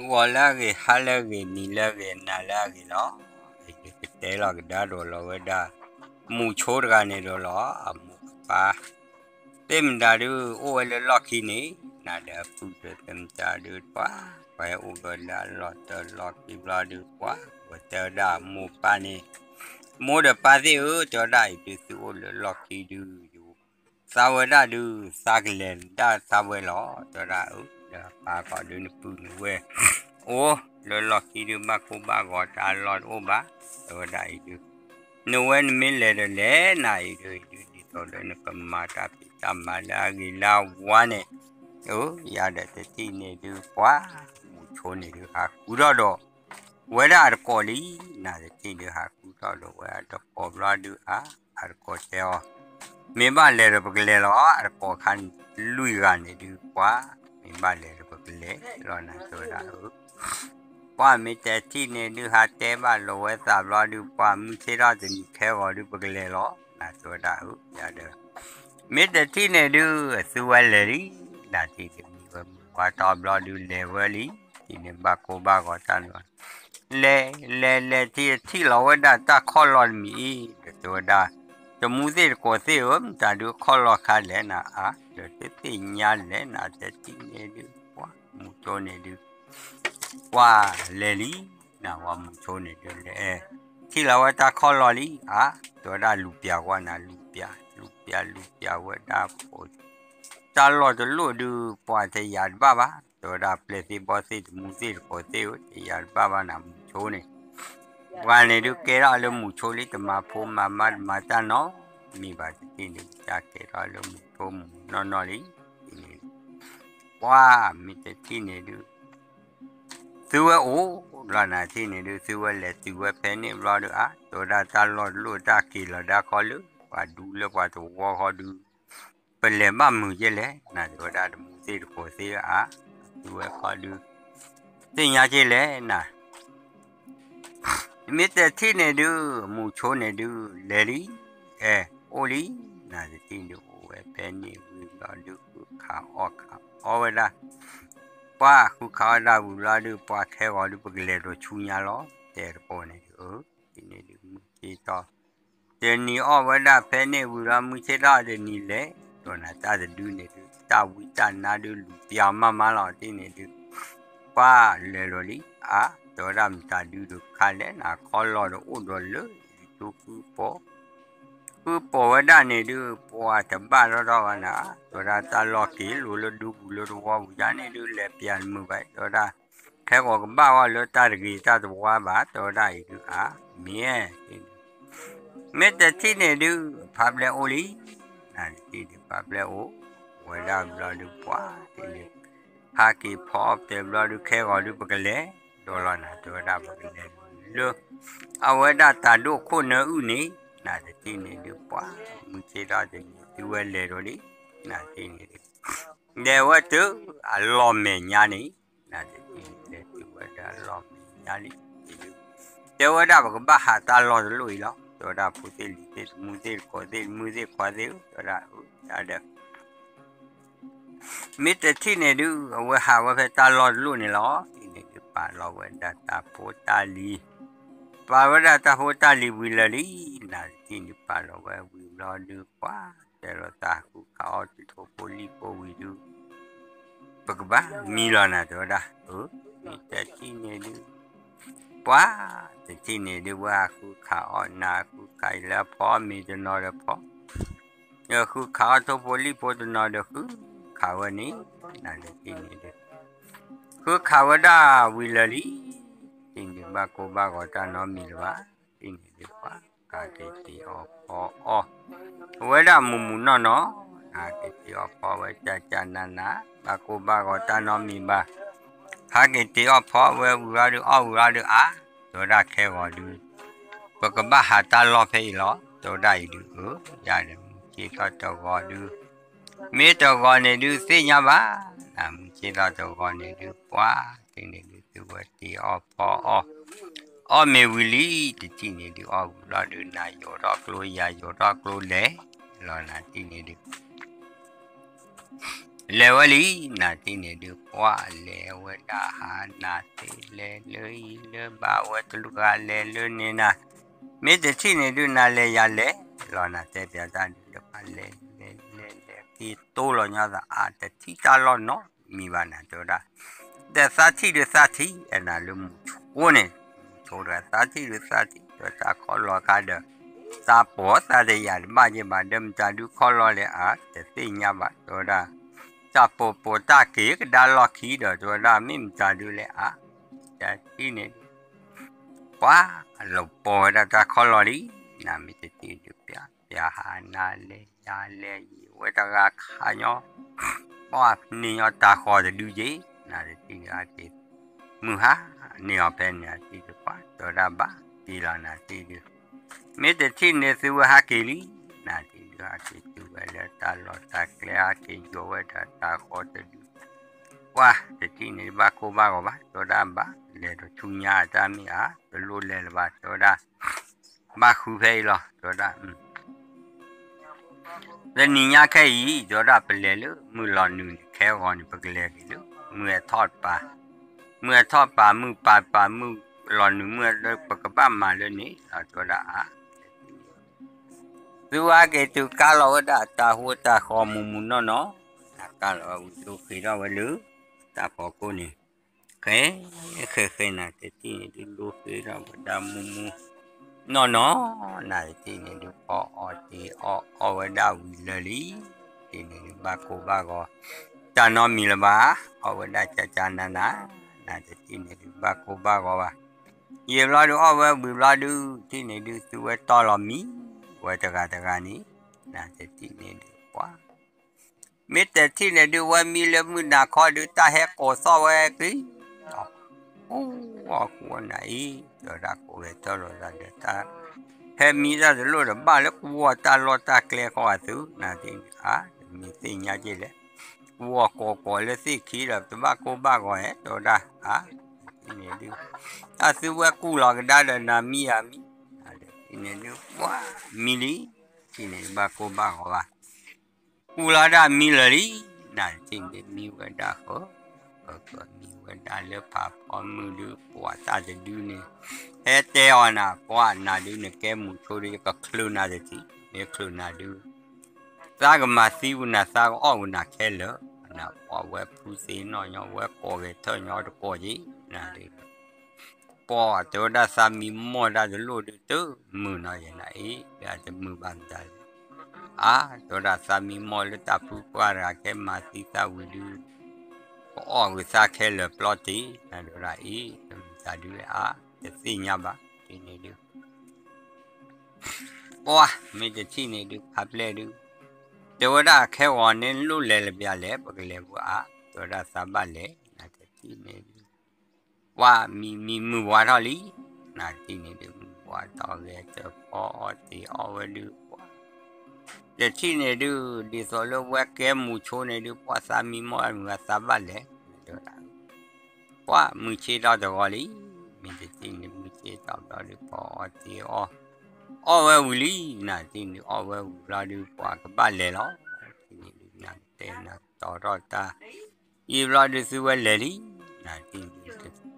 ဂီၤလၢအဂ့ၤ, ဟါလၢအဂ့ၤ, နံၤလၢအဂ့ၤ, နၤလၢအဂ့ၤလီၤ. အံၤဒုးကတဲလီၤကဒါဒီးလီၤဝဲဒၣ် မူၤဆိတဂၤန့ၣ်ဒီးလီၤ အမိၢ်အပၢ် သ့ၣ်မတၤဒုး အိၣ်ဝဲလၢလီၢ်ခံန့ၣ်, နၤဒီးအပုၢ်ဒီးသ့ၣ်မတၤဒုး ပှၤ ပှၤဟဲအိၣ်ဒီးလၢအလီၢ်တၢၢ်လီၢ်ခံဘျီဒုး ပှၤ ဝဲတဲဝဲဒၣ်အမိၢ်ပၢ်န့ၣ်, မိၢ်ဒီးပၢ်သ့ၣ်ဧၢ, တဲဝဲဒၣ်အံၤဒုး သုအိၣ်လၢလီၢ်ခံဒုး ယ သးဝဲဒၣ်ဒုး သးကလဲၤဒၣ်သးဝဲလီၤ, တဲဝဲဒၣ်အၢ, ဒီးပၢ်ဃီဒုးနပုၢ်နဝဲၢ် အိၣ်လၢလီၢ်ခံဒုး ဘၣ်ကိၢ်ဘၣ်ဂီၤတၢ်လီၢ်တအိၣ်ဘၣ်, တဲဝဲဒၣ်အံၤဒုး နဝဲနမ့ၢ်လဲၤဒီးလဲၤနၤအံၤဒုး အံၤဒုး ဒ်သိးလၢနကမၤတၢ်ဖံးတၢ်မၤလၢအဂ့ၤလၢအဝါန့ၣ်, အၢ, ယၤဒီးတထံၣ်န့ၣ်ဒုး ပှၤ မူၤဆိန့ၣ်ဒုး ဟးဃုထီၣ်ဒီး ဝဲဒၣ်အတကိးလံ, နၤတထံၣ်ဒုးဟးဃုထီၣ်ဒီးဝဲအတကိးဘျီဒုး အါ, အတကိးတဲအီၤ, မ့ၢ်ဘၣ်လဲၤဒီးပကလဲၤလီၤ, အတကိးခါလွံၢ်ဂၤန့ၣ်ဒုး ပှၤ မ့ၢ်ဘၣ်လဲၤဒီးပကလဲၤလီၤ နၤတဲဝဲဒၣ်အၢ ပှၤမ့ၢ်တထံၣ်န့ၣ်ဒုး ဟးတဲဘၣ်လီၤဝဲသးဘျီဒုး ပှၤမုၢ်ဆ့ၣ်ထီၣ်တနံၤခဲဂီၤဒုး ပကလဲၤလီၤ နၤတဲဝဲဒၣ်အၢ, ယၤဒီး မ့ၢ်တထံၣ်န့ၣ်ဒုး အသုဝဲလဲၤလံ, နၤထံၣ်တမံၤဝဲမုၢ်ဝါတီဘျီဒုး လဲၤဝဲလံ, ထံၣ်န့ၣ်ဘၣ်ကိၢ်ဘၣ်ဂီၤတၢ်လီၢ်, လဲၤ လဲၤ လဲၤထံၣ် ထံၣ်လီၤဝဲဒၣ်တၢ်ခီၣ်လီၢ်တမံၤအံၤ ဒီးတဲဝဲဒၣ်, တမူသ့ၣ်တကိးသ့ၣ်ဧၢ, မတၤဒုးခီၣ်လီၢ်ခါလဲၣ်နၤအါ, ဒီးတသ့ၣ်ညါလဲၣ်နၤ တထံၣ်န့ၣ်ဒုး ပှၤ မူၤဆိန့ၣ်ဒုး ပှၤလဲၤလံ, နၤဝဲမူၤဆိန့ၣ်ဒုးလဲၤ, ထံၣ်လီၤဝဲတၢ်ခီၣ်လီၢ်လံ, အါ, တဲဝဲဒၣ်လူၤပျးကွၢ်နၤ လူၤပျး လူၤပျး လူၤပျးဝဲဒၣ် တၢ်လီၢ်တလိၣ်ဒုး ပှၤတယာ်တဘၣ်ဘၣ်, တဲဝဲဒၣ်ပျဲၢ်သ့ၣ်ဘီၣ်သ့ၣ်တမူသ့ၣ်တကိးသ့ၣ်ဧၢ တယာ်တဘၣ်ဘၣ်နၤ မူၤဆိန့ၣ်, ပှၤန့ၣ်ဒုးကဲထီၣ်လၢမူၤဆိလံ တမၤဖိမၤမါတမၤတၢ်နီတမံၤဘၣ် တထံၣ်န့ၣ် ကစၢ်ကဲထီၣ်လၢမူၤဆိမူၤနီၢ်နီၢ်လံ, န့ၣ် ပှၤမ့ၢ်တထံၣ်န့ၣ်ဒုး သုဝဲအိၣ်လီၤနၤထံၣ်န့ၣ်ဒုး သုဝဲလဲၤတုၤဝဲဖဲန့ၣ်ဘျီဒုး အါ, တဲဝဲဒၣ်တၢ်လီၢ်တလိၣ်တၢ်က့ၤလီၤဒၣ်ခီလၢ ပှၤဒူလၢပှၤသဝီဃီဒုး ပလဲၤဘၣ်မုာ်က့လဲၣ် နၤတဲဝဲဒၣ်တမူသ့ၣ်တကိးသ့ၣ်ဧၢ အါ, သုဝဲဃီဒုး သ့ၣ်ညါက့လဲၣ်နၤ မ့ၢ်တထံၣ်န့ၣ်ဒုး မူၤဆိန့ၣ်ဒုး လဲၤလံ, အဲၣ်, အိၣ်လံ, နၤတထံၣ်န့ၣ်ဒုး အိၣ်ဝဲဖဲန့ၣ်ဝံၤဘျီဒုး ဃုခးအီၣ်ခးအီၣ်ဝဲဒၣ်, ပှၤဃုခးအီၣ်တၢ်ဝံၤဘျီဒုး ပှၤခဲဂီၤဒုး ပကလဲၤဒီးဆူညါလီၤ တဲတကိးန့ၣ်ဒုး အၢ, တထံၣ်န့ၣ်ဒုး မုၢ်ဆ့ၣ်ထီၣ် တနံၤအီၣ်ဝဲဒၣ်ဖဲန့ၣ်ဝံၤလီၤ မုၢ်ဆ့ၣ်ထီၣ်တနံၤလဲၤ, ဒီးနၤတၢ်တဒုန့ၣ်ဒုး တၢ်ဝံတၢ်နါဒုးလူၤပျးမးမးလီၤ တထံၣ်န့ၣ်ဒုး ပှၤလဲၤလီၤလံ, အါ, တဲဝဲဒၣ်မတၤဒုဒီးခါလဲၣ် နခီလီၢ်ဒီးအိၣ်ဒီးလၢလံၤဒုဃုပိာ်, ဃုပိာ်ဝဲဒၣ်န့ၣ်ဒုး ပှၤတဘၣ်ထီၣ်ထီၣ်ဘၣ်နၤ, တဲဝဲဒၣ်တၢ်လီၢ်က့ၤလိၤလၢဒူပူၤလၢသဝီပူၤယါန့ၣ်ဒုး လဲၤပျးတမုာ်ဘၣ်, တဲဝဲဒၣ် ခဲဂီၤကဘၣ်အီၤလၢတၢ်တဂ့ၤတၢ်တဝါဘၣ်, တဲဝဲဒၣ်အံၤဒုး အါ, မ့ၢ် မ့ၢ်တထံၣ်န့ၣ်ဒုး ဖးပျဲၢ်အိၣ်လံ, နၤတထံၣ်ဒုးဖးပျဲၢ်အိၣ်ဝဲဒၣ်ဘျီဒုး ပှၤတထံၣ်န့ၣ် ဟးက့ၤဖီအီၣ်တဲဘျီဒုး ခဲဂီၤဒုး ပကလဲၤဒီးလီၤနၤ တဲဝဲဒၣ်ပကလဲၤလၢ အဝဲဒၣ်တၢ်ဒိၣ်ခိၣ်နၢအုၣ်န့ၣ်, နၤတထံၣ်န့ၣ်ဒုး ပှၤမုၢ်ဆ့ၣ်ထီၣ်တနံၤ သုဝဲလဲၤဒီးလံ, နၤတထံၣ်န့ၣ်ဒုး လဲၤဝဲတုၤအလီၢ်မဲာ်ညါန့ၣ်, နၤတထံၣ်န့ၣ်လဲၤတုၤဝဲဒၣ်အလီၢ်မဲာ်ညါလံ, တဲဝဲဒၣ်ပကဘၣ်ဟးတၢ်လီၢ်တလိၣ်အံၤလီၤ, တဲဝဲဒၣ်ဖိသ့ၣ်လံၤသ့ၣ်တမူသ့ၣ်တကိးသ့ၣ်တမုၢ်သ့ၣ်ခွါသ့ၣ်ဧၢ, တဲဝဲဒၣ်အၢ, ယၤဒီး မ့ၢ်တထံၣ်န့ၣ်ဒုး အဝဲဟးဝဲဖဲတၢ်လီၢ်တလိၣ်န့ၣ်လီၤ, တထံၣ်န့ၣ်ဒုး ပာ်လီၤဝဲဒၣ်တၢ်ဖိတၢ်လံၤ, ပာ်ဝဲဒၣ်တၢ်ဖိတၢ်လံၤဝံၤလၢာ်လံ, နၤတထံၣ်န့ၣ်ပာ်လီၤဝဲဝံၤဘျီဒုး ပှၤတဲလီၤသးဃုခးအီၣ်တထိဖိလံၣ်ဖိဝံၤဒုး ပကဘၣ်မံလီၤနၤ တဲဝဲဒၣ်, အၢ, မ့ၢ်တထံၣ်န့ၣ်ဒုး ပှၤတထံၣ်န့ၣ်ဒုး ဝဲဟးဃုခးအီၣ်နၤ ဃုခးအီၣ်လၢအဖီအီၣ်မ့ၤတနီၤဒီးဖီ ဃုခးအီၣ်ထိၣ်ဖိလံၣ်ဖိတနီၤဒီးဃုခးဝဲန့ၣ်, နၤတထံၣ်န့ၣ်ဒုး ဃုခးဝဲဒၣ်ဝံၤလၢာ်လံ, တထံၣ်န့ၣ်ဘၣ်ကိၢ်ဘၣ်ဂီၤတၢ်နီတမံၤလၢၤဘၣ်, တထံၣ်န့ၣ်ဒုးပှၤ ဟးက့ၤတ့ၤအီၣ်ဖီအီၣ် အဝဲဒၣ်မုၢ်မုၢ်နီၢ်နီၢ်, ဟးက့ၤတ့ၤအီၣ်ဖီဝဲကၢ်ကၢ်နးနး, ဘၣ်ကိၢ်ဘၣ်ဂီၤတၢ်နီတမံၤဘၣ်, ဟးက့ၤတ့ၤအီၣ်ဖီဝဲဝံၤလီၤဒုး အီၣ်ဝံၤလီၤဒုးအါ, တဲဝဲဒၣ်ခဲဂီၤဒုး ပကဘၣ်ဟးတၢ်လီၢ်ဖဲအံၤလီၤ, တဲဝဲဒၣ်အံၤဒုးအၢ, ယၤဒီးမုၢ်ဆ့ၣ်ထီၣ်တဂီၤဒုး မ့ၢ်တဂီၤန့ၣ်ဒုးသ့ၣ်ညါဘၣ်, မုၢ်ဆ့ၣ်ထီၣ်တဂီၤန့ၣ်ဒုး ပှၤတထံၣ်န့ၣ်ဒုး သုဝဲတ့ၤအီၣ်ဖီအီၣ်, အီၣ်မ့ၤဝံၤလံ, တထံၣ်န့ၣ်ဒုး အီၣ်ဝံၤလီၤဒုး နၤယိာ်ထီၣ်ကျိ ယၤယိာ်ထီၣ်ကျိလဲၤလီၤ နၤတထံၣ်န့ၣ်ဒုး လဲၤဝဲလံ, နၤတထံၣ်န့ၣ်ဒုး ပှၢ်လဲၤဝဲဒၣ်ဟးနၤသ့လဲၤလၢအံၤလၢဘၣ်ဝဲတလူၤဂၤလဲၤလၢန့ၣ်နၤ, မ့ၢ်တထံၣ်န့ၣ်ဒုး နၤလဲၤယၤလဲၤ, လီၤနၤတဲပျးတၢ်ဒုး တဖၣ်လဲၤလဲၤလဲၤလဲၤက့ၤတိလီၤညီသးအါ တထံၣ်တၢ်လီၢ်နီတမံၤဘၣ်နၤ တဲဝဲဒၣ် ဒီးသးထံၣ်ဒုးသးထံၣ် အဲၣ်နၤလၢမူဆိန့ၣ်, မူဆိတဂၤ သးထံၣ်ဒုးသးထံၣ် ဒီးတၢ်ခီလီၤခါဒီး သးပိာ်သးတယာ်တဘၣ်က့ဘၣ် ဒီးမတၤဒုးခီလီၤလဲၣ်အါ တသ့ၣ်ညါဘၣ် တဲဝဲဒၣ်, တၢ်ပိာ်ပိာ်တၢ်က့ၤကဒါလီၢ်ခံဒီး တဲဝဲဒၣ် မ့ၢ်မတၤဒုးလဲၣ်အါ, တထံၣ်န့ၣ်ဒုး ပှၤလီၤပိာ်ဝဲဒၣ်တၢ်ခီလီၤလံ, နၤမ့ၢ်တထံၣ်ဒုး ပျးပျးဟးနၤလဲၤယၤလဲၤယံၤဝဲတဂၤခးညီ, ပှၤန့ၢ်ညီတၢ်ဃီတဒုက့ၤ, နၤတထံၣ်ဒုးဟဲက့ၤ, မုၢ်ဟါန့ၢ်အီၤဖဲန့ၣ် နၤတထံၣ်ဒုး ပှၤတဲဝဲဒၣ်ဘၣ်က့ၤလီၤ နၤတထံၣ်ဒုး မ့ၢ်တထံၣ်န့ၣ်သုဝဲဟးက့ၤလံ, နၤတထံၣ်ဒုးဟဲက့ၤတုၤဝဲလၢတၢ်လီၢ်တၢ်ကျဲ ဟဲက့ၤယိာ်ဝဲဒၣ်တၢ်ဃီတဒု, ပှၤတထံၣ်န့ၣ်ဒုး ဘၣ်ကိၢ်ဘၣ်ဂီၤဘၣ် တဲဝဲဒၣ်ဘၣ် လဲၤဒီးဆူညါတၢ်မ့ၢ်ဧါ တလိၣ်လဲၤလၢၤဘၣ် တဲဝဲဒၣ် ဘၣ်ဃုဖဲအံၤလီၤ တဲဝဲဒၣ် တနံၤညါခဲအံၤ တဲဝဲဒၣ် ပလဲၤလၢမုၢ်လီၤနုာ်န့ၣ် ခဲဂီၤန့ၣ် ပကလဲၤက့ၤလၢ မုၢ်အထီၣ်တပၤ, မုၢ်အထီၣ်တပၤ မုၢ်ပၤတပၤ မုၢ်လီၤနုာ် မုၢ်လၢပကဘၣ်မၤလၢန့ၣ်လီၤ တဲဝဲဒၣ်အါ, သုဝဲက့ၤတုၤကါလီၤဝဲဒၣ်တၢ်ဟူတၢ်ဃီမူးမူးနီၢ်နီၢ်, နၤကါလီၤဝဲဝံၤ ဒိဃ့ထီၣ်ဝဲလၢ တၢ်ဖီခိၣ်န့ၣ် ဃဲ ဃဲဃဲ နၤတထံၣ်န့ၣ်ဒုး ဒိဃ့ထီၣ်ဝဲဒၣ်မူးမူးနီၢ်နီၢ်, နၤတထံၣ်န့ၣ်ဒုး ဖီအီၣ်တ့ၤအီၣ် အီၣ်ဝဲဒၣ်ဝံၤလၢာ်လံ, တထံၣ်န့ၣ်ဒုး ဘၣ်ကိၢ်ဘၣ်ဂီၤ တၢ်နီတမံၤလၢၤဘၣ်, အီၣ်ဝဲဒၣ်ကၠၢ်ကၠၢ်နးနး, နၤတထံၣ်န့ၣ်ဒုး ဘၣ်ကိၢ်ဘၣ်ဂီၤဘၣ်, ယံာ်ဘျီဒုး အီၣ်ဝဲဝံၤဘျီဒုး တထံၣ်န့ၣ်ဒုး သုဝဲတီလီၤမံ ဝဲတဂၤတဂၤန့ၣ်, နၤတထံၣ်န့ၣ်ဒုး ပှၤ မ့ၢ်တထံၣ်န့ၣ်ဒုး ဝဲမံလၢမုၢ်နၤခီဒုး တၢ်ဟဲကိးသီၣ်ဝဲက့ၤ, အဃိအဃိနၤအံၤ တဲဝဲဒၣ် ကိးဂဲၤထၢၣ်လိာ်သးဒီး တၢ်ဟဲမံတၢ်တလိၣ်ဒီး ဘၣ်လၢကဝီၤတၢ်လီၢ်တၢ်ကျဲဃီအသုး နၤတထံၣ်န့ၣ် အါ တမ့ၢ်သ့ၣ်ညါက့ၤလဲၣ်, ကဝီၤကိးကိးလၢသ့ၣ်ခံဒီး တဘၣ်ကိၢ်ဘၣ်ဂီၤဧါ တဲဝဲဒၣ် အါ တထံၣ်န့ၣ်ဒုး အသုဝဲကူၣ်လီၤကဒါဒီး နၤမံယၤမံ, နၤတထံၣ်န့ၣ်ဒုး ပှၤမံလံ, တထံၣ်န့ၣ်ဒုး ဘၣ်ကိၢ်ဘၣ်ဂီၤဘၣ် ကူၣ်လီၤဒၣ်မံလၢာ်လံ, နၤတထံၣ်န့ၣ်မံဝဲဒၣ်ဃၢ, ဃၢဃၢမံဝဲဒၣ်လၢဖးဖီမုၢ်ဒုး ပှၤတၢ်တဒုန့ၣ် ဟဲတဲအီၤနၤ ပှၤနၤဒုး နကဲမူးဆိဒုး ယကချုးနၤတထံၣ် မ့ၢ်ချုးနၤဒုး သးကမၤသံဝဲနၤ သးကအီၣ်ဝဲနၤခဲလၢာ်, နၤပှၤဝဲဖုသ့ၣ်နီၣ်ညီ ဝဲကိးဂဲၤထၢၣ်ညီတကိးက့ၤ, နၤဒုး ပှၤတဲဝဲဒၣ်သးမံမီၢ်တၢ်တလိၣ်ဒုး တမုာ်နီၤယဲနၤအံၤ တမုာ်ဘၣ်မတၤလဲၣ်, အါ တဲဝဲဒၣ်သးမံမီၢ်လၢတၢ်ဖုပှၢ်တဂၤ ကဲမၤသံသးဝံၤဒုး ကအီၣ်ဂ့ၤသးခဲလၢာ်ပျီတ့ၢ် နၤတဲဝဲဒၣ်အံၤ တမုာ်သးဒုးအါ တသ့ၣ်ညါဘၣ် တထံၣ်န့ၣ်ဒုး ပှၤမ့ၢ်တထံၣ်န့ၣ်ဒုး ဖးပျဲၢ်ဒုး တဲဝဲဒၣ်ခဲဂီၤန့ၣ်လိၣ်လဲၤလၢပျၢၤလဲၣ် ပကလဲၤပူၤအါ တဲဝဲဒၣ်သးဘၣ်လဲၤ နၤတထံၣ်န့ၣ်ဒုး ပှၤမံမံမုၢ်ဝါထီၣ်လံ, နၤတထံၣ်န့ၣ်ဒုး မုၢ်ဝါထီၣ်ဂဲၤတဖီအီၣ်တ့ၤအီၣ်ဝဲဒုး ပှၤ တထံၣ်န့ၣ်ဒုး ဒ်သိးလၢဝဲကဲမူးဆိန့ၣ်ဒုး ပှၤသးမံမီၢ်မုၢ်ဝါသးဘၣ်လဲၤ တဲဝဲဒၣ် ပှၤမုၢ်ဆ့ၣ်ထီၣ်တဂီၤလံ, မ့ၢ်တထံၣ်န့ၣ် မုၢ်ဆ့ၣ်ထီၣ်ဘျီဒုး ဖီအီၣ်တ့ၤအီၣ် အီၣ်ဝဲဝံၤလံ, နၤတထံၣ်န့ၣ် အီၣ်ဝဲဝံၤဘျီဒုး ပှၤကဘၣ်လဲၤလီၤ, တထံၣ်န့ၣ်ဒုး နၤတဲနၤတီထီၣ်တၢ် ယံာ်ဘျီဒုး သုဝဲလဲၤလံ, နၤတထံၣ်န့ၣ်ဒုး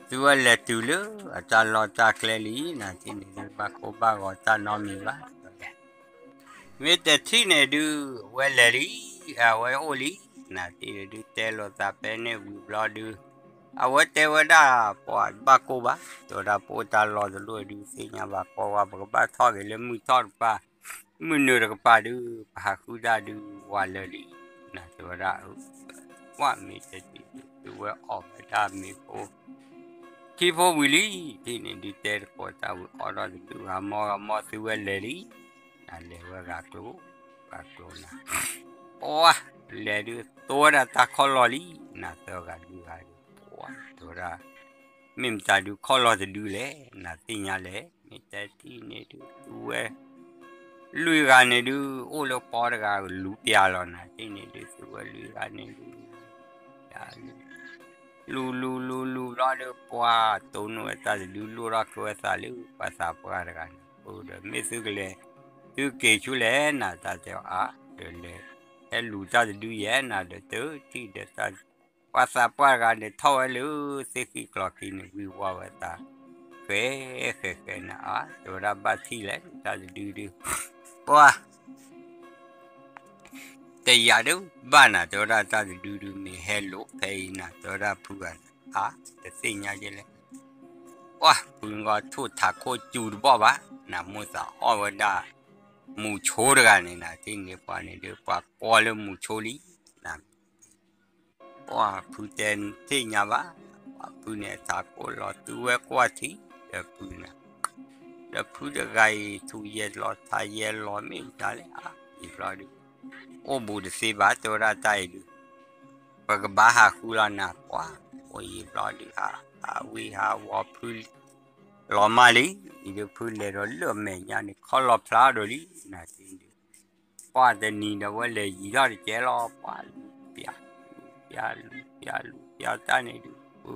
သုဝဲလဲၤတုၤလၢအတၢ်လီၢ်တၢ်ကျဲလံ, နၤတထံၣ်န့ၣ်ဒုး ဘၣ်ကိၢ်ဘၣ်ဂီၤတၢ်နီတမံၤဘၣ် မ့ၢ်တထံၣ်န့ၣ်ဒုး အဝဲလဲၤလံ, အဝဲအိၣ်လံ, နၤတထံၣ်န့ၣ်ဒုး တဲလိာ်သးဖဲန့ၣ်ဝံၤဘျီဒုး အဝဲတဲဝဲဒၣ် ပှၤတဘၣ်ကိၢ်ဘၣ်, တဲဝဲဒၣ်ပအိၣ်တၢ်လီၢ်တလိၣ်ဒုး သ့ၣ်ညါဘၣ်ကိးဝဲ ပကဘၣ်ထီၣ်က့ၤလၢမုၢ်ထီၣ်တပၤ, မုၢ်နုာ်တကပၤဒုး ပဟးဃုဒၣ်ဒုး ဝၤလၢာ်လံ, နၤတဲဝဲဒၣ် ပှၤမ့ၢ်တထံၣ်ဒုး သုဝဲအီၣ်ဝဲဒၣ်မ့ၤဖိ ထံဖိဝံၤလံ, တထံၣ်န့ၣ်ဒုး တဲတကိးတၢ်ဝံၤ အီၣ်ထီၣ်တဒုး ဂၤမီဂၤမီ သုဝဲလဲၤလံ, နၤလဲၤဝဲဂၤကျိၤ ဂၤကျိၤနၤ, ပှၤလဲၤဒုး တိဝဲဒၣ်တၢ်ခီလီၤလံ, နၤသၢဂၤလွံၢ်ဂၤဒုး ပှၤတဲဝဲဒၣ် မ့ၢ်မတၤဒုးခီလီၤတဒုလဲၣ်, နၤသ့ၣ်ညါလဲၣ်, မ့ၢ်တထံၣ်န့ၣ်ဒုး သုဝဲ လွံၢ်ဂၤန့ၣ်ဒုး အိၣ်လၢပီတဂၤ လူၤပျၢၤလီၤ, နၤတထံၣ်န့ၣ်ဒုး သုဝဲလွံၢ်ဂၤန့ၣ်ဒုး လူၤလူၤလူၤလူၤဘျီဒုး ပှၤတိၢ်နီၣ်ဝဲတၢ်တဒု လိၣ်ထီၣ်ကဲဝဲသးလၢ ပှၤသးပှၢ်တဂၤန့ၣ် အဃိဒီး မ့ၢ်သုကလဲၤ သုက့ၤဆူလဲၣ် နၤတၢ်တဲအီၤအါ ဒီးလဲၤ ဟဲလူၤတၢ်တဒုယဲၢ်နၤဒီး တထံၣ်ဒီးတၢ် ပှၤသးပှၢ်တဂၤန့ၣ် ထီၣ်ဝဲလၢသ့ၣ်ဃံကျိၤခံန့ၣ် ဝံၤဝါဝဲသး ဃဲဃဲဃဲန့ၣ် အါ တဲဝဲဒၣ် ဘၣ်ထံၣ်လဲၣ် တၢ်တဒုဒု ပှၤ တယာ်ဒုးဘၣ်နၤ တဲဝဲဒၣ် တၢ်တဒုဒု မ့ၢ်ဟဲလိာ်ဖဲအံၤနၤ တဲဝဲဒၣ်ဖုဂၤန့ၣ် အါ တသ့ၣ်ညါက့လဲၣ် ပှၤဖုဂီၢ်ထိၣ်ထးခိၣ်စူၤတဘီၣ်ဘၣ် နမိၢ်သးအီၣ်ဝဲဒၣ် မူၤဆိတဂၤန့ၣ်နၤ ထံၣ်န့ၣ်ပှၤန့ၣ်ဒုး ပှၤကွၢ်လၢမူၤဆိလံ နၤ ပှၤဖုတဲသ့ၣ်ညါဘၣ် ပှၤဖုန့ၣ်အထးခိၣ်လီၤ တုၤဝဲကွၢ်ထံ ဒီးဖုန့ၣ် ဒီးဖုတဂၤအံၤ ထူၣ်ယဲၢ်လီၤထးယဲၢ်လီၤ မ့ၢ်မတၤလဲၣ် အါ ယံာ်ဘျီဒုး အိၣ်ဘူးတသ့ဘၣ် တဲဝဲဒၣ်တၢ်အံၤဒုး ပကဘၣ်ဟးဃုလီၤနၤ ပှၤ အိၣ်ယံာ်ဘျီဒုး ဟး ဟးဝံဟးဝီၤဖု လီၤမၢ်လံ အံၤဒုးဖုလဲၤဒီးလၢမဲာ်ညါန့ၣ် ခီလီၤဖျါဒီးလံ နၤဒုး ပှၤတနံၤဒီးဝဲလဲၤယံၤထီၣ်တကဲလီၤ ပှၤလူၤပျး လူၤပျး လူၤပျး လူၤပျးတၢ်န့ၣ်ဒုး ဖု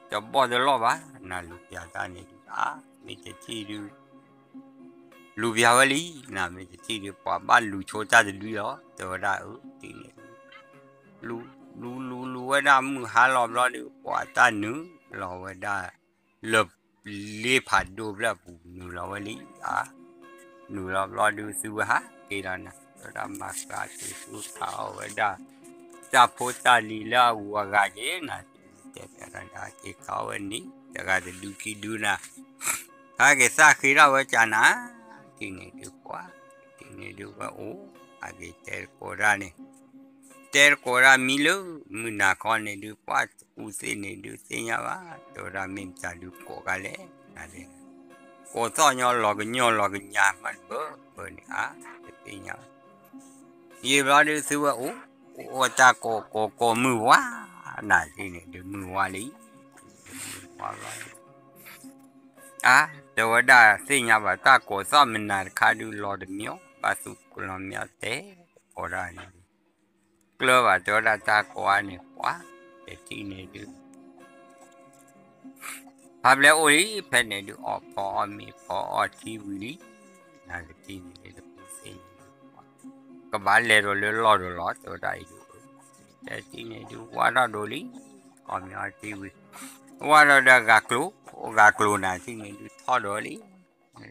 တဘီၣ်တလီၢ်ဘၣ် နၤလူၤပျးတၢ်န့ၣ်ဒုး အါ မ့ၢ်တထံၣ်ဒုး လူၤပျးဝဲလံ နၤမ့ၢ်တထံၣ်ဒုး ပှၤဘၣ်လူၤဆိတၢ်တဒုလီၤ တဲဝဲဒၣ်အၢ ထံၣ်န့ၣ်ဒုး လူၤ လူၤ လူၤ လူၤဝဲဒၣ် မုၢ်ဟါလီၤဘျီဒုး ပှၤတၢ်နုာ်လီၤဝဲဒၣ် လၢ လ့ဖးဒိၣ်ဖျၢၣ်အပူၤ နုာ်လီၤဝဲလံ အါ နုာ်လီၤဘျီဒုး သုဝဲဟးက့ၤလီၤနၤ တဲဝဲဒၣ်မၤဃါက့ၤ သုခးအီၣ်ဝဲဒၣ် တၢ်ဖိတၢ်လံၤလၢအဂုၤအဂၤက့ၤနၤ တဲပျးတၢ် က့ၤခးအီၣ်ဝဲန့ၣ် တဂၤတဒုခံဒုနၤ ဟးက့ၤသၣ်ဃ့ထီၣ်ဝဲကနၤ ထံၣ်န့ၣ်ဒုးပှၤ ထံၣ်န့ၣ်ဒုးဝဲအိၣ် ဟးက့ၤတဲတကိးဒၣ်န့ၣ် တဲတကိးဒၣ်မံလၢ မုၢ်နၤခီန့ၣ်ဒုး ပှၤကူၣ်သ့ၣ်န့ၣ်ဒုးသ့ၣ်ညါဘၣ် တဲဝဲဒၣ်မ့ၢ်မတၤဒုးကိးကါလဲၣ် ကိးသီၣ်ညီလီၤကညီလီၤကညးမးတဘၢဘၢန့ၣ် အါ တသ့ၣ်ညါဘၣ် ယံာ်ဘျီဒုးသုဝဲအိၣ် အိၣ်တၢ်ကိးကိးကိးမုၢ်ဝါ နၤထံၣ်န့ၣ်ဒုးမုၢ်ဝါလံ မုၢ်ဝါဘျီဒုး အါ တဲဝဲဒၣ်သ့ၣ်ညါဘၣ်တၢ်ကိးသီၣ်မနၤတခါဒုးလီၤတမံၤ ဘၣ်သူၣ်ကလီၤမံၤတဲ ကိးဒၣ်န့ၣ် ကျၢၤဘၣ်တဲဝဲဒၣ်တၢ်ကိးအါန့ၣ် ပှၤ တထံၣ်န့ၣ်ဒုး ဖါဘျဲအိၣ်လံ ဖဲန့ၣ်ဒုး အီၣ်ဖီအီၣ်မ့ၤဖီအီၣ်ထံဝံၤလံ နၤတထံၣ်န့ၣ်ဒုး တပူၤသ့ၣ်န့ၣ်ဒုး ကဘၣ်လဲၤဒီးလၢလီၢ်ဒီးလီၤ တဲဝဲဒၣ်အံၤဒုး တထံၣ်န့ၣ်ဒုး ဝါထီၣ်ဒိးလံ အီၣ်မ့ၤအီၣ်ထံဝံၤ ဝါထီၣ်ဒီးဂၤကျိၤ ဂၤကျိၤနၤထံၣ်န့ၣ်ဒုး ထီၣ်ဒီးလံ ထီၣ်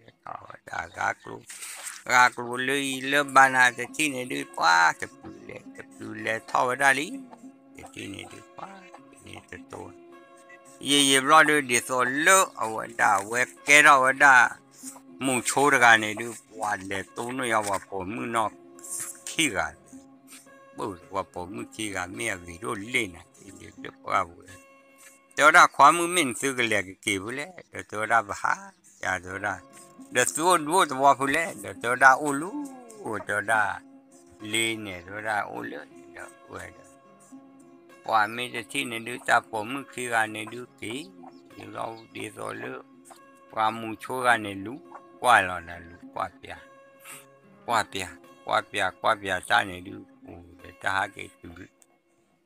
ဝဲဒၣ်ဂၤကျိၤ ဂၤကျိၤလၢအံၤလၢဘၣ်နၤတထံၣ်န့ၣ်ဒုး ပှၤတပျုၤလဲၤ တပျုၤလဲၤထီၣ်ဝဲဒၣ်လံ တထံၣ်န့ၣ်ဒုး ပှၤန့ၣ်တတိ ယံာ်ယံာ်ဘျီဒုး ဒ်သိးလၢအဝဲဒၣ်ဝဲကဲထီၣ်ဝဲဒၣ် မူၤဆိတဂၤန့ၣ်ဒုး ပှၤလဲၤတိၢ်နီၣ်ယါ ပှၤပိာ်မုၣ်နီၢ်ခံဂၤ ပှၤပိာ်မုၣ်ခံဂၤမ့ၢ်အဂ့ၤဒိၣ်လဲၣ်နၤ ထံၣ်န့ၣ်ဒုးပှၢ်ဝဲ တဲဝဲဒၣ်ခွါမုၣ်မ့ၢ်နသုကလဲၤကက့ၤဖဲလဲၣ် ဒီးတဲဝဲဒၣ်ပဟး ယတဲဝဲဒၣ် ဒီးသုအိၣ်ဒူအိၣ်သဝီဖဲလဲၣ် ဒီးတဲဝဲဒၣ်အိၣ်လၢ တဲဝဲဒၣ် လ့န့ၣ် တဲဝဲဒၣ်အိၣ်လၢ ဒီးဝဲဒီး ပှၤမ့ၢ်တထံၣ်န့ၣ်ဒုး တၢ်ပိာ်မုၣ်ခံဂၤန့ၣ်ဒုးက့ၤ ယလီၤဒ်သိးလၢ ပှၤမူၤဆိဂၤန့ၣ်လူၤကွၢ်လီၤဒီးလူၤကွၢ်ပျး ကွၢ်ပျး ကွၢ်ပျး ကွၢ်ပျးတၢ်န့ၣ်ဒုး အိၣ်ဒီးတၢ်ဟးက့ၤတုၤ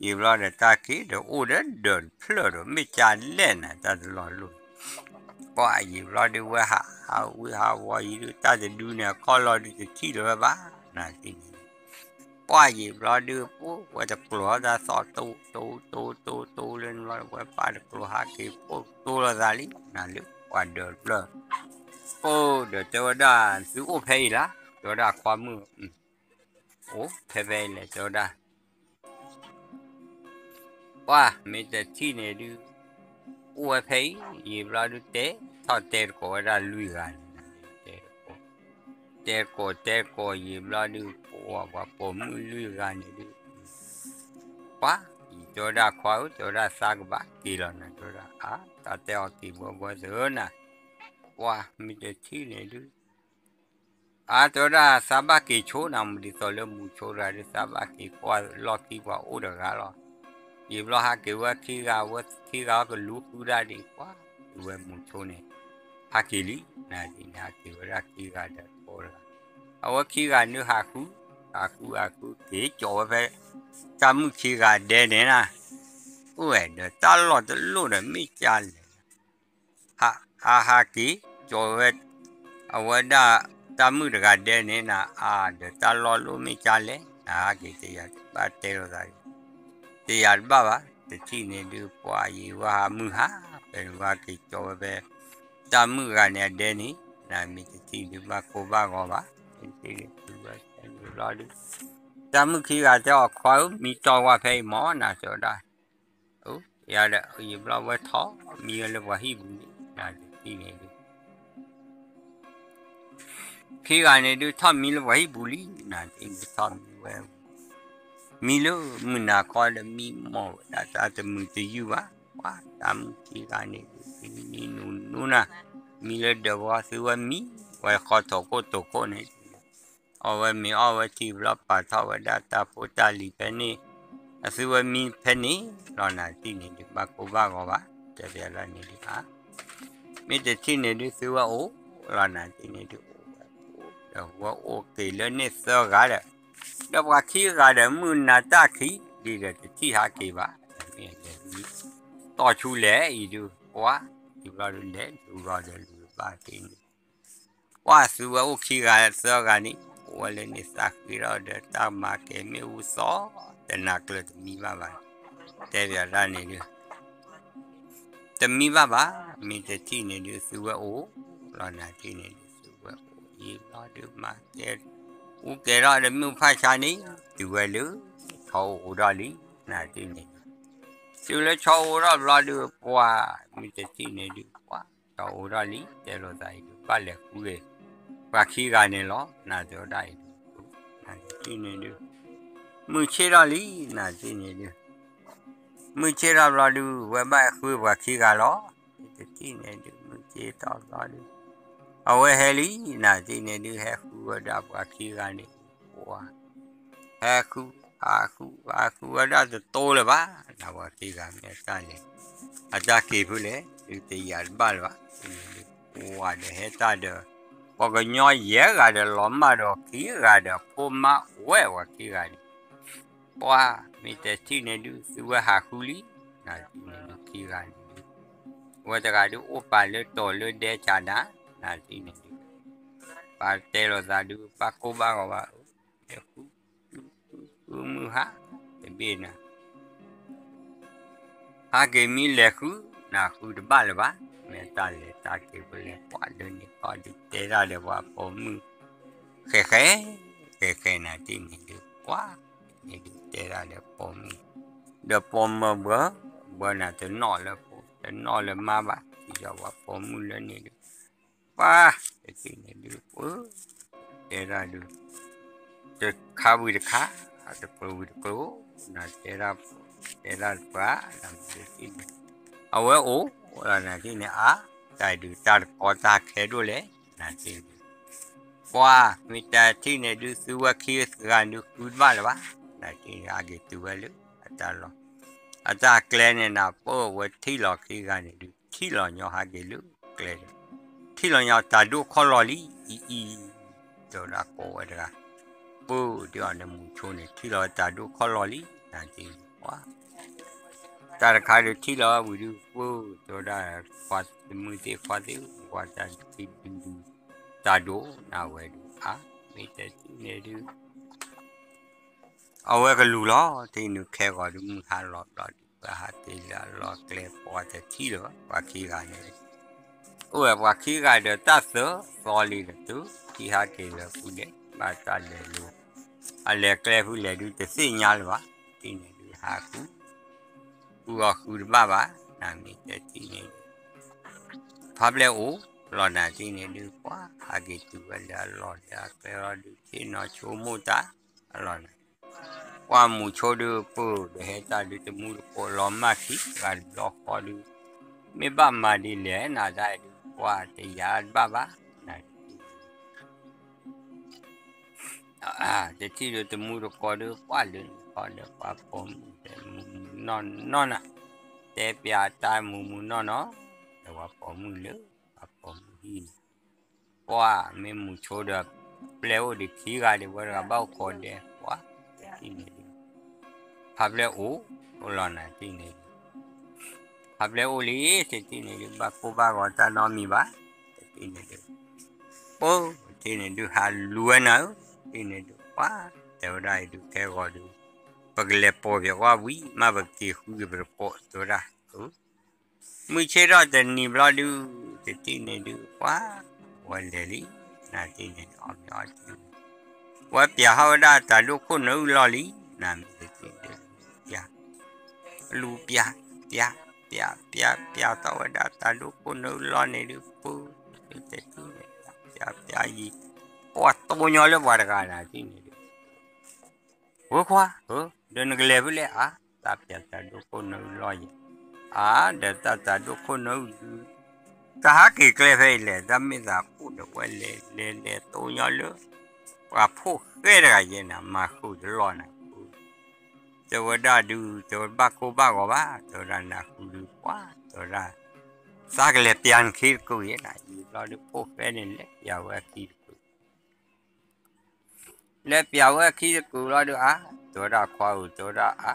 ယံာ်ဘျီဒီးတၢ်က့ၤဒီးအိၣ်ဒီးဒၢးတဖျၢၣ်ဒီး မ့ၢ်ကၢ်လဲၣ်နၤ တၢ်တလီၤလိၣ် ပှၤယံာ်ဘျီဒုးဝဲဟး ဟးဝံဟးဝီၤယံၤဒုး တၢ်တဒုန့ၣ် အခီၣ်လီၤဒုးတထံၣ်လၢၤဝဲဘၣ် နၤသ့ၣ်န့ၣ် ပှၤယံာ်ဘျီဒုး ပဝဲတကျိၤတၢ်သီၣ်တိတိတိတိလၢနဘျီ ဝဲပၢ်တကျိၤဟးက့ၤပိာ်တိလိာ်သးလံ နၤလၢပှၤဒၢးတဖျၢၣ် အိၣ်ဒီးတဲဝဲဒၣ် သုအိၣ်ဖဲအံၤလၢ တဲဝဲဒၣ်ခွါမုၣ် အိၣ်ဖဲဖဲအံၤလဲၣ် တဲဝဲဒၣ် ပှၤမ့ၢ်တထံၣ်န့ၣ်ဒုး အိၣ်ဝဲဖဲအံၤ ယံာ်ဘျီဒုးတဲ ထီၣ်တဲတကိးဝဲဒၣ်လွံၢ်ဂၤန့ၣ် တဲတကိး တဲတကိး ယံာ်ဘျီဒုး ပှၤပိာ်မုၣ်လွံၢ်ဂၤန့ၣ်ဒုး ပှၤ ယံာ်တဲဝဲဒၣ်ခွါဧၢ တဲဝဲဒၣ်သးကဘၣ်က့ၤလီၤနၤ တဲဝဲဒၣ် အါ တၢ်တဲအီၤက့ၤဘှီဘှီသ့ၣ်ဧၢနၤ ပှၤမ့ၢ်တထံၣ်န့ၣ်ဒုး အါ တဲဝဲဒၣ်သးဘၣ်က့ၤဆိနၤ မ့ၢ်ဒ်သိးလၢမူၤဆိတဂၤဒုး သးဘၣ်က့ၤကွၢ်လီၢ်ခံပှၤအိၣ်တဂၤလီၤ. ယံာ်ဘျီဟးက့ၤဝဲခံဂၤ ဝဲခံဂၤကလူၤဃုဒၣ်ဒံး ပှၤ ဝဲမူၤဆိန့ၣ် ဟးက့ၤလံ နၤဒ်န့ၣ် ဟးက့ၤဝဲဒၣ်ခံဂၤဒီးတကိးတဂၤ အဝဲခံဂၤန့ၣ်ဟးဃု ဟးဃုဟးဃုက့ၤကၠီၤဝဲဖဲ တၢ်မုၣ်ခံဂၤဒဲန့ၣ်နၤ အိၣ်ဝဲဒီးတၢ်လီၢ်တလိၣ်ဒီးမ့ၢ်ကၢ်လဲၣ် ဟး ဟးက့ၤ ကၠီၤဝဲ အဝဲဒၣ် တၢ်မုၣ်တဂၤဒဲန့ၣ်နၤ အါ ဒီးတၢ်လီၢ်လိၣ်မ့ၢ်ကၢ်လဲၣ် နဟးက့ၤတယၤတဘၣ်တဲလိာ်သး, တယၤတဘၣ်ဘၣ်, တထံၣ်န့ၣ်ဒုး ပှၤယံၤဝဲဟးမုၢ်ဟါ, ဖဲန့ၣ်ဝဲဟးက့ၤကၠီဝဲဖဲ တၢ်မုၣ်ဂၤန့ၣ်အဒဲန့ၣ်, နမ့ၢ်တထံၣ်ဒုးဘၣ်ကိၢ်ဘၣ်ဂီၤဘၣ်, မ့ၢ်တထံၣ်ဒုးတုၤဝဲဖဲန့ၣ်ဘျီဒုး, တၢ်မုၣ်ခံဂၤတဲအီၤခွါဧၢ မံတီၢ်ဝဲဖဲအံၤမၢ် နၤတဲဝဲဒၣ် ယၤဒီး ယဘျီဝဲထီၣ်မံဝဲလၢပှၤဟံၣ်ပူၤန့ၣ် နၤတထံၣ်န့ၣ်ဒုး ခံဂၤန့ၣ်ဒုး ထီၣ်မံလၢပှၤဟံၣ်ပူၤလံ, နၤတထံၣ်န့ၣ်ထီၣ်မံဝဲ မံလၢမုၢ်နၤခီဒီး မံမီၢ်ဝဲဒၣ်တၢ်တမုာ်တယုၢ်ဘၣ်, ပှၤတၢ်မုၣ်ခံဂၤန့ၣ်ဒုး မံမံနူနူနၤ, မံလၢဒၢးပှၤသုဝဲမံ, ဝဲဃီထိးခိၣ်တိာ်ခိၣ်န့ၣ် အီၣ်ဝဲမ့ၤအီၣ်ဝဲထံဘျီ ပာ်ထီၣ်ဝဲဒၣ်တၢ်ဖိတၢ်လံၤဖဲန့ၣ်, အသုဝဲမံဖဲန့ၣ်လီၤ နၤတထံၣ်န့ၣ်ဒုး ဘၣ်ကိၢ်ဘၣ်ဂီၤဘၣ်, တဲဘၣ်ဒၣ်န့ၣ်ဒုး မ့ၢ်တထံၣ်န့ၣ်ဒုး သုဝဲအိၣ်လီၤ နၤတထံၣ်န့ၣ်ဒုး အိၣ်ဝဲအိၣ်, ဒီးဝဲအိၣ်က့ၤလၢန့ၣ်သၢဂၤဒီး, ဒီးပှၤခံဂၤဒီး မုၢ်နၤတၢ်ခံး ဒ်ဒီးတထံၣ်ဟးက့ၤဘၣ်, မ့ၢ်လဲၤ တီၢ်ဆူလဲၣ်အံၤဒုး ပှၤ ယဘျီဒုးလဲၤလူၤဂီၤဒီးလူၤဘၣ်က့ၤန့ၣ်, ပှၤသုဝဲအိၣ်ခံဂၤသၢဂၤန့ၣ် အိၣ်ဝဲလၢန့ၣ်သးဃ့ထီၣ်ဒီး တၢ်မၤကဲၤမ့ၣ်အူသီ တနၤကျၢၤတမံဘၣ်ဘၣ်, တဲဘၣ်ဒၣ်န့ၣ်ဒုး တမံဘၣ်ဘၣ်, မ့ၢ်တထံၣ်န့ၣ်ဒုး သုဝဲအိၣ်လီၤ နၤတထံၣ်န့ၣ်ဒုး သုဝဲအိၣ်အံၤလီၤဒုး မၤကဲၤ အူကဲၤထီၣ်ဒီးမ့ၣ်အူဖးဆါန့ၣ် တုၤဝဲလၢ ဆီအိၣ်ထီၣ်လံ နၤတထံၣ်န့ၣ်ဒုး, တုၤလၢဆီအိၣ်ထီၣ်ဘျီဒုး ပှၤ မ့ၢ်တထံၣ်န့ၣ်ဒုး ပှၤ ဆီအိၣ်ထီၣ်လံ တဲလိာ်သးအံၤဒုး ဘၣ်လဲၤဃုဂ့ၤ ပှၤခံဂၤန့ၣ်လီၤ နၤတဲဝဲဒၣ်အံၤဒုး, နၤတထံၣ်န့ၣ်ဒုး မုၢ်ဆ့ၣ်ထီၣ်လံ နၤတထံၣ်န့ၣ်ဒုး မုၢ်ဆ့ၣ်ထီၣ်ဘျီဒုး ဝဲဘၣ်ဃုပှၤခံဂၤလီၤ, တထံၣ်န့ၣ်ဒုး မုၢ်ဆ့ၣ်ထီၣ်ဘျီဒုး အဝဲဟဲလံ နၤတထံၣ်န့ၣ်ဒုး ဟဲဃုဝဲဒၣ်ပှၤခံဂၤန့ၣ် ပှၤ ဟဲဃု ဟးဃု ဟးဃုဝဲဒၣ်တတိၤလၢၤဘၣ်, နၤပှၤခံဂၤမ့ၢ်အတၢ်လဲၤ အတၢ်က့ၤဖုလဲၣ် ဒုးတယၤတဘၣ်လၢၤဘၣ်, ပှၤဒီးဟဲတၢ်ဒီး ပှၤကညီယဲၢ်ဂၤဒီးလီၤမၢ်ဒီးခံဂၤဒီး ဖိမါဝဲပှၤခံဂၤန့ၣ် ပှၤ မ့ၢ်တထံၣ်န့ၣ်ဒုး သုဝဲဟးဃုလံ, နၤတထံၣ်န့ၣ်ဒုး ခံဂၤန့ၣ်ဒုး ဝဲတဂၤဒုးအိၣ်ပာ်လၢတီၤလၢဒဲဆးနၤ, နၤတထံၣ်န့ၣ်ဒုး ပှၤတဲလိာ်သးဒုး ဘၣ်ကိၢ်ဘၣ်ဂီၤဘၣ်, ဃု ဃုမုၢ်ဟါ တဘ့ၣ်နၤ ဟးက့ၤမံလဲၤဃု, နၤဃုတဘၣ်လၢၤဘၣ်, မ့ၢ်တၢ်လဲၤတၢ်က့ၤဖုလဲၣ် ပှၤဒုးန့ၣ်ကီၢ်ဒုးတဲတၢ်ဒီးပှၤပိာ်မုၣ် ဃဲၤဃဲၤ ဃဲၤဃဲၤ နၤတထံၣ်န့ၣ်ဒုး ပှၤ န့ၣ်ဒုးတဲတၢ်ဒီးပိာ်မုၣ် ဒီးပိာ်မၢၤဘၢ ဘၢနၤတနီၣ်လၢဖိ တနီၣ်လၢမါဘၣ် စံးဒီးပှၤပိာ်မုၣ်လၢန့ၣ်ဒုး ပှၤ တထံၣ်န့ၣ်ဒုး ပှၤ တဲတၢ်ဒုး တခါဝံၤတခါ တကျိၤဝံၤတကျိၤ နၤတဲတၢ် တဲတၢ်တပှၤ နၤတထံၣ်န့ၣ် အဝဲအိၣ်လီၤ နၤတထံၣ်န့ၣ် အါ တၢ်ဒုးတၢ်တကီတၢ်ခဲဒိၣ်လဲၣ် နၤတထံၣ်န့ၣ် ပှၤ မ့ၢ်တထံၣ်န့ၣ်ဒုး သုဝဲခံဂၤဒုးဃုတဘၣ်လၢၤဘၣ် နၤတထံၣ်န့ၣ် ဟးက့ၤတုၤဝဲလၢ အတၢ်လီၢ် အတၢ်ကျဲန့ၣ် နၤပၢၢ်ဝဲထံၣ်လီၤခံဂၤန့ၣ်ဒုး ထံၣ်လီၤညီဟးက့ၤလၢကျဲဒီး ထံၣ်လီၤညီတၢ်ဒိၣ်ခီၣ်လီၤလံ အံၤအံၤ တဲဝဲဒၣ်ကိးဝဲတဂၤ ပၢၢ်ဒုးအီၤဒီးမုၢ်ဆိန့ၣ် ထံၣ်လီၤတၢ်ဒိၣ်ခီၣ်လီၤလံ နၤတထံၣ်န့ၣ် ပှၤ တၢ်တခါဒုးထံၣ်လီၤဝံၤဒုး ပၢၢ် တဲဝဲဒၣ် ပှၤတမုၢ်သ့ၣ်ခွါသ့ၣ် ပှၤတၢ်တထံၣ်ဒုးဒုး တၢ်ဒိၣ်နၤဝဲဒုး အါ မ့ၢ်တထံၣ်န့ၣ်ဒုး အဝဲကလူၤလီၤ တထံၣ်န့ၣ် ခဲဂီၤဒုး မုၢ်ဟါလီၤဘျီဒုး ပှၤဟးက့ၤလၢအလီၢ်ကျဲ ပှၤတထံၣ်လၢၤဘၣ် ပှၤခံဂၤန့ၣ် အိၣ်ဝဲပှၤခံဂၤဒီးတၢ်သၢသီလံဒီး တုၤထံၣ်ဟးက့ၤလၢၤဖုလဲၣ် ဘၣ်တၢ်လဲၤလိၤ အလဲၤကျဲဖုလဲၣ်ဒုး တသ့ၣ်ညါလၢၤဘၣ် တထံၣ်န့ၣ်ဒုး ဟးဃု ဃုအီၤဃုတဘၣ်ဘၣ် နၤမ့ၢ်တထံၣ်န့ၣ် ဖါပျဲၢ်အိၣ်လီၤနၤတထံၣ်န့ၣ်ဒုး ပှၤဟးက့ၤတုၤဝဲလၢအလီၢ်လၢအကျဲလီၤဒုး ထံၣ်နီၢ်ဆိကမိၣ်တၢ် အလီၢ်န့ၣ် ပှၤမုၢ်ဆိဒုး ပၢၢ်ဒီးဟဲတၢ်ဒုး တမူတကိးလီၤမၢ်ခံ ဂၤတဘျီဃီဒုး မ့ၢ်ဘၣ်မၤဒ်လဲၣ် နၤတၢ်ဒုး ပှၤတယာ်တဘၣ်ဘၣ် နၤ တထံၣ်ဒုး တမူတကိးဒုး ပှၤလၢန့ၣ်ဃီဒီး ပှၤပိာ်မုၣ်ဒီး မုၢ်မုၢ်နီၢ်နီၢ်နၤ တဲပျးတၢ်မုၢ်မုၢ်နီၢ်နီၢ် ဒီးပှၤပိာ်မုၣ်လၢ ပှၤပိာ်မုၣ်ဟံၣ်န့ၣ် ပှၤမ့ၢ်မုၢ်ဆိဒီး ပျဲၢ်အိၣ်ဒံးခံဂၤဒံး ဝဲတဂၤဘၣ်အိၣ်ခိးဒဲး ပှၤ တထံၣ်န့ၣ်ဒုး ဖါပျဲၢ်အိၣ် အိၣ်လီၤနၤတထံၣ်န့ၣ်ဒုး ဖါပျဲၢ်အိၣ်လံ တထံၣ်န့ၣ်ဒုး ဘၣ်ကိၢ်ဘၣ်ဂီၤတၢ်နီတမံၤဘၣ် တထံၣ်န့ၣ်ဒုး ပၢ် တထံၣ်န့ၣ်ဒုး ဟးလူၤဝဲနၤဧၢ တထံၣ်န့ၣ်ဒုး ပှၤ တဲဝဲဒၣ်အံၤဒုး ခဲဂီၤဒုး ပကလဲၤပိာ်ပှၤဝံၤ မ့ၢ်ပက့ၤဃုက့ၤပတကိး တဲဝဲဒၣ်, မုၢ်ဆ့ၣ်ထီၣ်တနံၤဘျီဒုး တထံၣ်န့ၣ်ဒုး ပှၤ ဝဲလဲၤလံ, နၤတထံၣ်န့ၣ် အီၣ်မ့ၤအီထံ ဝဲပျးဟီၣ်ဝဲဒၣ်တၢ်ဒိၣ်ခိၣ်နၢအုၣ်လီၢ်လံ, နၤမ့ၢ်တထံၣ်ဒုး ပျး လူၤပျး ပျး ပျး ပျး ပျးသီၣ်ဝဲဒၣ်တၢ်ဒိၣ်ခိၣ်နၢအုၣ်လီၢ်န့ၣ်ဒုး ပှၤ မ့ၢ်တထံၣ်န့ၣ် ပျး ပျး ပျးယံၤ ပှၤတိညါလၢပှၤတဂၤနၤတထံၣ်န့ၣ်ဒုး ဝဲခွါဧၢ, ဒီးနကလဲၤဖဲလဲၣ်အါ, တၢ်ပျးတၢ်ဒိၣ်ခိၣ်နၢအုၣ်လီၢ်ယံၤ, အါ ဒီးတၢ်တၢ်ဒိၣ်ခိၣ်နၢအုၣ်ဒုး တၢ်ဟးက့ၤကျဲဖဲအံၤလဲၣ်, တၢ်မ့ၢ်သးပူၣ်ဒီးဝဲလဲၤလဲၤလဲၤတိညါလၢ ပှၤဖိၣ်ဃဲတဂၤယဲနၤ မၤဃုာ်တလီၢ်နၤ တဲဝဲဒၣ်ဒုး တဲဝဲဘၣ်ကိၢ်ဘၣ်ဂီၤဘၣ်, တဲဝဲဒၣ်နၤဃုဒုး ပှၤ တဲဝဲဒၣ် သးကလဲၤပျးနခံတကုာ်ယဲနၤ, ယံာ်ဘျီဒုး ဖိၣ်ဃဲန့ၣ်လဲၤပျးဝဲအခံတကုာ် လဲၤပျးဝဲအခံတကုာ်လီၤဒုးအါ, တဲဝဲဒၣ်ခွါဧၢ တဲဝဲဒၣ်အါ,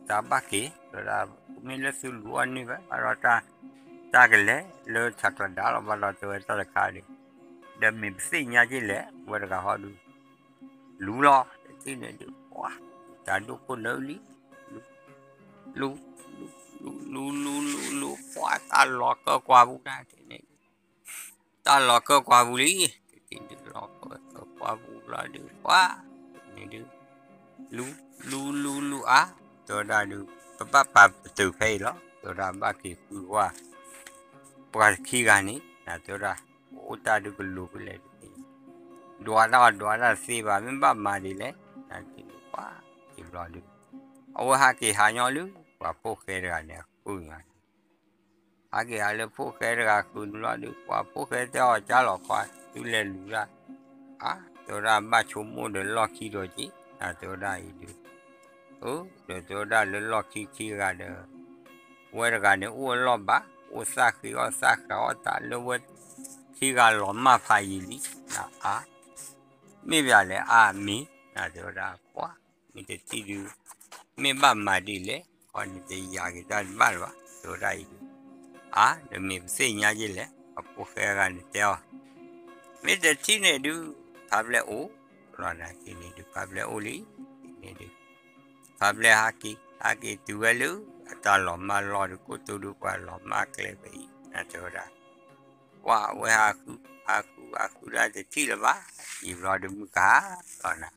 တၢ်ဘၣ်က့ၤ တဲဝဲဒၣ် မ့ၢ်လၢသုလူၤအီၣ်န့ၢ်ဝဲ ဘၣ်ဒီးတၢ် တၢ်ကလဲၤလၢဆးကျးဒါလီၤ ဘၣ်ဒီးတဲဝဲတၢ်တခါဒီး ဒီးမ့ၢ်ပသ့ၣ်ညါက့လဲၣ် ဝဲတဂၤဟီဒုး လူၤလီၤ တထံၣ်န့ၣ်ဒုး ပှၤ တၢ်ဒိၣ်ခိၣ်နၢအုၣ်လံ လူၤ လူၤ လူၤ လူၤ လူၤ လူၤ လူၤ ပှၤ တၢ်လီၤကၢကွၢ်ပူၤနၤတထံၣ်န့ၣ်ဒုး တၢ်လီၤကၢကွၢ်ပူၤလံ, တထံၣ်ဒုးလီၤကၢကွၢ်ပူၤလီၤဒုး ပှၤ န့ၣ်ဒုး လူၤ လူၤ လူၤ လူၤအါ, တဲဝဲဒၣ်ဒုး ပဘၣ်ပာ်ပတုာ်ဖဲအံၤလီၤ, တဲဝဲဒၣ်ဘၣ်က့ၤဃုဝဲ ပှၤခံဂၤန့ၣ် နၤတဲဝဲဒၣ် အိၣ်တၢ်ဒုးကလူၤဖဲလဲၣ်ဒုး ဒွးတၢ်အီၤဒွးတၢ်တသ့ဘၣ် မ့ၢ်ဘၣ်မၤဒ်လဲၣ်, နၤတထံၣ်န့ၣ် ပှၤ ယံာ်ဘျီဒုး အဝဲဟးက့ၤဟးညီလၢ ပှၤဖိၣ်ဃဲတဂၤန့ၣ် အဃုာ်ညါ ဟးက့ၤဟးလၢဖိၣ်ဃဲတဂၤဃုာ်န့ၣ်လီၤဒုး ပှၤဖိၣ်ဃဲတဲအီၤ ကၢ်လီၤခွါ သုလဲၤလူၤဒၣ်, အါ တဲဝဲဒၣ်ဘၣ်ဆိကမိၣ်ဒီးလီၢ်ခံဒီးက့ၤ နၤတဲဝဲဒၣ်အံၤဒုး, အၢ ဒီးတဲဝဲဒၣ်လၢလီၢ်ခံခံဂၤဒီး ဝဲတဂၤန့ၣ်အိၣ်အလီၢ်ဘၣ် အိၣ်သၣ်ဃ့အီၣ်သၣ်ဃးအီၣ်တၢ်လၢဝဲခံဂၤလီၤမၢ်ဖးယံာ်လံ, နၤအါ မ့ၢ်ပျးလဲၣ်အါမ့ၢ် နၤတဲဝဲဒၣ် ပှၤ မ့ၢ်တထံၣ်ဒုး မ့ၢ်ဘၣ်မၤဒ်လဲၣ် ခီန့ၣ်တယာ်က့ၤတၢ်တဘၣ်လၢၤဘၣ် တဲဝဲဒၣ်အံၤဒုး, အါ ဒီးမ့ၢ်ပသ့ၣ်ညါက့လဲၣ် အဖိၣ်ဃဲဂၤန့ၣ်တဲအီၤ, မ့ၢ်တထံၣ်န့ၣ်ဒုး ဖးဖျဲၣ်အိၣ်လီၤနၤတထံၣ်န့ၣ်ဒုး ဖးဖျဲၣ်အိၣ်လံ, တထံၣ်န့ၣ်ဒုး ဖးဖျဲၣ်ဟးက့ၤ ဟးက့ၤတုၤဝဲလၢ အတၢ်လီၤမၢ်လီၢ်ဒုး ကိတိၢ်ဒုးပှၤလီၤမၢ်ကျဲဖဲအံၤ နၤတဲဝဲဒၣ်, ပှၤဝဲဟးဃု ဟးဃု ဟးဃုဒၣ်တထံၣ်လၢၤဘၣ်, ယံာ်ဘျီဒုးမုၢ်ကဟါလီၤနၤ,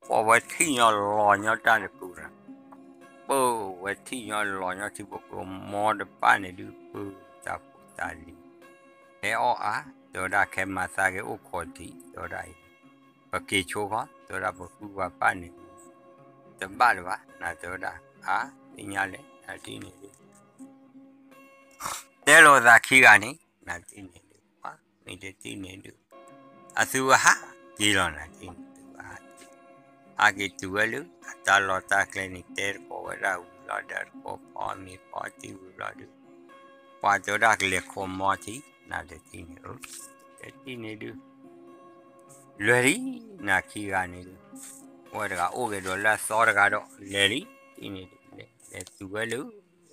ပှၤဝဲထံၣ်ညီလီၤညီတၢ်တကုာ်နၤ, ပၢ်ဝဲထံၣ်ညီလီၤညီထံဖိကီၢ်ဖိ မ်တပၣ်န့ၣ်ဒုး ပၢ်တၢ်ဖိတၢ်လံၤ ဟဲအီၣ်အါ, တဲဝဲဒၣ်ခဲမၤသးက့ၤအိၣ်ခိးတံၢ် တဲဝဲဒၣ်အံၤ, ပက့ၤဆိခီ တဲဝဲဒၣ်ပဃုပှၤပၣ်န့ၣ် တဘၣ်လၢၤဘၣ် နၤတဲဝဲဒၣ်, အါ သ့ၣ်ညါလဲၣ် နၤတထံၣ်န့ၣ်ဒုး တဲလိာ်သးခံဂၤန့ၣ် နၤတထံၣ်န့ၣ်ဒုး ပှၤမ့ၢ်တထံၣ်န့ၣ်ဒုး အသုဝဲဟးက့ၤလီၤ နၤတထံၣ်န့ၣ် သုဝဲဟးက့ၤ ဟးက့ၤတုၤဝဲလၢ အတၢ်လီၢ်တၢ်ကျဲန့ၣ် တဲတကိးဝဲဒၣ်ဝံၤလီၤဒီး တကိးဖီမ့ၤဖီထံဝံၤလီၤဒုး ပှၤတဲဝဲဒၣ်ကလဲၤခိးမီထံ နၤတထံၣ်န့ၣ် တထံၣ်န့ၣ်ဒုး လဲၤလံ နၤခံဂၤန့ၣ်ဒုး ဝဲတဂၤအိၣ်က့ၤဒီးလၢအသီတဂၤဒီး လဲၤလံ တထံၣ်န့ၣ်ဒုး လဲၤတုၤဝဲလၢ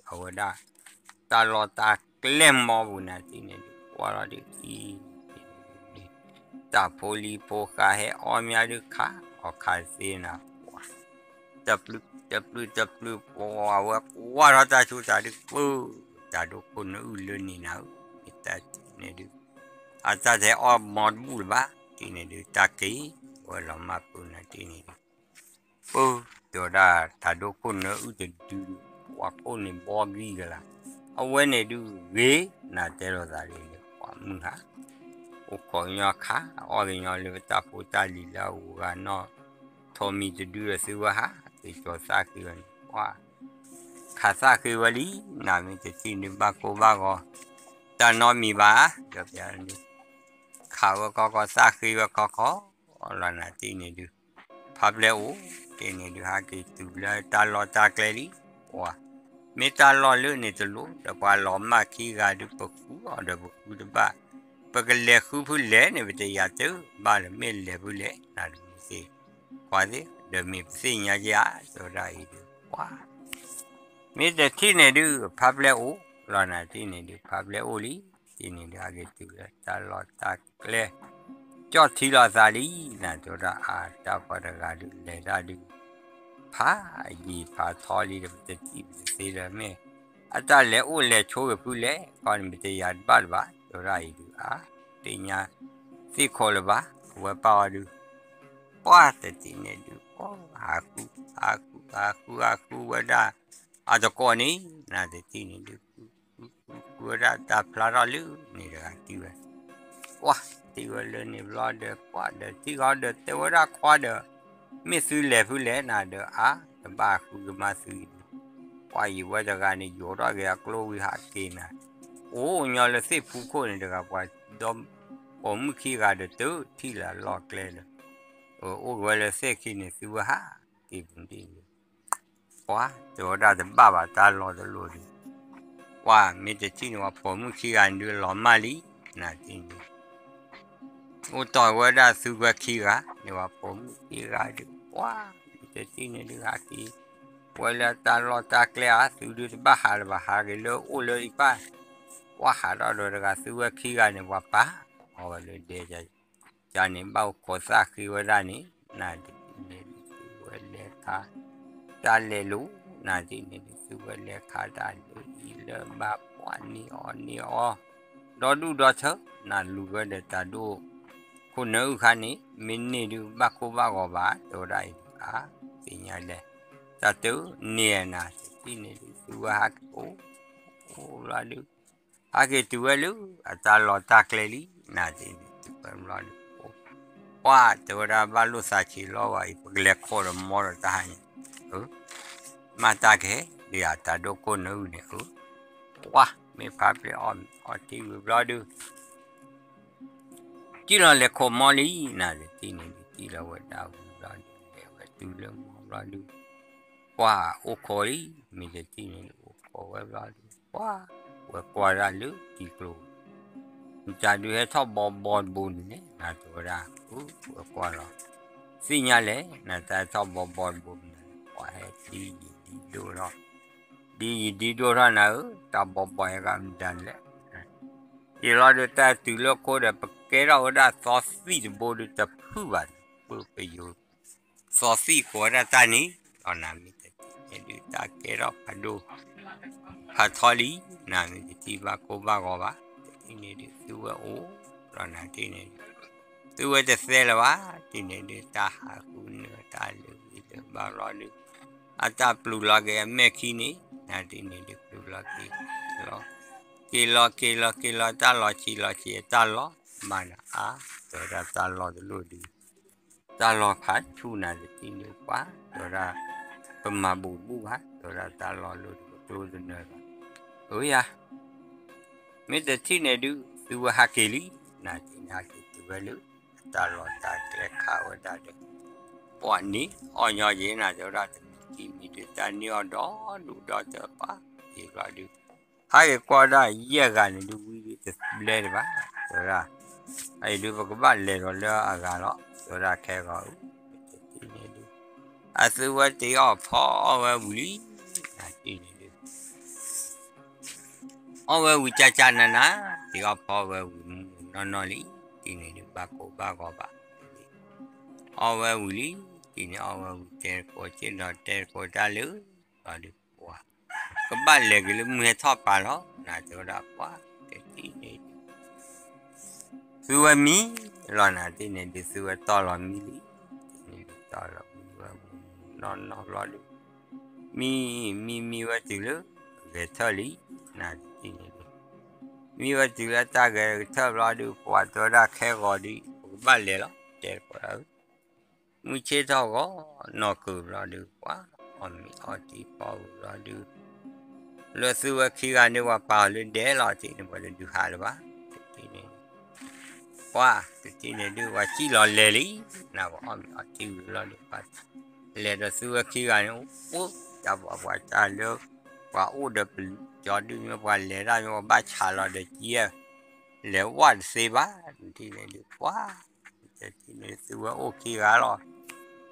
အဝဲဒၣ် တၢ်လီၢ်တၢ်ကျဲမီပူၤ နၤတထံၣ်န့ၣ်ဒုး ကွၢ်လီၤဒုး တၢ်ဖိလံၤဖိဃးဟဲအီၣ်မးဒုး ခးအီၣ်ခးသ့နၤ ပှၤ တပျုၢ်တပျုၢ်တပျုၢ် ပှၤဝဲကွၢ်ထီၣ်တၢ်ဆိတၢ်ဒုး ပၢ် တၢ်ဒိၣ်ခိၣ်နၢအုၣ်လၢန့ၣ်နၤဧၢ မ့ၢ်တၢ်တထံၣ်န့ၣ်ဒုး အတၢ်တဟဲအီၣ်မီတဘူၣ်လၢၤဘၣ် တထံၣ်န့ၣ်ဒုး တၢ်က့ၤဝဲလီၤမၢ်ပၢၢ် နၤတထံၣ်န့ၣ်ဒုး ပၢ် တဲဝဲဒၣ် တၢ်ဒိၣ်ခိၣ်နၢအုၣ်တဒုဒုး ပှၤခိၣ်န့ၣ်ဘီဂံၢ်ကလၤ အဝဲန့ၣ်ဒုးဂ့ၤ နၤတဲလိာ်သးလံ ပှၤမုၢ်ဟါ အိၣ်ခိးကညီခး အီၣ်ကညီလၢပတၢ်ဖိတၢ်လံၤလၢအဂုၤအဂၤနီၢ် ထိးမံၤတဒုဒီးသုဝဲဟး က့ၤကၠီၤသၣ်ဃ့ဝဲန့ၣ် ပှၤ ခးသၣ်ဃ့ဝဲလံ နၤမ့ၢ်တထံၣ်ဒုး ဘၣ်ကိၢ်ဘၣ်ဂီၤ တၢ်နီတမံၤဘၣ် ဒီးပျးန့ၣ် ခးဝဲခီခီ သၣ်ဃ့ဝဲခီခီ လီၤနၤတထံၣ်န့ၣ်ဒုး ဖးဖျဲၣ်အိၣ် တထံၣ်န့ၣ်ဒုး ဟးက့ၤတုၤလၢတၢ်လီၢ်တၢ်ကျဲလံ ပှၤ မ့ၢ်တၢ်လီၢ်လၢန့ၣ်တလိၣ် ဒီးပှၤလီၤမၢ်ခံဂၤဒုး ပဃုအီၤဒီးပဃုတဘၣ် ပကလဲၤဃုဖုလဲၣ်န့ၣ် ပတယာ်တၢ်ဘၣ်လၢၤ မ့ၢ်လဲၤဖုလဲၣ် နၤတမုၢ်သ့ၣ် ပှၤသ့ၣ် ဒီးမ့ၢ်ပသ့ၣ်ညါက့ဧါ တဲဝဲဒၣ်အံၤဒုး ပှၤ မ့ၢ်တထံၣ်န့ၣ်ဒုး ဖးဖျဲၣ်အိၣ် လီၤနၤတထံၣ်န့ၣ်ဒုး ဖးဖျဲၣ်အိၣ်လံ တထံၣ်န့ၣ်ဒုး ဟဲက့ၤတုၤလၢတၢ်လီၢ်တၢ်ကျဲ ကၠီၣ်ထံလီၤသးလံ နၤ တဲဝဲဒၣ် အါ တၢ်ပှၤတဂၤဒုးလဲၤတၢ်ဒုး ဖးယံာ်ဖးထီလံဒီး ပတထံၣ်ပတသ့လၢၤမ့ၢ် အတၢ်လဲၤအိၣ်လဲၤဆိဂ့ၤဖုလဲၣ် ခီန့ၣ် မ့ၢ်တယၤတဘၣ်လၢၤဘၣ် တဲဝဲဒၣ်အံၤဒုး အါ သ့ၣ်ညါသ့ၣ်ခိးလၢၤဘၣ် အဝဲပာ်အီၤဒုး ပှၢ်တထံၣ်န့ၣ်ဒုး ပှၢ်ဟးဃု ဟးဃု ဟးဃု ဟးဃုဝဲဒၣ် အတကိးန့ၣ် နၤတထံၣ်န့ၣ်ဒုး ဃု ဃု ဃု ဃုဝဲဒၣ်တၢ်ဖျါထီၣ်လၢန့ၣ်တဂၤထံၣ်ဝဲ ပှၢ်ထံၣ်ဝဲလၢန့ၣ်ဘျီဒီး ပှၢ်ဒီးထံၣ်ဃီဒီးတဲဝဲဒၣ်ခွါဒီး မ့ၢ်သုလဲၤဖုလဲၣ်နၤဒီး အါ တဘၣ်ဃုကမၤသုအံၤ ပှၢ်ယံာ်ဝဲတဂၤန့ၣ် ယိးထီၣ်က့ၤအကျိဝံၤဟးက့ၤနၤ အိၣ်ညီလၢသ့ၣ်ဖူခိၣ်န့ၣ်တဂၤ ပှၤဒီပိာ်မုၣ်ခံဂၤဒီးတုၤထံၣ်လၢအလီၢ်ကျဲဒီး အိၣ်က့ၤဝဲလၢသ့ၣ်ခံန့ၣ် သုဝဲဟးက့ၤပူၤဒ်န့ၣ် ပှၢ်တဲဝဲဒၣ်တဘၣ်ဘၣ်တၢ်လီၢ်တလီၢ်ဒုး ပှၢ်မ့ၢ်တထံၣ်န့ၣ် ပှၤပိာ်မုၣ်ခံဂၤဒုးလီၤမၢ်လံ နၤတထံၣ်န့ၣ် အိၣ်တီၢ်ဝဲဒၣ်သုဝဲခံဂၤန့ၣ် ပှၤပိာ်မုၣ်ခံဂၤဒုး ပှၢ်မ့ၢ်တထံၣ်န့ၣ်ဒုးဟးက့ၤ ဝဲလၢတၢ်လီၢ်တၢ်ကျဲဧါ သုဒုးတဘၣ်ဟးလၢၤဘၣ် ဟးက့ၤလၢအိၣ်လၢအံၤပၢ် ပှၢ်ဟးထီၣ်ဒီးတဂၤ သုဝဲခံဂၤန့ၣ် ပှၤပာ်အီၤဝဲလၢဒဲ ကန့ၣ်ဘၣ်အိၣ်ခိးသၣ်ဃ့ဝဲဒၣ်န့ၣ် နၤတထံၣ်န့ၣ်ဒုး သုဝဲလဲၤခါ တၢ်လဲၤလိၤ နၤတထံၣ်န့ၣ်ဒုး သုဝဲလဲၤခါတၢ်လၢအံၤလၢဘၣ်ပှၢ်န့ၢ်အီၤန့ၢ်အီၤ ဒီဒူၣ်ဒီထၢ နၤလူၤဝဲဒီးတၢ်ဒိၣ် ခိၣ်နၢအုၣ်ခါန့ၣ် မ့ၢ်န့ၢ်ဒုးဘၣ်ကိၢ်ဘၣ်ဂီၤဘၣ် တဲဝဲဒၣ်အံၤဒုး အါ သ့ၣ်ညါလဲၣ် တၢ်တန့ၢ်နၤတထံၣ်န့ၣ်ဒုး သုဝဲဟးက့ၤအိၣ် အိၣ်ဘျီဒုး ဟဲက့ၤတုၤဝဲလၢ အတၢ်လီၢ်တၢ်ကျဲလံ နၤတထံၣ်န့ၣ် တုၤဝဲဘျီဒုး ပှၢ်တဲဝဲဒၣ်ဘၣ်လိာ်သးဆံးလီၤဘၣ်အံၤ ပကလဲၤခိးဒီးမီဒီးတၢ်ဟါညါ အၢ မၤတၢ်ကဟဲ ဒ်အတၢ်ဒိၣ်ကိၢ်နၢအုၣ်န့ၣ် အၢ ပှၢ်မ့ၢ်ဖးပျဲၢ်အီၣ်မ့ၤအီထံဝံၤဘျီဒုး ကံၣ်လီၤလဲၤခိးမီလံ နၤတထံၣ်န့ၣ်ဒုး ကံၣ်လီၤဝဲဒၣ်ဝံၤဘျီဒုး လဲၤဝဲတုၤလၢမီဘျီဒုး ပှၢ်အိၣ်ခိးလံ မ့ၢ်တထံၣ်န့ၣ်ဒုး အိၣ်ခိးဝဲဘျီဒုး ပှၢ် ဝဲကွၢ်ဒၣ်လၢထံကျိ မတၤဒုးဟဲထီၣ်ဘီဘီတဘိန့ၣ်လဲၣ် နၤတဲဝဲဒၣ် အၢ ဝဲကွၢ်လီၤ သ့ၣ်ညါလဲၣ် နၤတၢ်ဟဲထီၣ်ဘီဘီတဘိန့ၣ် ပှၢ်ဟဲဒ်ယံာ်ဒ်ဒိၣ်ထီၣ် ဒ်ယံာ်ဒ်ဒိၣ်ထီၣ်နၤဧၢ တၢ်ဘီဘီဟဲဂၤမတၤန့ၣ်လဲၣ် ယံာ်လီၤဒီးတၢ်တုၤလၢခိဒီး ပကဲထီၣ်ဝဲဒၣ်သီသံၣ်တဘိဒုးတဖုၣ်ဘၣ်န့ၣ် ပပယိၤ သီသံၣ်ကိးဝဲဒၣ်တၢ်န့ၣ် လီၤနၤမ့ၢ်တထံၣ်န့ၣ်ဒုး တၢ်ကဲထီၣ်ဖးဒိၣ် ဖးထီလံ နၤမ့ၢ်တထံၣ်ဘၣ်ကိၢ်ဘၣ်ဂီၤဘၣ် တထံၣ်န့ၣ်ဒုး သုဝဲအိၣ် လီၤနၤတထံၣ်န့ၣ်ဒုး သုဝဲတသဲလၢၤဘၣ် တထံၣ်န့ၣ်ဒုး တၢ်ဟးဃုနၢၤတၢ်လၢာ်ဝံၤလၢာ်ဘၣ်ဘျီဒုး အတၢ်ပျုၤလီၤက့ၤအမဲာ်ခံန့ၣ် နၤတထံၣ်န့ၣ်ဒုး ပျုၤလီၤက့ၤလီၤ က့ၤလီၤက့ၤလီၤက့ၤလီၤ တၢ်လီၤဆံးလီၤဆံးအတၢ်လီၤ မၤနၤအါ တဲဝဲဒၣ်တၢ်လီၢ်တလီၢ်ဒုး တၢ်လီၢ်ဖးဆူၣ်နၤတထံၣ်န့ၣ်ပှၢ် တဲဝဲဒၣ် ပမၤဘူးဘူးဘၣ် တဲဝဲဒၣ်တၢ်လီၢ်လၢဒုးပကျိတနၢၤဘၣ် အၢယၤ မ့ၢ်တထံၣ်န့ၣ်ဒုး သုဝဲဟးက့ၤလံ နၤတထံၣ်န့ၣ်ဟဲက့ၤတုၤဝဲလၢ အတၢ်လီၢ်တၢ်ကျဲခးဝဲဒၣ်ဒီး ပှၢ်န့ၣ် အီၣ်ညီယဲၢ်နၤ တဲဝဲဒၣ်တမံၤခံမံၤဒုး တၢ်န့ၢ်အီၤဒီဒူၣ်ဒီထၢပှၢ် ယံာ်ဘျီဒုး ဟဲက့ၤကွၢ်ဒၣ်ယဲၢ်ဂၤန့ၣ်ဒုး ဝံၤဒုးတဘျဲဒံးဘၣ် တဲဝဲဒၣ် အအံၤဒုး ပကဘၣ်လဲၤဒီးလၢအဂၤလီၤ တဲဝဲဒၣ်ခဲဂီၤဧၢ တထံၣ်န့ၣ်ဒုး အသုဝဲတ့အီၣ်ဖီအီၣ်ဝဲဝံၤလံ နၤတထံၣ်န့ၣ်ဒုး အီၣ်ဝဲဝံၤကၢ်ကၢ်နၤနၤ တ့အီၣ်ဖီဝဲဝံၤမုၢ်မုၢ်နီၢ်နီၢ်လံ တထံၣ်န့ၣ်ဒုး ဘၣ်ကိၢ်ဘၣ်ဂီၤဘၣ် အီၣ်ဝဲဝံၤလံ တထံၣ်န့ၣ်အီၣ်ဝဲဝံၤ တဲတကိးဆ့ၣ်နီၤ တဲတကိးတၢ်လၢာ် ဘျီဒုးပှၢ် ကဘၣ်လဲၤက့ၤလၢမုၢ်ဟဲထီၣ်ပာ်လီၤ နၤတဲဝဲဒၣ်ပှၢ် တထံၣ်န့ၣ်ဒုး သုဝဲမံလီၤ နၤတထံၣ်န့ၣ်ဒုး သုဝဲတီၢ်လီၤမံလံ တထံၣ်န့ၣ်ဒုး တီၢ်လီၤမံဝဲမုၢ်မုၢ်နီၢ်နီၢ်ဘျီဒုး မံ မံမံဝဲတုၤလၢ ဂဲၤထၢၣ်လံ နၤတထံၣ်န့ၣ်ဒုး မံဝဲတုၤလၢတၢ်ဂဲၤကထၢၣ်ဘျီဒုး ပှၢ်တဲဝဲဒၣ်ခဲဂီၤဒုး ပကဘၣ်လဲၤလီၤ တဲတကိးဒၣ် မုၢ်ဆ့ၣ်ထီၣ်ဂီၤ နီၢ်ကုၤဘျီဒုး ပှၢ် အီၣ်မ့ၤအီထံဖီဝံၤဘျီဒုး လၢသုဝဲခံဂၤန့ၣ် ပှၤပာ်အီၤလၢဒဲလီၤ တထံၣ်န့ၣ် ပှၤတဒုးဟးလၢၤဘၣ် တထံၣ်န့ၣ် ပှၢ် တထံၣ်န့ၣ်ဒုး ပှၤစံၣ်လီၤလဲၤလံ နၤပှၤအီၣ်မ့ၤအီထံဝံၤဘျီဒုး ပှၤလဲၤဒီးသုဝဲခံဂၤန့ၣ် အိၣ် တၢ်ပှၤပှၤတၢ်လၢ ပှၤအိၣ်ဒီးပျီဒုးမ့ၢ် ပှၤလဲၤတၢ်မ့ၢ် ပှၤဘၣ်ဆးလီၤဒီးကံ လဲၤဝဲတသ့ဘၣ် တထံၣ်န့ၣ်ဒုး ပှၢ် တထံၣ်န့ၣ် သုဝဲအိၣ်ခံဂၤလီၤ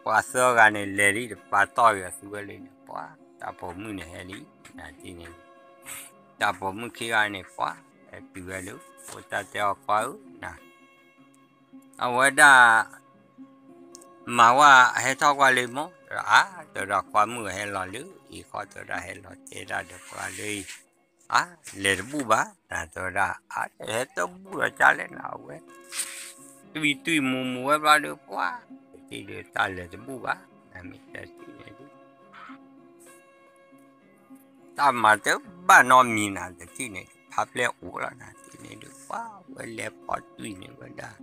ပှၤသၢဂၤန့ၣ် လဲၤလံတပာ်တီၢ်က့ၤအသုဝဲလံန့ၣ် ပှၢ် တၢ်ပိာ်မုၣ်န့ၣ်ဟဲလံ နၤတထံၣ်န့ၣ် တၢ်ပိာ်မုၣ်ခံဂၤန့ၣ် ပှၢ် ဟဲတုၤဝဲလၢ အိၣ်တၢ်တဲအီၤခွါဧၢ နၤ အဝဲဒၣ် မၤဝဲဟဲထီၣ်ကွၢ်လၢမီၢ်, အါ တဲဝဲဒၣ် ခွါမုၣ်ဟဲလီၤလၢအံၤဃီ တဲဝဲဒၣ် ဟဲလီၤတဲဒၣ်ဒီးပှၤလၢအံၤ, အါ လဲၤတဘူၣ်ဘၣ် နၤ တဲဝဲဒၣ် အါ ဟဲတဘူၣ်ဒီးကၢ်လဲၣ်နၤ အဝဲ တွံၢ်တွံၢ်မူမူဝဲဘျီဒုး ပှၤ တထံၣ်ဒုး တၢ်လဲၤတဘူၣ်ဘၣ် နမ့ၢ်တဲထံၣ်န့ၣ်ဒုး တၢ်မၤတဘၣ်နီတမံၤနၤ တထံၣ်န့ၣ်ဒုး ဖးပျဲၢ်အိၣ်လီၤနၤ တထံၣ်န့ၣ်ဒုး ပှၤဝဲလဲၤဖီတွံၢ်န့ၣ်ဝဲဒၣ်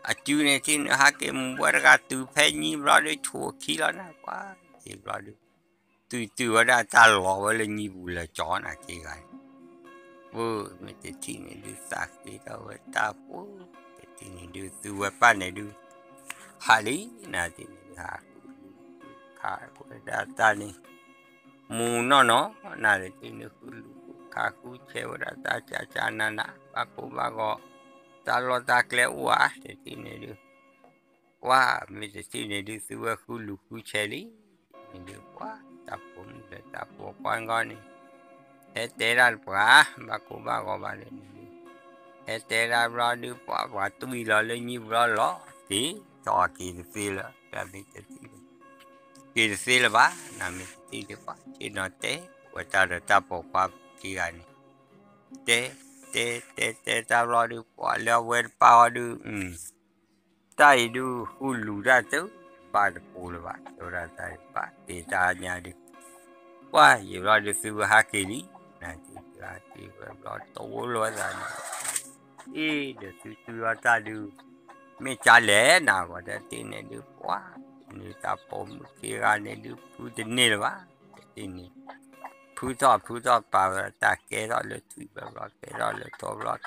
အစုန့ၣ် ထံၣ်န့ၣ် ဟးက့ၤမူဝဲတဂၤတုၤဖဲညံဘျီဒုး ဆိးခံလီၤနၤ ပှၤ ယံာ်ဘျီဒုး တုၤတုၤဝဲဒၣ်တၢ်လီၤဝဲလၢညံပူၤလၢာ်ကၠီနၤ ခံဂၤန့ၣ် ပှၤ မ့ၢ်တထံၣ်န့ၣ်ဒုး သးဃ့ထီၣ်ဝဲတၢ်ဖိ တထံၣ်န့ၣ်ဒုး သုဝဲပၢ်န့ၣ်ဒုး ဟးလံ နၤ တထံၣ်န့ၣ်ဒုး ဟး ခးဝဲဒၣ်တၢ်န့ၣ် မူနီၢ်နီၢ် နၤ တထံၣ်န့ၣ် ဃုလူၤဃုခးဃုဆဲးဝဲဒၣ်တၢ်ကၢ်ကၢ်နးနး ဘၣ်ကိၢ်ဘၣ်ဂီၤ တၢ်လီၢ်တၢ်ကျဲအိၣ်ဧါ တထံၣ်န့ၣ်ဒုး ပှၤ မ့ၢ်တထံၣ်န့ၣ်ဒုး သုဝဲဃုလူၤဃုဆဲးလံ န့ၣ်ဒုး ပှၤ တၢ်ပိာ်မုၣ်ဒီးတၢ်ပိာ်ခွါဂီၢ်န့ၣ် ဟဲတဲဒၣ်တပှၤ ဘၣ်ကိၢ်ဘၣ်ဂီၤဘၣ်လၢန့ၣ်ဒုး ဟဲတဲဒၣ်ဘျီဒုး ပှၤ ပှၤတွံၢ်လီၤလၢညံဘျီလီၤ က့ၤထီၣ်က့ၤတသ့လၢၤ မ့ၢ်တထံၣ်န့ၣ် က့ၤတသ့လၢၤဘၣ် နၤ မ့ၢ်တထံၣ်ဒုး ပှၤ ဆ့ၣ်နီၤတဲ ဝဲတၢ်ဒီးတၢ်ပိာ်ခွါခံဂၤန့ၣ် တဲ တဲ တဲ တဲတၢ်ဘျီဒုး ပှၤလၢအဝဲတပၢ်အီၤဒုး တၢ်အံၤဒုး ဃုလူၤတၢ်တဘၣ်တပူၤလၢၤဘၣ် တဲဝဲဒၣ်တၢ်အံၤ ပှၤ က့ၤတၢ်ညါဒုး ပှၤ ယံာ်ဘျီဒုး သုဝဲဟးက့ၤလံ နၤတထံၣ်န့ၣ်ဒုး ဟးက့ၤဝဲဘျီ တဝီလီၤသးန့ၣ် အ့ ဒီးသုတုၤအီၤတၢ်ဒုး မ့ၢ်ကၢ်လဲၣ်နၤ ပှၤ တထံၣ်န့ၣ်ဒုး ပှၤ န့ၣ်တၢ်ပိာ်မုၣ်ခံဂၤန့ၣ်ဒုး ဖုတန့ၢ်လၢၤဘၣ် တထံၣ်န့ၣ် ဖုထီၣ်ဖုထီၣ်ပာ်ဝဲတၢ်ကဲထီၣ်လၢထွံၣ်ဘျီဘျီ ကဲထီၣ်လၢထိးဘျီ ကဲထီၣ်သၣ်မံ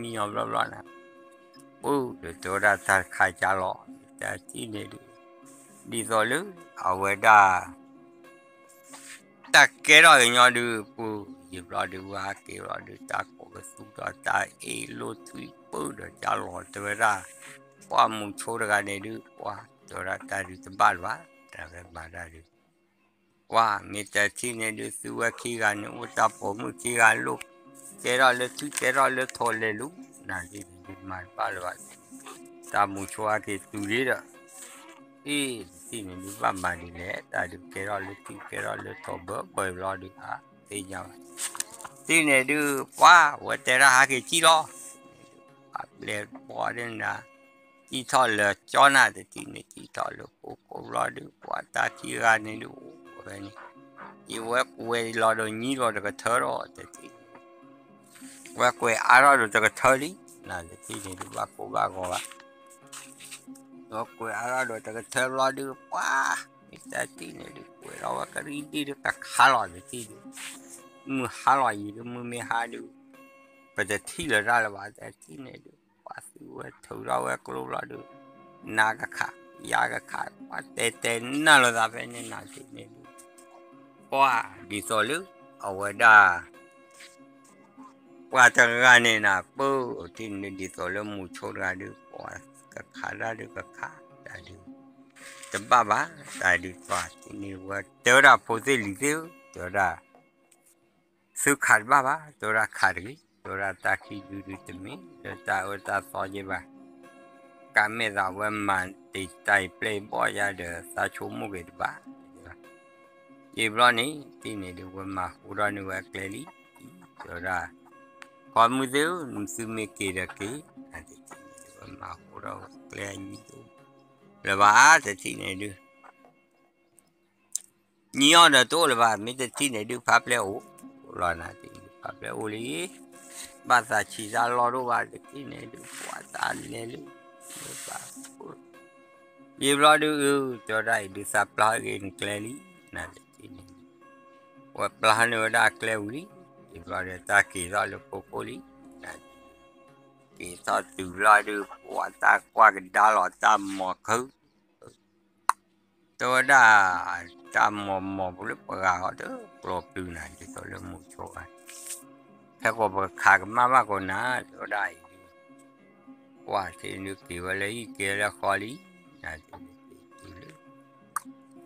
အီၤဘျီဘျီနၤ ပှၤ ဒီးတဲဝဲဒၣ်တၢ်တခါကၢ်လီၤ တထံၣ်န့ၣ်ဒုး ဒ်သိးလၢ အဝဲဒၣ် တၢ်ကဲထီၣ်ကညီဒုး ပှၤ ယံာ်ဘျီဒုး ဝဲဟးက့ၤဘျီဒုး တၢ်ကိးကသူထီၣ် တၢ်အ့ၣ်လိာ်ထွံၣ်ပၢၢ်ဒီးကၢ်လီၤ တဲဝဲဒၣ် ပှၤ မူဆိတဂၤန့ၣ်ဒုး ပှၤ တဲဝဲဒၣ်တၢ်ဒုးတဘၣ်လၢၤဘၣ် တၢ်ဝဲဘၣ်ဒၣ်ဒုး ပှၤ မ့ၢ်တထံၣ်န့ၣ်ဒုး သုဝဲခံဂၤန့ၣ် အိၣ်တၢ်ပိာ်မုၣ်ခံဂၤလိာ် ကဲထီၣ်လၢထွံၣ်ကဲထီၣ်လၢထိးလဲၤလူၤ နၤ ဒ်န့ၣ်ဒုး မၤတဘၣ်လၢၤဘၣ် တၢ်မူဆိဟဲက့ၤတုၤလံဒီး အ့ၣ် တထံၣ်န့ၣ်ဒုး ဘၣ်မၤဒ်လဲၣ် တၢ်ဒုးကဲထီၣ်လၢထွံၣ်ကဲထီၣ်လၢထိးဘၢဘၢဘျီဒုး အါ သ့ၣ်ညါဘၣ် တထံၣ်န့ၣ်ဒုး ပှၤ ဝဲတဲဒၣ်ဟးက့ၤကံၣ်လီၤ ပှၤပျဲၢ်ဘီဒ်နၤ ကံၣ်ထီၣ်လၢာ်ကၠီနၤ တထံၣ်န့ၣ် ကံၣ်ထီၣ်လၢကိးကိးဘျီဒုး ပှၤတၢ်ခံဂၤန့ၣ်ဒုး အိၣ်ဝဲန့ၣ် ယဝဲကွဲးလီၤဒီးညံလီၤတကထၢဒီး တထံၣ်န့ၣ် ဝဲကွဲးအါထီၣ်ဒီးတကထၢလံ နၤ တထံၣ်န့ၣ်ဒုး ဘၣ်ကိၢ်ဘၣ်ဂီၤဘၣ် ဒီးကွဲးအါထီၣ်ဒီးတကထၢဘျီဒုး ပှၤ မ့ၢ်တထံၣ်န့ၣ်ဒုး ကွဲးလီၤဝဲကရံၣ်ဒံၣ်ဒုး ကခါလီၤ တထံၣ်ဒုး မုၢ်ဟါလီၤယံၤဒုး မုၢ်မ့ၢ်ဟါဒုး ပတထံၣ်လၢၤတၢ်လၢၤဘၣ် တထံၣ်န့ၣ်ဒုး ပှၤ သုဝဲထုးထီၣ်ဝဲကျိဘျီဒုး နၤကခး ယၤကခး ပှၤတဲတဲနၢ်လိာ်သးဖဲန့ၣ် နၤ တထံၣ်န့ၣ်ဒုး ပှၤ ဒ်သိးလၢ အဝဲဒၣ် ပှၤတဂၤန့ၣ်နၤ ပၢၢ်ထံၣ်န့ၣ်ဒ်သိးလၢမူဆိတဂၤဒုး ပှၤကခးတၢ်ဒုးကခး တၢ်ဒုး တဘၣ်ဘၣ် တၢ်ဒုးပှၤထံၣ်န့ၣ်ဝဲ တဲဝဲဒၣ်ဖိသ့ၣ်လံၤသ့ၣ်ဧၢ တဲဝဲဒၣ် သုခးတဘၣ်ဘၣ် တဲဝဲဒၣ်ခးတဂ့ၤ တဲဝဲဒၣ်တၢ်ခံဒုဒုးတမ့ၢ်လၢတၢ်အၢတၢ်သီက့ဘၣ် ကးမဲာ်သးဝဲမၤတံာ်တာ်အံၤပျဲၢ်အံၤဘီၣ်ယါဒီးသးဆိကမိၣ်က့ၤတဘၣ် ယံာ်ဘျီန့ၣ် တထံၣ်န့ၣ်ဒုး ဝဲမၤဟူထီၣ်န့ၢ်ဝဲကျဲလံ တဲဝဲဒၣ် ခွါမုၣ်သ့ၣ်ဧၢ သုမ့ၢ်က့ၤဒီးက့ၤ တထံၣ်န့ၣ်ဒုးဝဲမၤဟူထီၣ်ဝဲကျဲအံၤ လၢၤဘၣ် တထံၣ်န့ၣ်ဒုး ညံအီၤဒီးတအိၣ်လၢၤဘၣ် မ့ၢ်တထံၣ်န့ၣ်ဒုး ဖးပျဲၢ်အိၣ်လီၤနၤ တထံၣ်န့ၣ်ဒုးဖးပျဲၢ်အိၣ်လံ ဘၣ်သးဆံးတၢ်လီၢ်ဒိၣ်ဘၣ် တထံၣ်န့ၣ်ဒုး ပှၤတၢ်လဲၤလၢ ဘၣ် ယံာ်ဘျီဒုး အၢ တဲဝဲဒၣ်အံၤဒုး သးပျၢ်ဟဲက့ၤနကျဲလံ နၤ တထံၣ်န့ၣ် ဝဲပျၢ်န့ၢ်ဝဲဒၣ်ကျဲဝံၤလံ ယံာ်ဘျီဒီးတၢ်က့ၤထီၣ်လၢကိးကိးလံ နၤ က့ၤထီၣ်တုၤဘျီဒုး ပှၤတၢ်ကွၢ်ကဒါလီၤတၢ်မီၤခု တဲဝဲဒၣ် တၢ်မီၤမီၤပူၤလၢပှၤဂၤဟီဒီး ကျီၢ်ပျုၤနၤ ဒ်သိးလၢမူဆိဂၤ ဖဲကီးပကခးကမၣ်ဘၣ်ကီးနၤ တဲဝဲဒၣ်အံၤဒုး ကွၢ်ထံဒုးက့ၤဝဲလၢဟံၣ်က့ၤလၢဃီလံ နၤ တထံၣ်န့ၣ်ဒုး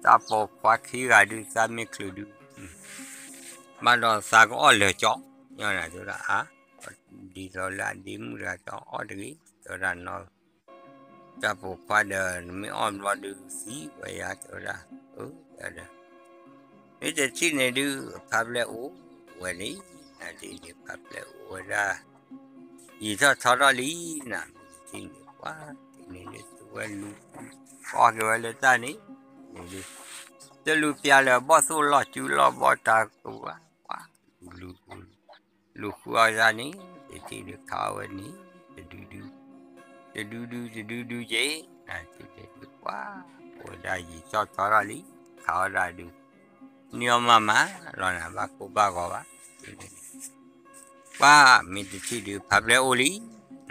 တၢ်ပိာ်ခွါခံဂၤဒုး သးမ့ၢ်ချုးဒုး ဘၣ်ဒီးသးကအီၣ်လၢာ်ကၠီ ညီနၤ တဲဝဲဒၣ်အါ ဒ်သိးလၢအဒ့မုၣ်တဂၤကအီၣ်တဂ့ၤ တဲဝဲဒၣ်နီၤ တၢ်ပိာ်ခွါဒီး နမ့ၢ်အီၣ်ဘျီဒုးသံဝဲယၤ တဲဝဲဒၣ်, အၢ ဒီး မ့ၢ်တထံၣ်န့ၣ်ဒုး ဖးပျဲၢ်အိၣ်ဝဲန့ၣ်, နၤတထံၣ်န့ၣ် ဖးပျဲၢ်အိၣ်ဝဲဒၣ် ယံာ်ထီၣ်ထီထီၣ်လံ, နၤမ့ၢ်တထံၣ်န့ၣ် ပှၤတထံၣ်န့ၣ်ဒုး သုဝဲလူၤဃီက့ၤဝဲလၢတၢ်န့ၣ်, န့ၣ်ဒုး တလူၤပျၢ်လၢဘီၣ်သိၣ်လီၢ်စုလီၢ်ဘီၣ်တၢ်ကဝါ, ပှၤ လူၤဃုအီၣ်တၢ်န့ၣ် တထံၣ်ဒုးခးအီၣ်ဝဲန့ၣ် တဒုဒု, တဒုဒု တဒုဒုက့ၤ, နၤတထံၣ်န့ၣ်ဒုး ပှၤ အိၣ်ဝဲဒၣ်ယံာ်ထီၣ်ထီထီၣ်လံ, ခးအီၣ်ဒၣ်ဒုး န့ၢ်အီၣ်မးမးလီၤ နၤဘၣ်ကိၢ်ဘၣ်ဂီၤဘၣ်, ပှၤ မ့ၢ်တထံၣ်ဒုး ဖးပျဲၢ်အိၣ်လံ,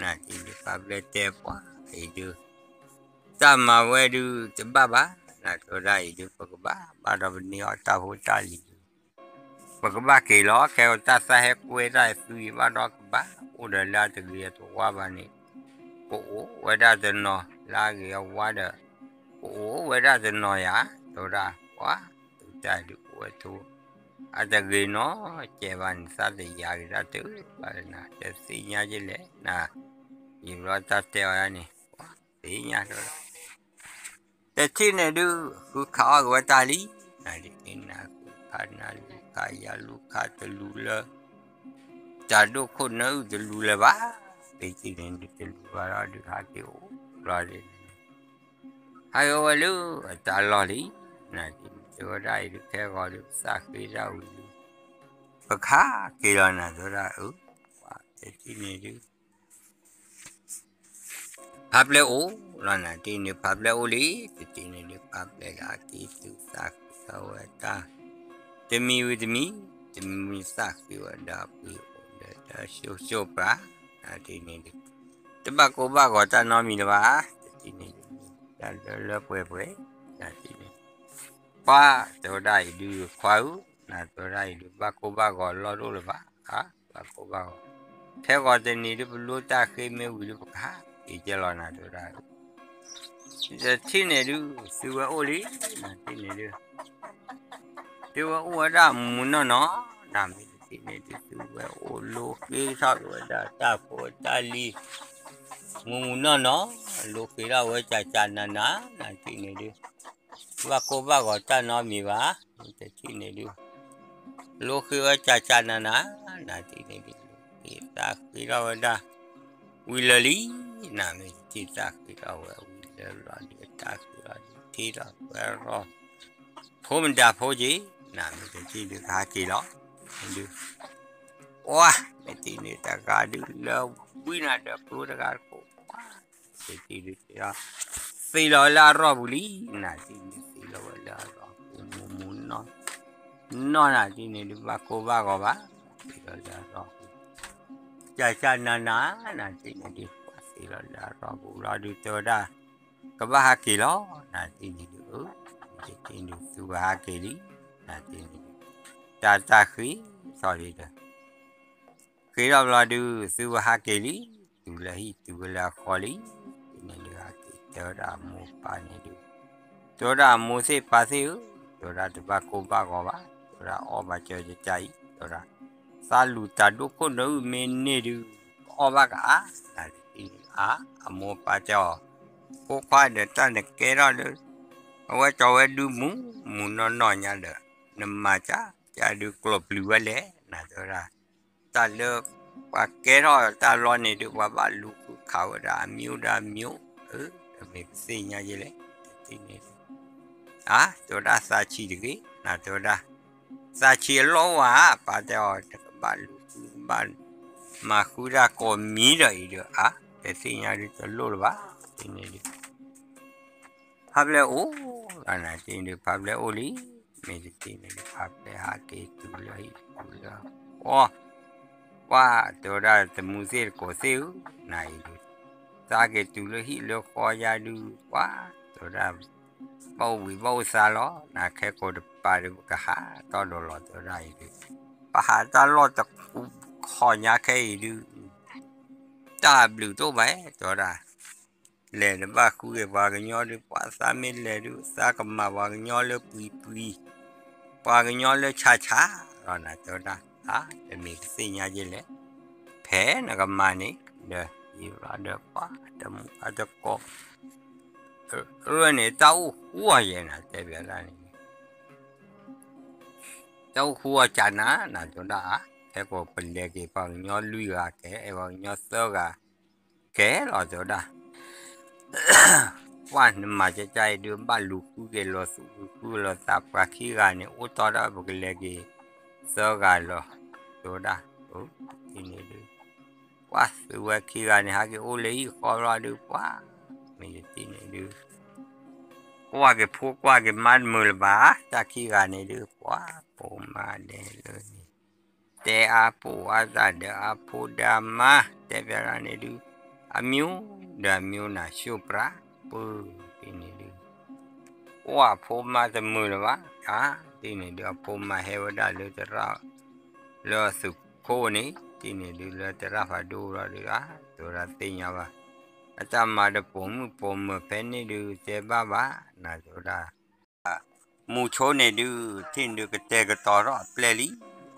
နၤတထံၣ်ဒုး ဖးပျဲၢ်တဲပှၤအံၤဒုး တၢ်မၤဝဲဒုးတဘၣ်ဘၣ်, နၤတဲဝဲဒၣ်အံၤဒုး ပကဘၣ်ဘၣ်ဒီးပန့ၢ်အီၣ်တၢ်ဖိတၢ်လံၤဒုး ပကဘၣ်က့ၤလီၤ, ခဲကတၢၢ်သးဟဲကွဲတၢ်သုအံၤဘၣ်ဒီးကဘၣ်အိၣ်ဒီးလၢအတဂ့ၤအတဝါဘၣ်န့ၣ်, ကအိၣ်ဝဲဒၣ်တနီၤလၢအဂ့ၤအဝါဒီး ကအိၣ်ဝဲဒၣ်တနီၤယၤ, တဲဝဲဒၣ် ပှၤ သုတၢ်ဒုးအိၣ်ဝဲထိ အတဂ့ၤနီတစဲးဘၣ်န့ၣ် သးတယၤက့ၤတၢ်တဘၣ်လၢနၤ တသ့ၣ်ညါက့ၤလဲၣ်, နၤ ယံာ်ဘျီတၢ်တဲအီၤဒၣ်န့ၣ် ပှၤသ့ၣ်ညါတဲဝဲဒၣ် တထံၣ်န့ၣ်ဒုး ဃုခးအီၣ်က့ၤဝဲတၢ်လံ, နၤဒ်န့ၣ် နၤဃုခးနၤလူၤခးယၤလူၤခးတလူၤလၢ တၢ်ဒိၣ်ခိၣ်နၢအုၣ်တလူၤလၢၤဘၣ်, တထံၣ်န့ၣ်ဒုးတလူၤဘၣ်ဒီးဒုး ဟးက့ၤအိၣ်ဘျီဒ်န့ၣ် ဟးက့ၤအိၣ်ဝဲလၢအတၢ်လီၢ်လံ, နၤဒ်န့ၣ် တဲဝဲဒၣ်အံၤဒုး ခဲဂီၤဒုး သးဃ့ဒၣ်ဝံၤဒုး ပကဟးက့ၤလီၤ နၤတဲဝဲဒၣ်အၢ, ပှၤတထံၣ်န့ၣ်ဒုး ဖးပျဲၢ်အိၣ်လီၤ နၤတထံၣ်န့ၣ် ဖးပျဲၢ်အိၣ်လံ, တထံၣ်န့ၣ်ဒုး ဖးပျဲၢ်လၢအက့ၤသုးသးဃ့ထီၣ်ဝဲတၢ်, တမံၤဝံၤတမံၤ, တမံၤသးဃ့ဝဲဒီးပှ့ၤအိၣ်ဒီးတၢ်ၡိၣ်ၡိၣ်ပှၤ, နၤတထံၣ်န့ၣ်ဒုး တဘၣ်ကိၢ်ဘၣ်ဂီၤတၢ်နီတမံၤလၢၤဘၣ်, တထံၣ်န့ၣ်ဒုး တၢ်လၢလၢပှဲၤပှဲၤ, နၤတထံၣ်န့ၣ် ပှၤတဲဝဲဒၣ်အံၤဒုး ခွါဧၢ, နၤတဲဝဲဒၣ်အံၤဒုး ဘၣ်ကိၢ်ဘၣ်ဂီၤလီၢ်ဒိၣ်လၢၤဘၣ်, ဘၣ်ကိၢ်ဘၣ်ဂီၤ, ခဲဂီၤတနံၤဒုး ပလိတၢ်ဃ့မ့ၢ်ဝံၤဒုး ပကဟးက့ၤကဲလီၤ နၤတဲဝဲဒၣ်, တထံၣ်န့ၣ်ဒုး သုဝဲအိၣ်လံ, နၤတထံၣ်န့ၣ်ဒုး သုဝဲအိၣ်ဝဲဒၣ်မူနီၢ်နီၢ်, နၤမ့ၢ်တထံၣ်န့ၣ်ဒုး သုဝဲအိၣ်လိဃ့ထီၣ်က့ၤဝဲဒၣ်တၢ်ဖိတၢ်လံၤ မူမူနီၢ်နီၢ်, လိဃ့ထီၣ်ဝဲကၢ်ကၢ်နၤနၤ, နၤတထံၣ်န့ၣ်ဒုး ဘၣ်ကိၢ်ဘၣ်ဂီၤတၢ်နီတမံၤဘၣ်, တထံၣ်န့ၣ်ဒုး လိဃ့ဝဲကၢ်ကၢ်နၤနၤ, နၤတထံၣ်န့ၣ်ဒုး သးဃ့ထီၣ်ဝဲဒၣ် ဝံၤလၢာ်လံ, နၤမ့ၢ်တထံၣ်သးဃ့ထီၣ်ဝဲဝံၤလၢာ်လီၤဒုး တၢ်ဃ့ထီၣ်ဒုး ထံထီၣ်ဝဲရီၣ် ဖိမတၤဖိက့ၤ, နၤမ့ၢ်တထံၣ်ဒုးကဟးက့ၤလီၤ, ဒုး ပှၤ မ့ၢ်တထံၣ်န့ၣ်တဂၤဒုးလၢဝံနၤဒီးကျိတဂၤတကိး, မ့ၢ်တထံၣ်ဒုး သ့လီၤလၢအရီၢ်ပူၤလံ, နၤတထံၣ်န့ၣ်သ့လီၤဝဲလၢအရီၢ်ပူၤ မူမူနီၢ်နီၢ်, နၤတထံၣ်န့ၣ်ဒုး ဘၣ်ကိၢ်ဘၣ်ဂီၤဘၣ်, သ့လီၤလၢအရီၢ်ပူၤ, ကၢ်ကၢ်နၤနၤ, နၤတထံၣ်န့ၣ်ဒုး ပှၤသ့လီၤလၢအရီၢ်ပူၤလီၤဒုး တဲဝဲဒၣ် ကဘၣ်ဟးက့ၤလီၤ, နၤတထံၣ်န့ၣ်ဒုး အၢ, မ့ၢ်တထံၣ်ဒုးသုကဟးက့ၤလံ, နၤတထံၣ်န့ၣ် တၢ်တၢ်ဃ့ထီၣ်လံဒီး ဃ့ထီၣ်ဘျီဒုး သုဝဲဟးက့ၤလံ, တုၤလၢဟံၣ်တုၤဝဲလၢအဃီလံ, တထံၣ်န့ၣ်ဒုးဟးက့ၤ တဲဝဲဒၣ်အမိၢ်ပၢ်န့ၣ်ဒုး, တဲဝဲဒၣ်အမိၢ်သ့ၣ်ပၢ်သ့ၣ်ဧၢ, တဲဝဲဒၣ်တဘၣ်ကိၢ်ဘၣ်ဂီၤဘၣ်, တဲဝဲဒၣ်အီၣ်ဘၣ်ကၢကၢအံၤ, တဲဝဲဒၣ် သးလူၤတၢ်ဒိၣ်ခိၣ်နၢအုၣ်မ့ၢ်န့ၢ်ဒုး အီၣ်ဘၣ်ကအါ, နၤတထံၣ်န့ၣ်အါ, အမိၢ်ပၢ်တဲအီၤ, ဖိခွါဒီးတၢ်နကဲထီၣ်လၢ အဝဲကၠီၤဝဲဒုးမူ, မူနီၢ်နီၢ်ညါဒီး နမၤကၢ်ကၢဒုးကျိးပျုၤဝဲလဲၣ်, နၤတဲဝဲဒၣ် တၢ်လၢ ပှၤကဲထီၣ်တၢ်လီၢ်န့ၣ်ဒုး ပှၤဘၣ်လူၤဃုခးဝဲဒၣ်အမံၤဒီးအမံၤ, အၢ, မ့ၢ်ပသ့ၣ်ညါယဲလဲၣ်, တထံၣ်န့ၣ်ဒုး အါ, တဲဝဲဒၣ်သးဆံးတဂ့ၤ, နၤတဲဝဲဒၣ် သးဆံးအလီၢ်အိၣ်ဧါ, ပၢ်တဲအီၤ နကဘၣ်လူၤဃု နကဘၣ်မၤဃုတၢ်ကိးမံၤဒီးအံၤဒီး အါ, တသ့ၣ်ညါဒုးတလိၣ်လၢၤဘၣ်, တထံၣ်န့ၣ်ဒုး ဖးပျဲၢ်အိၣ်လီၤ, နၤတထံၣ်န့ၣ်ဒုး ဖးပျဲၢ်အိၣ်လံ, မ့ၢ်တထံၣ်န့ၣ်ဒုး ဖးပျဲၢ်ဟးက့ၤတုၤလၢဟံၣ်တုၤလၢဃီ, ပှၤတဲဝဲဒၣ်တမူသ့ၣ်တကိးသ့ၣ်ဧၢ, နၤအံၤဒုး သးက့ၤတုၤလၢဟံၣ်လၢဃီယါဒုး ပှၤတဲဝဲဒၣ် ဘၣ်အိၣ်ဘှံးဘၣ်အိၣ်သါလီၤ, နၤခဲကိးတပၤဒုး ပကဟးတီဒီးလီၤ တဲဝဲဒၣ်အံၤဒုး, ပဟးတၢ်လီၢ်တခီညါခဲအံၤဒုး တၢ်ဘျုးတအိၣ်ဘၣ် တဲဝဲဒၣ် လဲၤတဘၣ်ဃုက့ၤပှၤကညီဒုး ပှၤသးမ့ၢ်လဲၤဒုး သးကမၤပှၤကညီလၢပှံၤပှံၤ, ပှၤကညီလၢဆါဆါလီၤ နၤတဲဝဲဒၣ်, အါ တမ့ၢ်ကသ့ၣ်ညါယဲလဲၣ်, ဖဲနကမၤန့ၣ်ဒီး နၤတထံၣ်ဘျီဒီး ပှၤတမူအတကိး, ရၢန့ၣ် တၢ်အိၣ်ဃူအီၤယဲနၤ တဲဘၣ်ဒၣ်န့ၣ် တၢ်အိၣ်ဃူအီၤကနၤ နၤတဲဝဲဒၣ်, ခဲကိာ်ပလဲၤက့ၤပှၤကညီလွံၢ်ဂၤကဲ အဲၣ်ပှၤကညီသၢဂၤကဲလီၤ တဲဝဲဒၣ်. ပှၤနမၤကကါအံၤဒုး ဘၣ်လူၤဃုက့ၤလီၤသူၣ်ဃုဃုလီၤသး ပှၤခံဂၤန့ၣ် အိၣ်တီဒီးပကလဲၤက့ၤသၢဂၤလီၤ တဲဝဲဒၣ်. အၢ တထံၣ်န့ၣ်ဒုး ပှၤသုးဝဲခံဂၤန့ၣ် ဟးက့ၤအိၣ်လၢဟံၣ်ဃီဘျီဒုး ပှၤ မ့ၢ်တထံၣ်န့ၣ်ဒုး ကွၢ်က့ၤဖိကွၢ်က့ၤမါတမုာ်လၢၤဘၣ် တၢ်ခံဂၤန့ၣ်ဒုး ပှၤ ဖိမါဒဲးလၢန့ၣ် တဲအါပိာ်အါသးဒီးအဖိဒီးအမါ တဲဘၣ်ဒၣ်န့ၣ်ဒုး အမျိုးဒီးအမျိုးနၤ ရှို့ပြ ပၢ် တထံၣ်န့ၣ်ဒုး ကွၢ်ဖိမါတမုာ်လၢၤဘၣ် အါ တထံၣ်န့ၣ်ဒုး အဖိမါဟဲဝဲဒၣ်လၢသရၣ် လၢသုးခိၣ်န့ၣ် တထံၣ်န့ၣ်ဒုး လၢသရၣ်ဖးဒိၣ်လီၤဒုး အါ တဲဝဲဒၣ်သ့ၣ်ညါဘၣ် အတၢ်မၤဒီးပိာ်မုၣ်ပိာ်မၢၤဖဲန့ၣ်ဒုး တဲဘၣ်ဘၣ် နၤတဲဝဲဒၣ် မူဆိန့ၣ်ဒုး ထံၣ်န့ၣ်ဒုးကတဲာ်ကတီၤထီၣ်အပျဲၢ်လံ,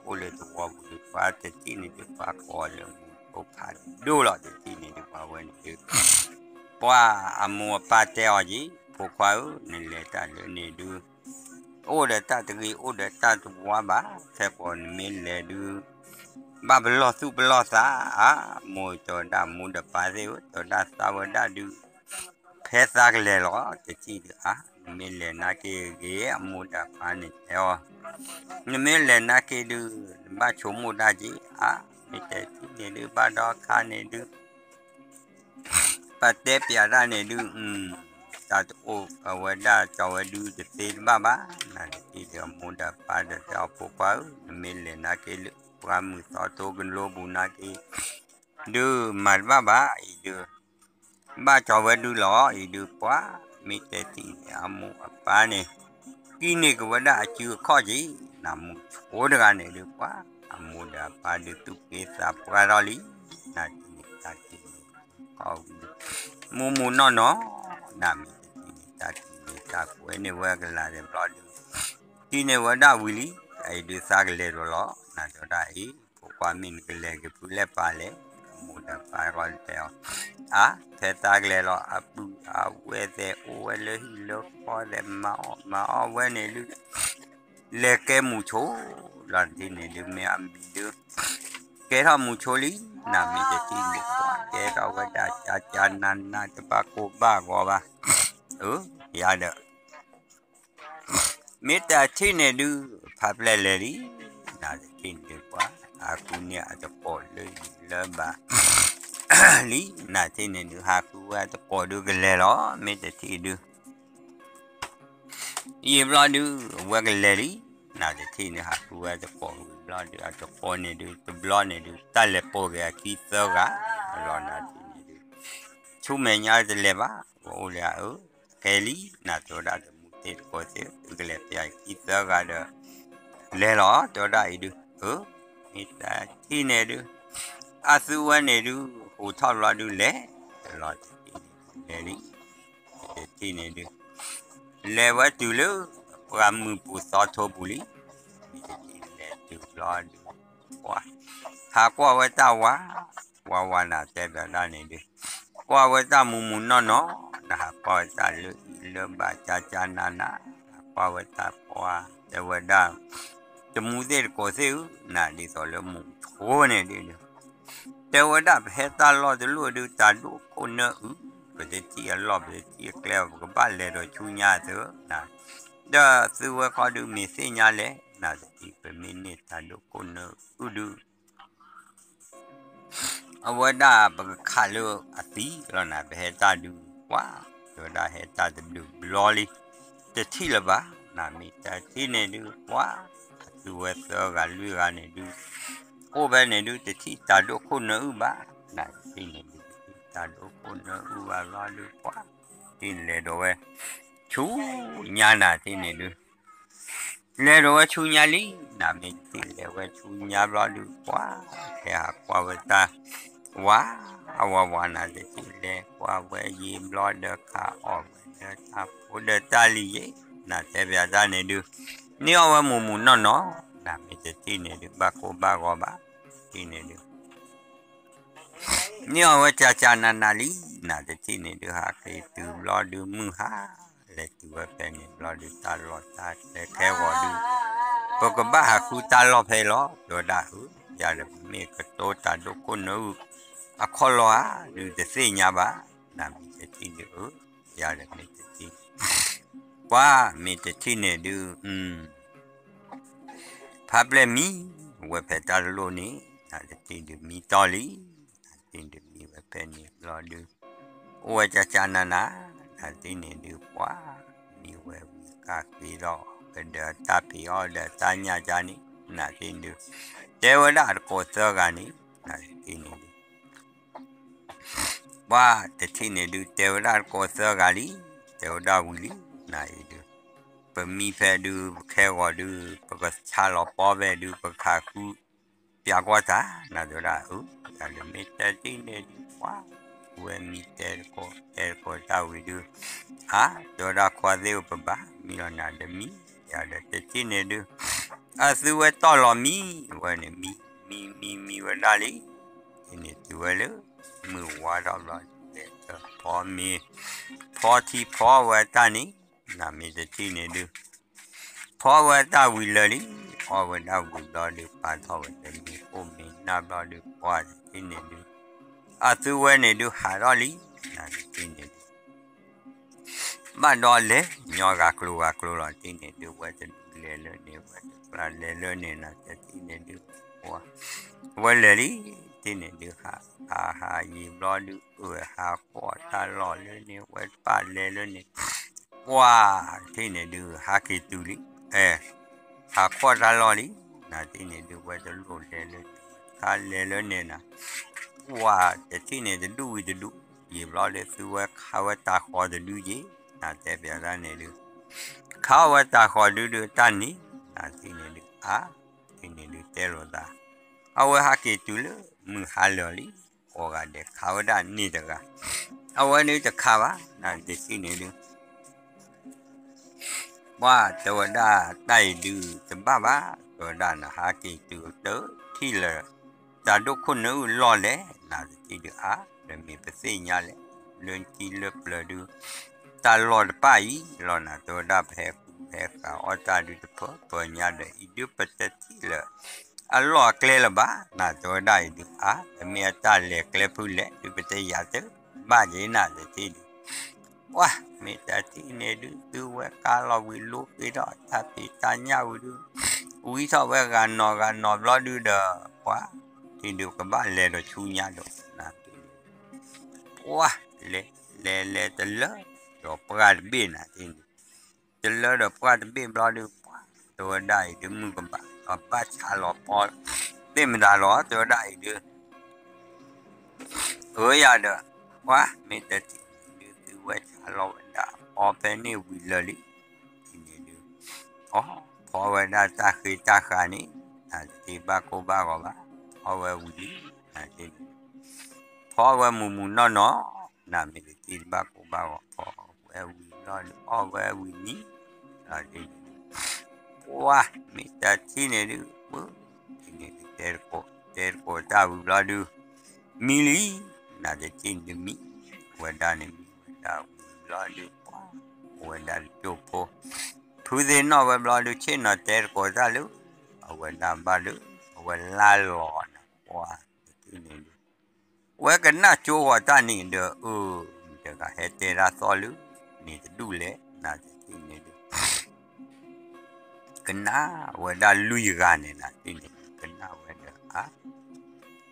အိၣ်လၢသဝီပူၤဒုး ပှၤတထံၣ်န့ၣ်ဒုး ပှၤကိးအီၤလၢမူဆိဖးဒိၣ်လီၤ တထံၣ်န့ၣ်ဒုး ပှၤဝဲန့ၣ်ဒုး ပှၤအမိၢ်အပၢ်တဲအီၤက့ၤ ဖိခွါဧၢ, နလဲၤတၢ်လၢန့ၣ်ဒုး အိၣ်ဒီးတၢ်တဂ့ၤ အိၣ်ဒီးတၢ်တဝါဘၣ်, ခဲကိာ်နမ့ၢ်လဲၤဒုး ဘၣ်ပလီၢ်သူၣ်ပလီၢ်သး အါ, မိၢ်တဲဝဲဒၣ်မိၢ်ဒီးပၢ်သ့ၣ်ဧၢ, တဲဝဲဒၣ်သးဝဲဒၣ်ဒုး ဖဲသးကလဲၤလီၤ တထံၣ်ဒုး အါ, နမ့ၢ်လဲၤနာ်က့ဂ့ၤ အမိၢ်ဒီးပၢ်န့ၣ်တဲအီၤ, နမ့ၢ်လဲၤနာ်က့ဒုး နဘၣ်ဆိကမိၣ်တၢ်က့ၤ အါ, မ့ၢ်တထံၣ်န့ၣ်ဒုး ဘၣ်ဒီးခါန့ၣ်ဒုး ပတဲပျးတၢ်န့ၣ်ဒုး တၢ်တအိၣ်အဝဲဒၣ်ကၠီၤဝဲဒုးတသ့တဘၣ်ဘၣ်, နတထံၣ်ဒုးအမိၢ်ဒီးပၢ်ဒီးတဲအီၤဖိခွါဧၢ, နမ့ၢ်လဲၤနာ်က့လၢပှၤမုၢ်သီတိကလိပူၤနာ်က့ ဒုးမၤတဘၣ်ဘၣ်အံၤဒုး ဘၣ်ကၠီၤဝဲဒုးလီၤအံၤဒုး ပှၤမ့ၢ်တဲထံၣ်န့ၣ် အမိၢ်အပၢ်န့ၣ် ကံန့ၢ်က့ၤဝဲဒၣ်အစုအခီၣ်က့ၤ, နမူဆိတဂၤန့ၣ်ဒုး ပှၤအမိၢ်ဒီးအပၢ်ဒုးသူၣ်က့သးပှၢ်ထီၣ်လံ, နတထံၣ်န့ၣ်တၢ်ထံၣ်န့ၣ် မူမူနီၢ်နီၢ်, နမ့ၢ်တထံၣ်န့ၣ်တၢ်ထံၣ်န့ၣ်တၢ်ကွဲးန့ၢ်ဝဲကလၤဒဲးဘျီဒုး ထံၣ်န့ၢ်ဝဲဒၣ်ဝံၤလံ, အံၤဒုးသးကလဲၤဒိးလီၤ, နတဲဝဲဒၣ်အံၤ ဖိခွါမ့ၢ်နကလဲၤက့ၤဖုလဲၣ်ပာ်လဲၣ်, အမိၢ်ဒီးပၢ်လီၤတဲအီၤ, အါ ဖဲသးကလဲၤလီၤ အပုၢ်အဝဲၢ်သ့ၣ်အိၣ်ဝဲလၢဟံၣ်လၢဃီသ့ၣ် မၤအီၣ်မၤအီၣ်ဝဲန့ၣ်ဒုး လဲၤကဲမူဆိလီၤတထံၣ်န့ၣ်ဒုး မ့ၢ်အမံၤဒုး ကဲထီၣ်မူဆိလံ, နမ့ၢ်တထံၣ်န့ၣ် ကဲထီၣ်ဝဲဒၣ်ကၠါကၠါနးနး တဘၣ်ကိၢ်ဘၣ်ဂီၤဘၣ်, အၢ ယၤဒီး မ့ၢ်တထံၣ်န့ၣ်ဒုး ဖးပျဲၢ်လဲၤလံ, နတထံၣ်န့ၣ်ဒုးပှၤ ဟးဃုန့ၢ်အတကိးလၢယံၤလၢဘၣ်လံ, နတထံၣ်န့ၣ်ဒုး ဟးဃုဝဲအတကိးဒုးကလဲၤလီၤ, မ့ၢ်တထံၣ်ဒုး ယံာ်ဘျီဒုး အဝဲကလဲၤလံ, နတထံၣ်န့ၣ်ဟးဃုဝဲအတကိးဝံၤဘျီဒုး အတကိးန့ၣ်ဒုး တဘျီန့ၣ်ဒုး တၢ်လဲၤပိာ်က့ၤအခံသၢဂၤ, လီၤနတထံၣ်န့ၣ်ဒုး ဆူမဲာ်ညါတလဲၤဘၣ်, ပအိၣ်လၢအအၢ ကဲလံ, နတဲဝဲဒၣ်တမူသ့ၣ်တကိးသ့ၣ် သုကလဲၤပျးခံသၢဂၤဒီး လဲၤလီၤ တဲဝဲဒၣ်အံၤဒုး, အၢ မ့ၢ်တထံၣ်န့ၣ်ဒုး အသုဝဲန့ၣ်ဒုး ဟူးထီၣ်ဘျီဒုးလဲၤ, တလီၤတထံၣ်န့ၣ်လဲၤလံ, တထံၣ်န့ၣ်ဒုး လဲၤဝဲတုၤလၢ ပှၢ်မုၢ်ပူၤသီထိပူၤလံ, မ့ၢ်တထံၣ်လဲၤတုၤဘျီဒုး ပှၤ ဟးကွၢ်ဝဲတၢ်ဝါ, ဝါဝါနတဲဘၣ်ဒၣ်န့ၣ်ဒုး ကွၢ်ဝဲတၢ်မူမူနီၢ်နီၢ်, နဟးကွၢ်ဝဲတၢ်လၢအံၤလၢဘၣ်ကၠါကၠါနးနး, ဟးကွၢ်ဝဲတၢ်ပှၤ တဲဝဲဒၣ် တမူသ့ၣ်တကိးသ့ၣ်ဧၢ, နဒ်သိးလၢမူဆိန့ၣ်ဒုး တဲဝဲဒၣ်ပဟဲတၢ်လီၢ်တလီၢ်ဒုး တၢ်ဒိၣ်ခိၣ်နၢအုး, ပတထံၣ်အလီၢ် ပတထံၣ်အကျဲ ပကဘၣ်လဲၤဒီးဆူညါသ့ၣ်ဧၢ, ဒီးသုဝဲခီဒုးမ့ၢ်သ့ၣ်ညါလဲၣ်, နတထံၣ်ပမ့ၢ်န့ၢ်တၢ်ဒိၣ်ခိၣ်နၢအုးဒုး အဝဲဒၣ်ပကခးလၢအသံလီၤနၤ ပဟဲတၢ်ဒုးပှၤ, တဲဝဲဒၣ်ဟဲတၢ်တဘျုးဘျီလံ, တထံၣ်လၢၤဘၣ်, နမ့ၢ်တထံၣ်န့ၣ်ဒုးပှၤ, အသုဝဲသၢဂၤလွံၢ်ဂၤန့ၣ်ဒုး အိၣ်ဖဲန့ၣ်ဒုး တထံၣ်တၢ်ဒိၣ်ခိၣ်နၢအုးဘၣ်, နတထံၣ်န့ၣ်ဒုး တထံၣ်တၢ်ဒိၣ်ခိၣ်နၢအုးဘၣ်လီၤဒုးပှၤ, ထံၣ်လဲၤဒိးဝဲ ဆူညါနၤထံၣ်န့ၣ်ဒုး လဲၤဒိးဝဲဆူညါလံ, နမ့ၢ်တထံၣ်လဲၤဝဲဆူညါဘျီဒုးပှၤ, ကဲဟးကွၢ်ဝဲတၢ် ဝါ ဝါဝါနၤတထံၣ်လဲၤကွၢ်ဝဲယံာ်ဘျီဒီး ခးအီၣ်ဝဲဒီးတၢ်ဖိဒီးတၢ်လံၤယဲ, နတဲဘၣ်တၢ်န့ၣ်ဒုး န့ၢ်အီၣ်ဝဲမူးမူးနီၢ်နီၢ်, နမ့ၢ်တထံၣ်န့ၣ်ဒုး ဘၣ်ကိၢ်ဘၣ်ဂီၤဘၣ်, ထံၣ်န့ၣ်ဒုး န့ၢ်အီၣ်ဝဲကၢ်ကၢ်နးနးလံ, နတထံၣ်န့ၣ်ဒုး ဟးက့ၤတုၤဘျီဒုး မုၢ်ဟါလဲၤတုၤဝဲဖဲန့ၣ်ဘျီဒုး တၢ်လီၢ်တၢ်ကျဲခဲဂီၤဒုး ပကဘၣ်ဟးဃုတၢ်လီၢ်ဖဲအံၤလီၤ. တဲဝဲဒၣ်အၢ ယၤဒီးမ့ၢ်ကတိၤတၢ်ဒိခိၣ်နၢအုၣ်အခီၣ်လီၢ်ဧါ ဒုးတသ့ၣ်ညါဘၣ်. နမ့ၢ်တထံၣ်ဒုးအၢ ယၤဒီးမ့ၢ်တထံၣ် ပှၤမ့ၢ်တထံၣ်န့ၣ်ဒုး ဖးပျဲၢ်မံဝဲဖဲတၢ်လိၣ်န့ၣ် နတထံၣ်ဒုးမံတီၢ်လံ. နတထံၣ်ဒုးမံဝဲဖဲန့ၣ်ဘျီဒုး အိၣ်ဝဲကၢ်ကၢ်နးနး, နတထံၣ်န့ၣ်ဒုး ပှၤမံဝဲဝံၤကၢ်က့ၤဒီး ကဒီးတၢ်ဖံးအီၣ်ဒီးတၢ်ညၣ်ကၢ်န့ၣ် နတထံၣ်ဒုး တဲဝဲဒၣ်တကိးသၢဂၤန့ၣ် နတထံၣ်န့ၣ်ဒုး ပှၤတထံၣ်န့ၣ်ဒုး တဲဝဲဒၣ်တကိးသၢဂၤလံ, တဲဝဲဒၣ်ဝံၤလံ, နအံၤဒုး ပမံဖဲဒုး ပခဲဂီၤဒုး ပကဆါလီၤပီဖဲဒုး ပကဟးဃု ပျးကွၢ်တၢ် နတဲဝဲဒၣ်အၢ ယၤဒီးမ့ၢ်တထံၣ်န့ၣ်ဒုး ပှၤ ဝဲမံတဲတကိး တဲတကိးတၢ်ဝံၤဒုး အါ တဲဝဲဒၣ်ခွါသ့ၣ်ဧၢ ပဘၣ်မံလီၤနၤဒီးမံ, ယၤဒီးတထံၣ်န့ၣ်ဒုး အသုဝဲတီၢ်လီၤမံ, ဝဲန့ၣ်မံ မံ မံ မံဝဲဒၣ်လံ, တထံၣ်န့ၣ်တုၤဝဲလၢ မုၢ်ဝါထီၣ်ဘျီ လဲၤဖီမ့ၤ ဖီထံဖီဝဲတၢ်န့ၣ် နမ့ၢ်တထံၣ်န့ၣ်ဒုး ဖီဝဲတၢ်ဝံၤလၢာ်လံ, အီၣ်ဝဲဒၣ်ဝံၤဘျီဒုး ပာ်ထီၣ်ဝဲတမ့ၤကိၣ်မ့ၤနၢ်ဘျီဒုး ပှၤတထံၣ်န့ၣ်ဒုး အသုဝဲန့ၣ်ဒုး ဟးထီၣ်လံ, နတထံၣ်န့ၣ်ဒုး ဘၣ်ဒီးလဲၤညီဂၤကျိၤဂၤကျိၤလီၤ တထံၣ်န့ၣ်ဒုး ဝဲတဒူၣ်လဲၤလၢန့ၣ် ဝဲတကျါလဲၤလၢန့ၣ် နတထံၣ်န့ၣ်ဒုး ဝဲလဲၤလံ, တထံၣ်န့ၣ်ဒုး ဟး ဟးဟးယံာ်ဘျီဒုး အၢ ဟးကွၢ်တၢ်လီၢ်လၢန့ၣ် ဝဲတပၣ်လဲၤလၢန့ၣ် ပှၤတထံၣ်န့ၣ်ဒုး ဟးက့ၤတုၤလံ, အဲ ဟးကွၢ်တၢ်လီၢ်လံ, နတထံၣ်န့ၣ်ဒုး ဝဲတလိၣ်လဲၤလၢန့ၣ် ခါလဲၤလၢန့ၣ်နၤ ပှၤတထံၣ်န့ၣ်တဒူၣ်ဝံၤတဒူၣ်, ယံာ်ဘျီလၢသုဝဲခးဝဲတၤဃီၤတဒုယ့ၣ်, နတဲပျးတၢ်န့ၣ်ဒုး ခးဝဲတၤဃီၤဒုဒုးတၢ်န့ၣ်, နတထံၣ်န့ၣ်ဒုး အါ တထံၣ်န့ၣ်ဒုးတဲလိာ်သး, အဝဲဟးက့ၤတုၤလၢမုၢ်ဟါလၢာ်လံ, ကိးဂၤဒဲးခးဝဲဒၣ်န့ၣ်တဂၤ, အဝဲဒုးတခးဘၣ် နတထံၣ်န့ၣ်ဒုး ပှၤတဲဝဲဒၣ်တၢ်အံၤဒုးတဘၣ်ဘၣ်, တဲဝဲဒၣ်နဟးက့ၤတုၤတထံၣ်လၢ တၢ်ဒိၣ်ခိၣ်နၢအုၣ်လီၢ်လဲၣ်, နတထံၣ်ဒုးအါ ဒီးမ့ၢ်ပသ့ၣ်ညါလဲၣ်, လၢခံလၢပျၢၤဒုး တၢ်လီၢ်တပၣ်အံၤလီၤနၤ တဲဝဲဒၣ် ပဟဲဃုဟဲဃာ်အီၣ်တၢ်ဒုးတဖၢပၢၤညါဒီး အံၤဒုးပတထံၣ်လၢ အလီၢ်အကျဲလၢၤဘၣ် နတဲဝဲဒၣ်အံၤဒုးအါ, ပမ့ၢ်အတၢ်လဲၤကျဲဖုလဲၣ် ဒုးပတယာ်တဘၣ်က့ၤ နတထံၣ်ဒုး ပှၤမ့ၢ်တထံၣ်န့ၣ်ဒုး သုဝဲကါလီၤဝံၤလိက့ၤဒီးတၢ်ဖံးတၢ်ညၣ်ဝံၤဒုး ဝံထီၣ်ဝဲဂၤနီၤဂၤနီၤဘျီဒုးဒီး ပှၤထံၣ်ဒုးကဘၣ်လဲၤဒီးဆူညါဒီး နတထံၣ်ဒုး ပှၤလဲၤလဲၤလဲၤတလၢဒီးပှၢ်တဘ့ၣ် နတထံၣ်ဒုး တလၢဒီးပှၢ်တဘ့ၣ်ဘျီဒုး ပှၤတဲဝဲဒၣ်အံၤဒုး မုၢ်ကဘၣ် အဘၣ်ဆါလီၤပီ သ့ၣ်မတၤလီၤ တဲဝဲဒၣ်အံၤဒုး အၢယၤဒီး ပှၤမ့ၢ်တထံၣ်န့ၣ်ဒုး သုဝဲဆါလီၤဝဲဒၣ်ပီဖဲန့ၣ်ဝံၤလၢာ်လံ တထံၣ်န့ၣ်ဒုး အီ ဖီဝဲဒၣ်တၢ်ဃ့တၢ်ဃာ်န့ၣ် နတထံၣ်ဘၣ်ကိၢ်ဘၣ်ဂီၤဘၣ် ဖီဝဲဝံၤလံ နတထံၣ်န့ၣ်ဒုး ဖီဝဲမုၢ်မုၢ်နီၢ်နီၢ် နမ့ၢ်တထံၣ်တဘၣ်ကိၢ်ဘၣ်ဂီၤ ဖီဝဲဝံၤလီၤဒုး အီၣ်ဝဲဝံၤနံၤ နတထံၣ်န့ၣ်ဒုး ပှၤမ့ၢ်တထံၣ်န့ၣ်ဒုး ပှၤတထံၣ်န့ၣ်ဒုး တဲတကိး တဲတကိးတၢ်ဝံၤဘျီဒုး မံလံ နတထံၣ်န့ၣ်ဒုးမံ ဝဲဒၣ်န့ၣ်မံဝဲဒၣ်ဝံၤဘျီဒုး ပှၤ ဝဲဒၣ်တကၠိဖိ ဖုသ့ၣ်နီၣ်ဝဲဘျီဒုး ဆ့ၣ်နီၤတဲတကိးတၢ်လၢ အဝဲဒၣ်ဘၣ်ဒုး အဝဲလါလီၤနၤ ပှၤတထံၣ်န့ၣ်ဒုး ဝဲကနၣ်ကၠိဂီၤတၢ်န့ၣ်ဒီး အၢ မတၤဂၤဟဲတဲတၢ်သီၣ်လၢ န့ၣ်တဒူၣ်လဲၣ် နတထံၣ်န့ၣ်ဒုး ကနၣ်ဝဲဒၣ်လွံၢ်ဂၤန့ၣ် နတထံၣ်န့ၣ်ဒုး ကနၣ်ဝဲဒီးအါ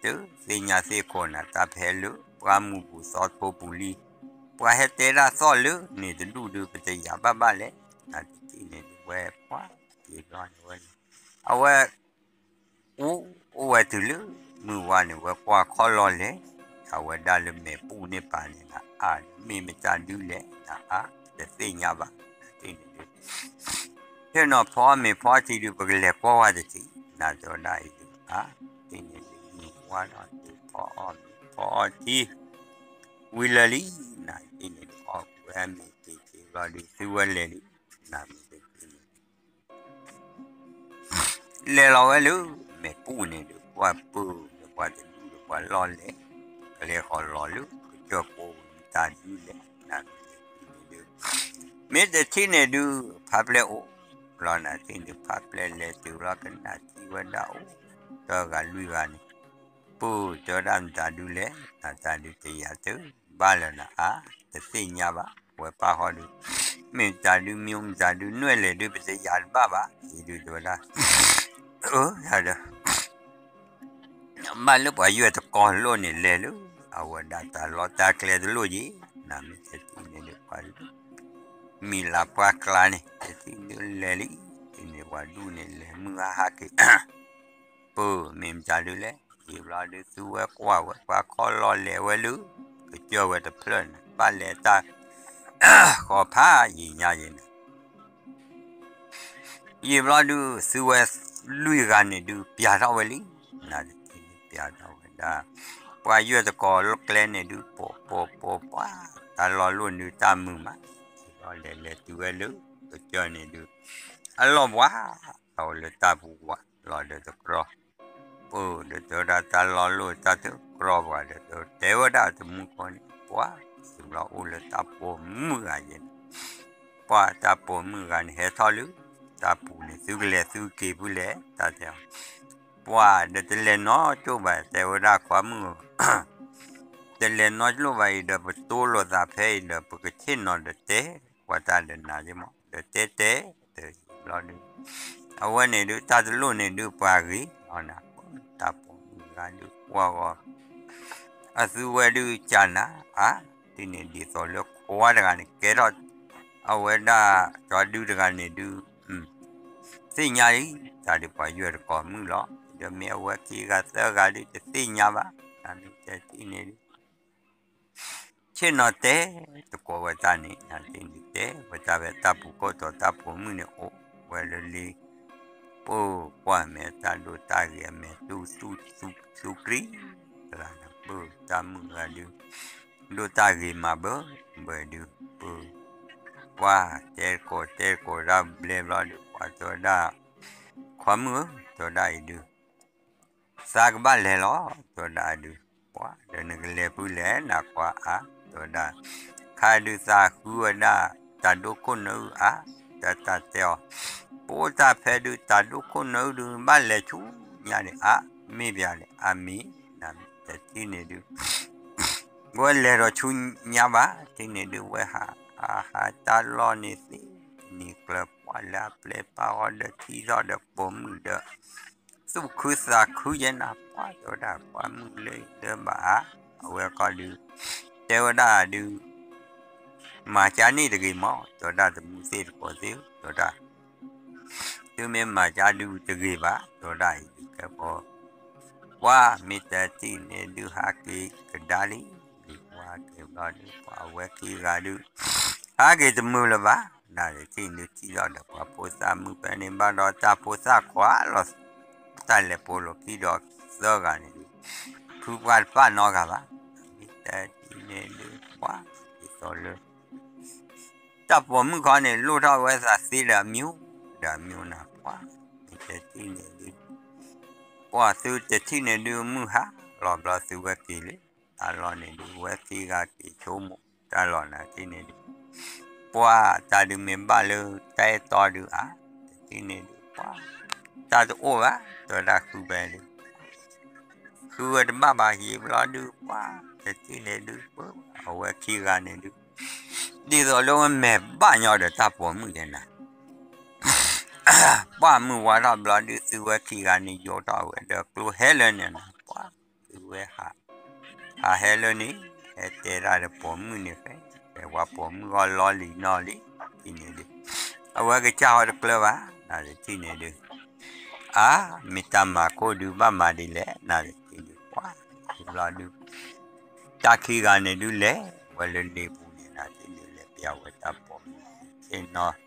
တသ့ၣ်ညါသ့ၣ်ခိၣ်နၤ တၢ်ဖဲလၢ ပှၢ်မုၢ်ပူၤသီထိပူၤလံ ပှၤဟဲတဲတၢ်သီၣ်လၢ န့ၣ်တဒူၣ်ဒုး ပတယာ်ဘၣ်ဘၣ်လဲၣ် နတထံၣ်န့ၣ်ဒုး ဝဲပှၤက့ၤဘျီန့ၣ်ဝဲန့ၣ် အဝဲ အိၣ် အိၣ်ဝဲတုၤလၢ မုၢ်ဝါန့ၣ် ဝဲကွၢ်ခီၣ်လီၢ်လဲၤ အဝဲဒၣ်လၢမဲာ်ပူၤန့ၣ်ပာ်န့ၣ်နၤ အါ မ့ၢ်မတၤဒုလဲၣ် နအါ တသ့ၣ်ညါဘၣ် နတထံၣ်န့ၣ်ဒုး ဟ့ၣ်နီၤဖီမ့ၤဖီထံဒုး ပကလဲၤကွၢ်ဝဲတထံၣ် နတဲဝဲဒၣ်အံၤဒုး အါ တထံၣ်န့ၣ်ဒုး မုၢ်ဝါနီၤဒုး ဖီအီၣ်မ့ၤဖီအီထံ ဝံၤလၢာ်လံ နတထံၣ်န့ၣ်ဒုး အီၣ်ဝဲမ့ၤတ့ၤတ့ၤဘျီဒုး သုဝဲလဲၤလံ နမ့ၢ်တထံၣ်န့ၣ် လဲၤလီၤဝဲလၢ မဲာ်ပူၤန့ၣ်ဒုး ပှၤပၢၢ်ဒီးပှၤတဒူၣ်ဒီးပှၤလီၢ်လဲၤ ဖဲ ပှၤကျဲဃီၤလီၤလၢကစၢၢ်ကိးပူၤ မတၤဒုလဲၣ် နၤမ့ၢ်တထံၣ်န့ၣ်ဒုး, မ့ၢ်တထံၣ်န့ၣ်ဒုး ဖါပျဲၢ်အိၣ်လီၤ နၤတထံၣ်န့ၣ် ဖါပျဲၢ်လဲၤတုၤလီၤကနၣ်ထံဝဲဒၣ်အိၣ် တဂၤလွံၢ်ဂၤန့ၣ်, ပၢၢ်တဲဝဲဒၣ်မတၤဒုလဲၣ် နၤတၢ်ဒုးတယာ်တၢ်ဘၣ်လၢၤနၤအါ, တသ့ၣ်ညါဘၣ် ဝဲပၢ်ဃီဒုး, မ့ၢ်မတၤဒုး မ့ၢ်မတၤဒုး နွဲၣ်လဲၣ်ဒုး ပတယာ်တဘၣ်ဘၣ် အံၤဒုးတဲဝဲဒၣ်, အၢ ဒီး ဘၣ်လၢပှၤယွဲၢ်တကီၤလိၣ်န့ၣ် လဲၤလၢ အဝဲဒၣ်တၢ်လီၢ်တၢ်ကျဲတလိၣ်က့ၤ, နၤမ့ၢ်တထံၣ်န့ၣ်ဒုး ပှၤ မံၤလၤပှၢ်ကျါန့ၣ် တထံၣ်ဒုးလဲၤလံ, တထံၣ်န့ၣ်ပှၤဒူၣ်န့ၣ်လဲၤမုၢ်ဟါဟးက့ၤ, ပၢၢ်မ့ၢ်မတၤဒုးလဲၣ်, ယံာ်ဘျီဒုး သုဝဲကွၢ်ဝဲ ပှၤခီလီၤလဲၤဝဲလၢ ကစၢၢ်ဝဲတဖျၢၣ်န့ၣ် ဘၣ်လဲၤတၢ် ဃီၤဖးယံာ်ညါယံာ်န့ၣ် ယံာ်ဘျီဒုး သုဝဲလွံၢ်ဂၤန့ၣ်ဒုး ပျၢ်ထီၣ်ဝဲလံ, နၤတထံၣ်န့ၣ်ပျၢ်ထီၣ်ဝဲဒၣ်, ပှၤယွဲၢ်တကီၤကျဲန့ၣ်ဒုး ပိာ်ပိာ်ပိာ်ပှၢ်, တၢ်လီၢ်လိၣ်န့ၣ်တၢ်မုာ်မး, ယံာ်ဘျီလဲၤလဲၤတုၤဝဲလၢ ကစၢၢ်န့ၣ်ဒုး, အလီၢ်ပှၢ်, အအိၣ်လၢတၢ်ပူၤဝးလီၤဒီးတကြီ ပၢၢ်ဒီးတဲဝဲဒၣ်တၢ်လီၢ်လိၣ်တၢ်တကြီပှၤဒီးတဲဝဲဒၣ်တမူဃီန့ၣ် ပှၢ်, ယံာ်ဘျီအိၣ်လၢတၢ်ပိာ်မုၣ်ဂၤယဲန့ၣ်, ပှၢ်တၢ်ပိာ်မုၣ်ဂၤန့ၣ်ဟဲထီၣ်လၢ တၢ်ပူၤန့ၣ် သုကလဲၤသုက့ၤဖုလဲၣ် တၢ်တဲအီၤ, ပှၢ်ဒီးတလဲၤနီတကၠိၢ်ဘၣ် တဲဝဲဒၣ်ခွါမုၣ်ဧၢ တလဲၤနီတလိၣ်ဘၣ်အံၤဒီး ပတိလိာ်သးဖဲအံၤဒီး ပကဆ့ၣ်နီၤဒီးတဲ ကွၢ်တၢ်ဒီးနၤယမး ဒီးတဲတဲ တယံာ်ဘျီဒုး အဝဲန့ၣ်ဒုးတၢ်တလိၣ်န့ၣ်ဒုးပှၤဂ့ၤလီၤနၤ တၢ်ပိာ်မုၣ်ဂၤဒုးကွၢ်ဂီၤ အသုဝဲဒုးကနၤ အါ တထံၣ်န့ၣ်ဒ်သိးလၢခွါတဂၤန့ၣ် ကဲထီၣ် အဝဲဒၣ် ကၠီဒုတဂၤန့ၣ်ဒုး သ့ၣ်ညါလံ တၢ်ဒုးပှၤယွဲၢ်တကီၤမုၣ်လီၤ ဒီးမ့ၢ်အဝဲခံဂၤသၢဂၤဒုးတသ့ၣ်ညါဘၣ် နမ့ၢ်တထံၣ်န့ၣ်ဒုး ဆ့ၣ်နီၤတဲ တကိးဝဲတၢ်န့ၣ် နတထံၣ်န့ၣ်တဲ ဝဲတၢ်ဖဲတၢ်ပူၤခိၣ်တီၤတၢ်ပိာ်မုၣ်န့ၣ်အိၣ်ဝဲလၢလံ ပၢ်ကွၢ်မဲာ်တၢ်ဒိၣ်တၢ်ဂ့ၤအမဲာ်တူၢ်သူၣ်သူၣ်သူၣ်ကရံ တဂၤဒီးပၢ်တၢ်မုၣ်ဂၤဒုး ဒိၣ်တၢ်ဂ့ၤမးဘၢ ဘၢဒုး ပၢ် ပှၢ်တဲတကိးတဲတကိးဒၣ်ဘျဲဘျီဒုး ပှၢ်တဲဝဲဒၣ် ခွါမုၣ်ဧၢ တဲဝဲဒၣ်အံၤဒုး သးကဘၣ်လဲၤလီၤ တဲဝဲဒၣ်ဒုး ပှၢ်ဒီးနကလဲၤဖုလဲၣ်နခွါအါ တဲဝဲဒၣ် ခါဒုးသးဃုဝဲဒၣ် တၢ်ဒိခိၣ်နၢအုၣ်အါ တၢ်တၢ်တဲအီၤ ပအိၣ်တၢ်ဖဲဒုး တၢ်ဒိခိၣ်နၢအုၣ်ဒုး ဘၣ်လဲၤဆူညါန့ၣ်အါ မ့ၢ်ပျၢ်န့ၣ် အါမ့ၢ် နတထံၣ်န့ၣ်ဒုး ဝဲလဲၤဒီးဆူညါဘၣ် တထံၣ်န့ၣ်ဒုး ဝဲဟး ဟးဟးတၢ်လီၢ်န့ၣ်သ့ န့ၣ်ကျၢၤပှၢ်လၢအပျဲၢ်ပၢ်အီၤဒီးထံၣ်ထီၣ်ဒီးပိာ်မုၣ်ဒီး သူၣ်ခုသးခုယဲနၤ ပှၢ်တဲဝဲဒၣ် ပှၢ်မုၣ်လၢအံၤလၢဘၣ်အါ အဝဲခီဒုး တဲဝဲဒၣ်ဒုး မၤကါန့ၣ်တဂ့ၤမး တဲဝဲဒၣ်တမူသ့ၣ်တကိးသ့ၣ် တဲဝဲဒၣ် သုမ့ၢ်မၤကါဒုးတဂ့ၤဘၣ် တဲဝဲဒၣ်အံၤဒုးကဲဖိ ပှၢ်မ့ၢ်တထံၣ်န့ၣ်ဒုးဟးက့ၤကဒါလံ ဒုးပှၢ်က့ၤဘျီဒုး ပှၢ်အဝဲခံဂၤဒုး ဟးက့ၤတမုာ်လၢၤဘၣ် နတထံၣ်န့ၣ်ဒုးထံၣ်လီၤဒီးပှၤဖိသၣ်မုၣ်ဖဲန့ၣ် ဘၣ်ဒီးတၢ်ဖိသၣ်ခွါလီၤ တၢ်လဲၤပိာ်လိာ်ခံဒီးသၢဂၤန့ၣ်ဒုး ဖုပှၢ်တပာ်နီတဂၤဘၣ် မ့ၢ်တထံၣ်န့ၣ်ဒုး ပှၢ်ဒ်သိးလၢ တၢ်ပိာ်မုၣ်ခီန့ၣ် လိၣ်ထီၣ်ဝဲသးသ့ဒီးအမံၤ ဒီးအမံၤနၤ ပှၢ် မ့ၢ်တထံၣ်န့ၣ်ဒုး ပှၢ်သုတထံၣ်န့ၣ်ဒုး မုၢ်ဟါလီၤဘျီသုဝဲက့ၤလၢ တၢ်လီၢ်န့ၣ်ဒုး ဝဲခံဂၤက့ၤဆိကမိၣ် တၢ်လီၢ်နၤတထံၣ်န့ၣ်ဒုး ပှၢ်တၢ်ဒုးမ့ၢ်ဘၣ်လၢတၢ်အဲၣ်တီဒုးအါ တထံၣ်န့ၣ်ဒုး ပှၢ် တၢ်တအိၣ်ဘၣ် တဲဝဲဒၣ်ဃုဖဲဒုး ဃုဝဲတဘၣ်ဘၣ် ယံာ်ဘျီဒုး ပှၢ် တထံၣ်န့ၣ်ဒုး ပှၢ် အဝဲခံဂၤန့ၣ်ဒုး ဒ်သိးလၢဝဲမဲာ်ဘၣ်ညီဒီးတၢ်ပိာ်မုၣ်ယဲနၤ ပှၢ်မုၢ်ဝါထီၣ်ဘျီဒုး သုဝဲခံဂၤန့ၣ် ယိးထီၣ်ဝဲဒီးကျိဟဲလၢန့ၣ်နၤ ပှၢ် သုဝဲဟး ဟးဟဲလၢန့ၣ် ဟဲတဲဒၣ်ဒီးပိာ်မုၣ်န့ၣ်ဖဲ ဖဲပှၤပိာ်မုၣ်ဂီၢ်လီလံနီၢ်လံ ထံၣ်န့ၣ်ဒုး အဝဲကစၢ်ဟီတကျၢၤဘၣ် နတထံၣ်န့ၣ်ဒုး အါ မ့ၢ်တၢ်မၤခိၣ်ဒုးဘၣ်မၤဒ်လဲၣ် နတထံၣ်ဒုး ပှၢ် ဘျီဒုး တၢ်ခံဂၤန့ၣ်ဒုးလဲၤဝဲလၢလ့ပူၤန့ၣ် နတထံၣ်ဒုးလဲၤပျၢ်ဝဲတၢ်ပိာ်မုၣ်ဆ့ၣ်နီၤ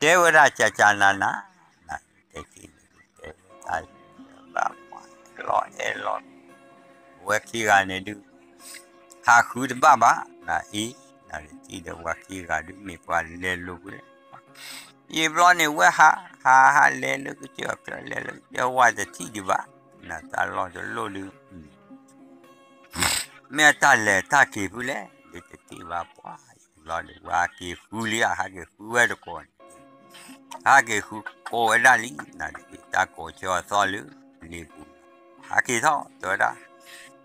တဲဝဲဒၣ်ကၢ်ကၢ်နၤနၤ နတထံၣ်န့ၣ်ဒုးတဲဝဲတၢ်လၢဘၣ်ပှၢ် လီၤအဲၣ်လီၤ ဝဲခံဂၤန့ၣ်ဒုး ဟးဃုတဘၣ်ဘၣ် နအံၤ နတထံၣ်ဒီးဝဲခံဂၤဒုး မ့ၢ်ပှၤလဲၤလိာ်ကွံာ် ယံာ်ဘျီန့ၣ်ဝဲဟး ဟးဟးလဲၤလၢကစၢၢ်အချၢ လဲၤလၢကစၢၢ်ဝဲတထံၣ်ဒံးဘၣ် နတၢ်လီၢ်တလိၣ်ဒုး မ့ၢ်အတၢ်လဲၤတၢ်က့ၤဖုလဲၣ် ဒုးတထံၣ်ဘၣ်ပှၤ, ယံာ်ဘျီဒုး ပှၤဟးက့ၤဃုလံဧါ, ဟးက့ၤဃုဝဲတကိးန့ၣ်, ဟးက့ၤဃုကိးဝဲဒၣ်လံ, နၤတက့ၤတၢ်ကိးဆၢအသီလၢလ့ပူၤ, ဟးက့ၤထီၣ်တဲဝဲဒၣ်,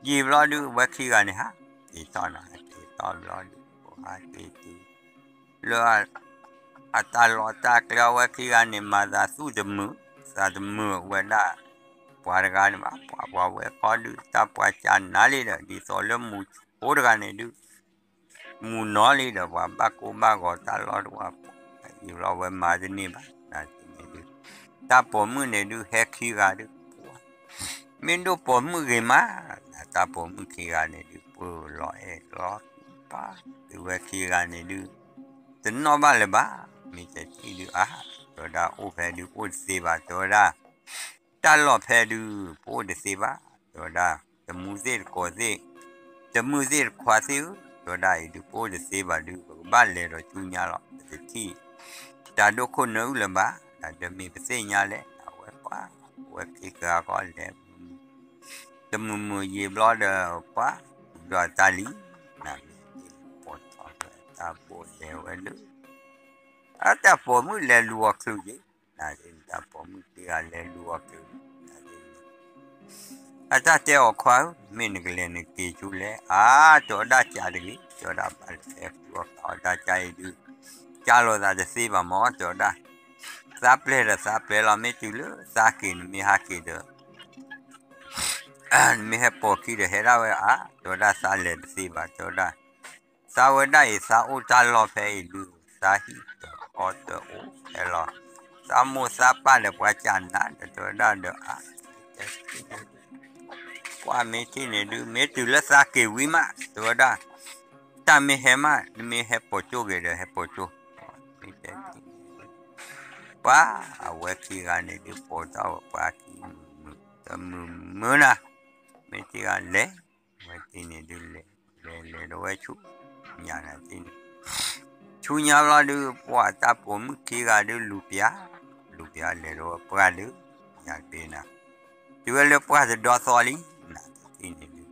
ယံာ်ဘျီဒုး ဝဲခံဂၤန့ၣ် ဟးက့ၤထီၣ်နၤ, ဟးက့ၤထီၣ်ဘျီဒုး ဟးက့ၤတုၤ လၢ အတၢ်လီၢ်တၢ်ကျဲ အဝဲခံဂၤန့ၣ် မၤသးသူၣ်တမုာ် သးတမုာ်ဝဲဒၣ် ပှၤတဂၤန့ၣ်ဘၣ်, ပှၤပှၤဝဲခီဒုး တၢ်ပှၤကနၤလံဒီး ဒ်သိးလၢမူဆိတဂၤန့ၣ်ဒုး မူနီၢ်လံဒီး ပှၤဘၣ်ကိၢ်ဘၣ်ဂီၤတၢ်လီၢ်တဝၢ်ပှၤ, ယံာ်ဘျီဝဲမၤတန့ၢ်ဘၣ် နၤတက့ၤန့ၣ်ဒုး တၢ်ပိာ်မုၣ်န့ၣ်ဒုး ဟဲခံဂၤဒုး ပှၤ မ့ၢ်ဒိၣ်ပိာ်မုၣ်ဂ့ၤမး, နၤတၢ်ပိာ်မုၣ်ခံဂၤန့ၣ်ဒုး ပှၤလီၤအဲၣ်လီၤပၢ် သုဝဲခံဂၤန့ၣ်ဒုး တနီၣ်ဘၣ်လၢၤဘၣ်, မ့ၢ်တထံၣ်ဒုးအါ, တဲဝဲဒၣ် အိၣ်ဖဲဒုး အိၣ်တသ့ဘၣ် တဲဝဲဒၣ်, တၢ်လီၢ်ဖဲဒုး ပအိၣ်တသ့ဘၣ် တဲဝဲဒၣ်, တမူသ့ၣ်တကိးသ့ၣ်, တမုၢ်သ့ၣ်တခွါသ့ၣ်ဧၢ, တဲဝဲဒၣ်အံၤဒုး ပအိၣ်တသ့ဘၣ်ဒုး ပကဘၣ်လဲၤဒီးဆူညါလီၤ ပတထံၣ် တၢ်ဒိၣ်ခိၣ်နၢအုၣ်လၢၤဘၣ်, နၤဒီးမ့ၢ်ပသ့ၣ်ညါလဲၣ် အဝဲပှၤ, အဝဲခံဂၤဃီလဲၤ တမုာ်မုာ်ယံာ်ဘျီဒီး ပှၤ ဒီးတၢ်လံ, နၤမ့ၢ်ပိာ်ထီၣ်ဝဲတၢ်ဘိလဲၤဝဲလၢ အတၢ်ပိာ်မုၣ်လဲၤလူၤအီၤချုးက့ၤ, နၤတၢ်ပိာ်မုၣ်ခံဂၤလဲၤလူၤအီၤချုး, နၤ အတၢ်တဲအီၤခွါဧၢ, မ့ၢ်နကလဲၤနက့ၤဆူလဲၣ်, အါ တဲဝဲဒၣ်ကးတဂ့ၤ, တဲဝဲဒၣ်ဘၣ်လဲၤဟဲဃုအီၣ်ဃုအီတၢ်ကါအံၤဒုး, ကးလိာ်သးတသ့ဘၣ်မး တဲဝဲဒၣ်, သးပျဲၢ်ဒီးသးပျဲၢ်လီၤ မ့ၢ်တုၤလၢသးက့ၤ နမ့ၢ်ဟးက့ၤဒီး နမ့ၢ်ဟဲပိာ်ခံဒီးဟဲဒၣ်ဝဲအါ, တဲဝဲဒၣ်သးလဲၤတသ့ဘၣ် တဲဝဲဒၣ်, သးဝဲဒၣ်အံၤ သးအိၣ်တၢ်လီၢ်ဖဲအံၤဒုး သးဟံၣ်တအီတအိၣ်ဖဲလီၤ, သးမိၢ်သးပၢ်ဒီးပှၤကနၤဒီး တဲဝဲဒၣ်ဒီးအါ, ပှၤမ့ၢ်ထံၣ်န့ၣ်ဒုး မ့ၢ်တုၤလၢသးက့ၤဝံၤမး တဲဝဲဒၣ်, တၢ်မ့ၢ်ဟဲမး နမ့ၢ်ဟဲပိာ်ကၠိၣ်က့ၤဒီး ဟဲပိာ်ကၠိၣ်, မ့ၢ်တဲ ပှၤအဝဲခံဂၤန့ၣ်ဒုး ပိာ်ထီၣ်ဝဲပှၤခံမုာ်မုာ် တမုာ်မုာ်နၤ, မ့ၢ်ထံဂၤလဲၤ, ဝဲသ့ၣ်န့ၣ်ဒုးလဲၤ, လဲၤလဲၤဒီးဝဲဆူညါနၤသ့ၣ်န့ၣ်, ဆူညါဘျီဒုး ပှၤတၢ်ပိာ်မုၣ်ခံဂၤဒုးလူၤပျၢ်, လူၤပျၢ်လဲၤဒီးဝဲပှၢ်လၢညါတဘ့ၣ်နၤ, တုၤဝဲလၢပှၢ်တဒီသီလံ, နၤသ့ၣ်န့ၣ်ဒုး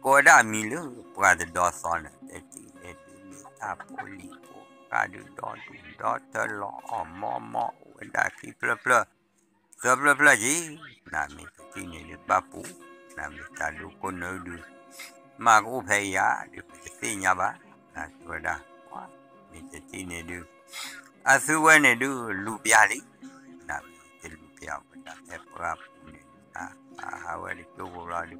ကိးဝဲဒၣ်အမံၤလၢပှၢ်တဒီသီန့ၣ်, တထံၣ်န့ၣ်ဒုး မ့ၢ်တၢ်ဖိလံၤဖိဃၢ်ဒုး ဒီဒူၣ်ဒီထၢ လီၤအီၣ်မီမီအိၣ်ဝဲဒၣ်ခံဖျၢၣ်ဖျၢၣ်, သၢဖျၢၣ်ဖျၢၣ်က့ၤ, နၤမ့ၢ်တထံၣ်န့ၣ်ဒုး ဘၣ်ပူၤ, နၤမ့ၢ်တၢ်ဒိၣ်ခိၣ်နၢဒုး မ့ၢ်ကအိၣ်ဖဲအံၤဧါဒုး ပတသ့ၣ်ညါဘၣ်, နၤတဲဝဲဒၣ်, မ့ၢ်တထံၣ်န့ၣ်ဒုး အသုဝဲန့ၣ်ဒုး လူၤပျၢ်လံ, နၤမ့ၢ်တလူၤပျၢ်ဝဲဒၣ်ဖဲပှၢ်ပူၤန့ၣ်ဒုး အဟးဝဲတကၠိဖိဘျီဒုး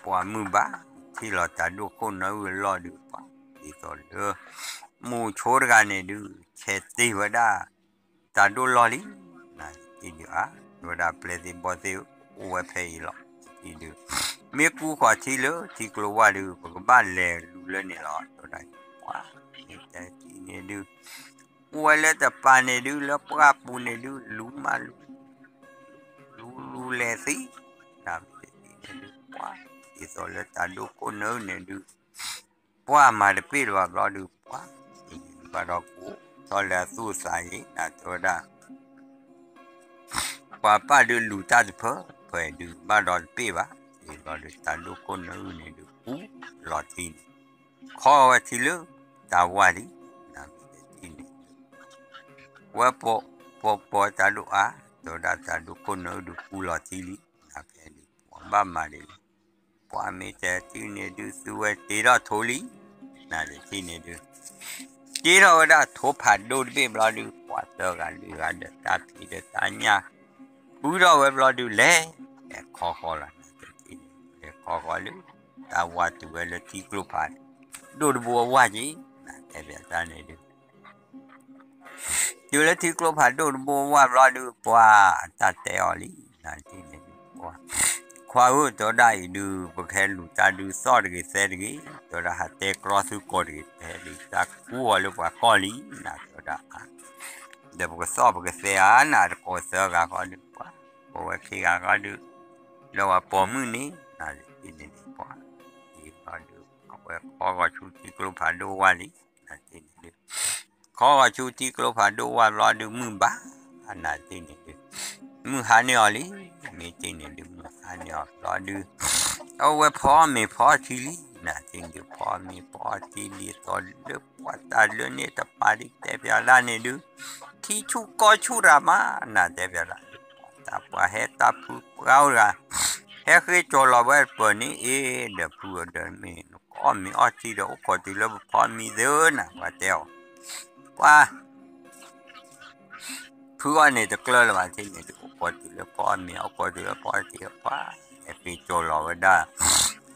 ပှၤမုၢ်ဘၣ် ထံၣ်လီၤတၢ်ဒိၣ်ခိၣ်နၢအုၣ်အလီၢ်ဒုး ပှၤဒ်သိးလၢ မူဆိတဂၤန့ၣ်ဒုး ဆဲးတ့ၢ်ဝဲဒၣ် တၢ်ဒိၣ်လီၢ်လံ, နၤတထံၣ်ဒုးဧါ, တဲဝဲဒၣ်ပျဲၢ်သ့ၣ်ဘီၣ်သ့ၣ်ဧၢ, အိၣ်ဝဲဖဲအံၤလီၤ, တထံၣ်ဒုး မ့ၢ်ကူဃီၤထံလၢထံကျိဝၢ်ဒုး ပကဘၣ်လဲၤလူၤလၢန့ၣ်လီၤ, တဲဝဲဒၣ်, ပှၤမ့ၢ်တဲထံၣ်န့ၣ်ဒုး အိၣ်ဝဲလၢတပၤန့ၣ်ဒုး လၢပှၢ်ပူၤန့ၣ်ဒုး လူၤမးလူၤ လူၤလူၤလဲၤသံ, နၤမ့ၢ်တထံၣ်န့ၣ်ဒုး ပှၤ ဒ်သိးလၢတၢ်ဒိၣ်ခိၣ်နၢအုၣ်န့ၣ်ဒုး ပှၤမၤတပ့ၢ်လၢၤဘၣ်ဘျီဒုး ပှၤ ဘၣ်ဒီးကူးထီၣ်လၢအသူၣ်အသးအံၤ နၤတဲဝဲဒၣ် ပှၤပၢ်ဒုးလူၤတၢ်တဖၢ ဖၢဒုးဘၣ်ဒီးတပ့ၢ်ဘၣ်, ဒ်သိးလၢတၢ်ဒိၣ်ခိၣ်နၢအုၣ်န့ၣ်ဒုး ကူးလီၤထံန့ၣ် ခီဝဲထံလၢတၢ်ဝၢ်လံ, နၤမ့ၢ်တထံၣ်န့ၣ်ဒုး ဝဲပိာ်ပိာ်တၢ်ဒိၣ်အါ, တဲဝဲဒၣ်တၢ်ဒိၣ်ခိၣ်နၢအုၣ်ဒုးကူးလီၤထံလံ, နၤဖဲဒုး ပှၤဘၣ်မၤဒ်လဲၣ်, ပှၤမ့ၢ်တထံၣ်န့ၣ်ဒုး သုဝဲတ့ထီၣ်ထိလံ, နၤတထံၣ်န့ၣ်ဒုး တ့ထီၣ်ဝဲဒၣ်ထိဖးဒိၣ်တဘ့ၣ်ဘျီဒုး ပှၤသၢဂၤလွံၢ်ဂၤဒီးတၢ်ဖံးဒီးတၢ်ညၣ် ဃုထီၣ်ဝဲဘျီဒုး လဲၤလဲၤခီဃီၤလီၤ, နၤတထံၣ်န့ၣ် လဲၤခီဃီၤလၢ တၢ်ဝၢ်တုၤဝဲလၢထံကျိဖးဒိၣ်တဘိအဝၢ်က့ၤ, နၤတဲဘၣ်တၢ်န့ၣ်ဒုး တုၤလၢထံကျိဖးဒိၣ်တဘိဝၢ်ဘျီဒုး ပှၤအတၢ်တဲအီၤလံ, နၤတထံၣ်န့ၣ်ဒုး ပှၤ ခွါဧၢ တဲဝဲဒၣ်အံၤဒုး ပကဟဲလူၤတၢ်ဒုးသီၣ်တဂ့ၤသဲတဂ့ၤ, တဲဝဲဒၣ်ဟးတဲကြီသုကိးတဂ့ၤ, ပဟဲဒုးတၢ်ကူအီၤလၢပှၤကီၢ်လံ, နၤတဲဝဲဒၣ်အါ, ဒီးပကသီၣ်ပကသဲဧါ နၤတကိးသၢဂၤဃီဒုး ပှၤ ကိးဝဲခံဂၤဃီဒုး ဒီးပှၤပိာ်မုၣ်န့ၣ် နၤတထံၣ်န့ၣ်ဒုး ပှၤ အံၤဃီဒုး အဝဲခီဂီၤဆူထံကျိဖးဒိၣ်ဝၢ်လံ, နၤတထံၣ်န့ၣ်ဒုး ခီဂီၤဆူထံကျိဖးဒိၣ်ဝၢ်ဘျီဒုး မုၢ်ဘၣ်, နၤတထံၣ်န့ၣ်ဒုး မုၢ်ဟါန့ၢ်အီၤလံ, မ့ၢ်တထံၣ်န့ၣ်ဒုး မုၢ်ဟါန့ၣ်အီၤဘျီဒုး အဝဲဖီမ့ၤဖီထံလံ, နၤတထံၣ်န့ၣ်ဒုး ဖီမ့ၤဖီထံဒ်သိးလၢပှၤတၢ်လၢန့ၣ်တပာ်ဒုး တဲပၠးဒၣ်န့ၣ်ဒုး ထံဆူၣ်ကီၢ်ဆူၣ်ရၤမး နၤတဲပၠးဒၣ် တၢ်ပှၤဟဲတၢ်ဖုပှၤအိၣ်တဂၤ ဟဲဃ့ကၠီၤလီၤဝဲပၢၢ်န့ၣ်အ့ၣ် ဒီးဖုဒီးမ့ၢ်နကအီၣ်မ့ၤအီထံဒီး အိၣ်ခိးတုၤလၢပဖီမ့ၤသ့ၣ်နၤ ပှၤတဲအီၤ ပှၤ ဖုအီၣ်န့ၣ်တကျၢၢ်လၢၤဘၣ် တထံၣ်န့ၣ်ဒုး အိၣ်ခိးတုၤလၢဖီမ့ၤ အိၣ်ခိးတုၤလၢဖီထံ ပှၤ ဟဲဃ့ကၠီၤလီၤဝဲဒၣ်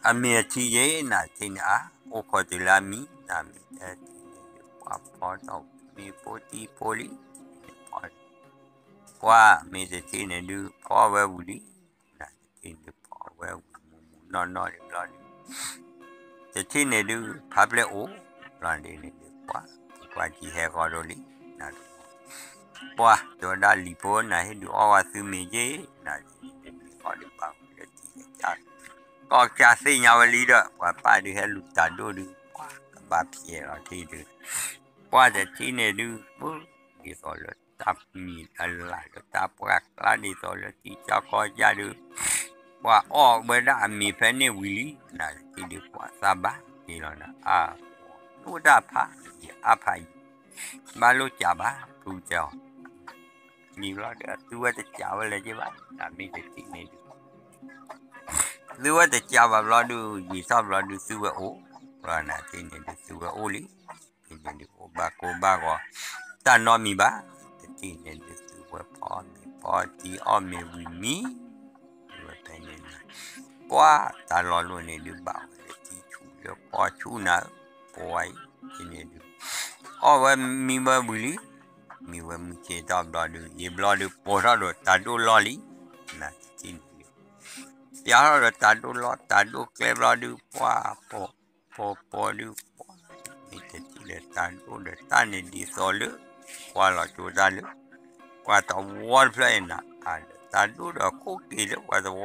အမ့ၤအထံယ့ၣ် နၤတထံၣ်န့ၣ် အါ အိၣ်ခိးတုၤလၢအမံၤ နၤမ့ၢ်တဲတထံၣ်န့ၣ်ဒုး ပှၤဖီထီၣ်မ့ၤဖိတံၢ်ဖိလံ တထံၣ်န့ၣ်ဖီ ပှၤမ့ၢ်တထံၣ်န့ၣ်ဒုး ဖီဝဲဝံၤလံ နၤတထံၣ်န့ၣ်ဒုး ဖီဝဲဝံၤမုၢ်မုၢ်နီၢ်နီၢ်လံဘျီဒုး တထံၣ်န့ၣ်ဒုး ဖးပျဲၢ်အိၣ် ဘျီဒ်န့ၣ်ဒုး ပှၤ ပှၤကံဟဲဃီဒိၣ်လံ နၤ ပှၤတဲဝဲဒၣ်လံၤဖိ နၤဟ့ၣ်ဒုးအီၣ်ဝဲသုမ့ၤယ့ၣ် နၤ မ့ၢ်ဃီဒုးဘၣ်လၢထံလၢကစၢ် ကီၢ်ကစၢ်သ့ၣ်ညါဝဲလံဒီး ပှၤပၢ်ဒုးဟဲလူၤတၢ်ဒိၣ်ဒုး ပှၤကဘၣ်ဖျဲးလီၤထံဒုး ပှၤတထံၣ်န့ၣ်ဒုး ပှၤ ဒ်သိးလၢတၢ်မံၤအလၢ်လၢတၢ်ပှၢ်ကျါ ဒ်သိးလၢထံကၠီကီၢ်ကၢ်ဒုး ပှၤအီၣ်ဝဲဒၣ်အမ့ၤဖဲန့ၣ်ဝံၤလံ နၤတထံၣ်ဒုး ပှၤသးဘၣ်က့ၤလီၤနၤ အါ ဒိၣ်တၢ်ဖး ယအါဖးယံၤ ဘၣ်လိၣ်ကးဘၣ် ဖုတဲအီၤ မံၤဘျီဒုး အသုဝဲတကးဝဲလၢၤက့ဘၣ် နၤမ့ၢ်တထံၣ်န့ၣ်ဒုး သုဝဲတကးဘၣ်ဘျီဒုး ယံာ်ထီၣ်ဘျီဒုး သုဝဲအိၣ် ဘျီနၤတထံၣ်န့ၣ်ဒုး သုဝဲအိၣ်လံ တထံၣ်န့ၣ်ဒုး အိၣ်ဘၣ်ကိၢ်ဘၣ်ဂီၤ တၢ်နီတမံၤဘၣ် တထံၣ်န့ၣ်ဒုး သုဝဲဖီမ့ၤဖီထံအီၣ်မ့ၤဝံၤမံၤ ဝဲဖဲန့ၣ် ပှၤတၢ်လီၢ်လိၣ်န့ၣ်ဒုး ဘၣ်ဝဲလၢထံဆူၣ်လၢကီၢ်ဆူၣ်နၤဧၢ ပှၤအံၤ တထံၣ်န့ၣ်ဒုး အီၣ်ဝဲမံဝဲဝံၤလံ မံဝဲမုၢ်ဆ့ၣ်ထီၣ်ဘျီဒုး ယံာ်ဘျီဒုး ပိာ်ထီၣ်ဒီးတၢ်ဒိၣ်လီၢ်လံ နၤတထံၣ်န့ၣ်ဒုး ပျးထီၣ်ဒီးတၢ်ဒိၣ်လီၢ် တၢ်ဒိၣ်ကျဲဘျီဒုး ပှၤ ပိာ်ပိာ်ပိာ်ဒုး ပှၤ မ့ၢ်တထံၣ်ဒီးတၢ်ဒိၣ်ဒီးတၢ်န့ၣ် ဒ်သိးလၢ ပှၤလီၤကၠိတၢ်လၢ ပှၤသဝီတဖျၢၣ်အံၤနၤ အါဒီးတၢ်ဒိၣ်ဒီးခိၣ်က့ၤလၢပှၤသဝီဒုး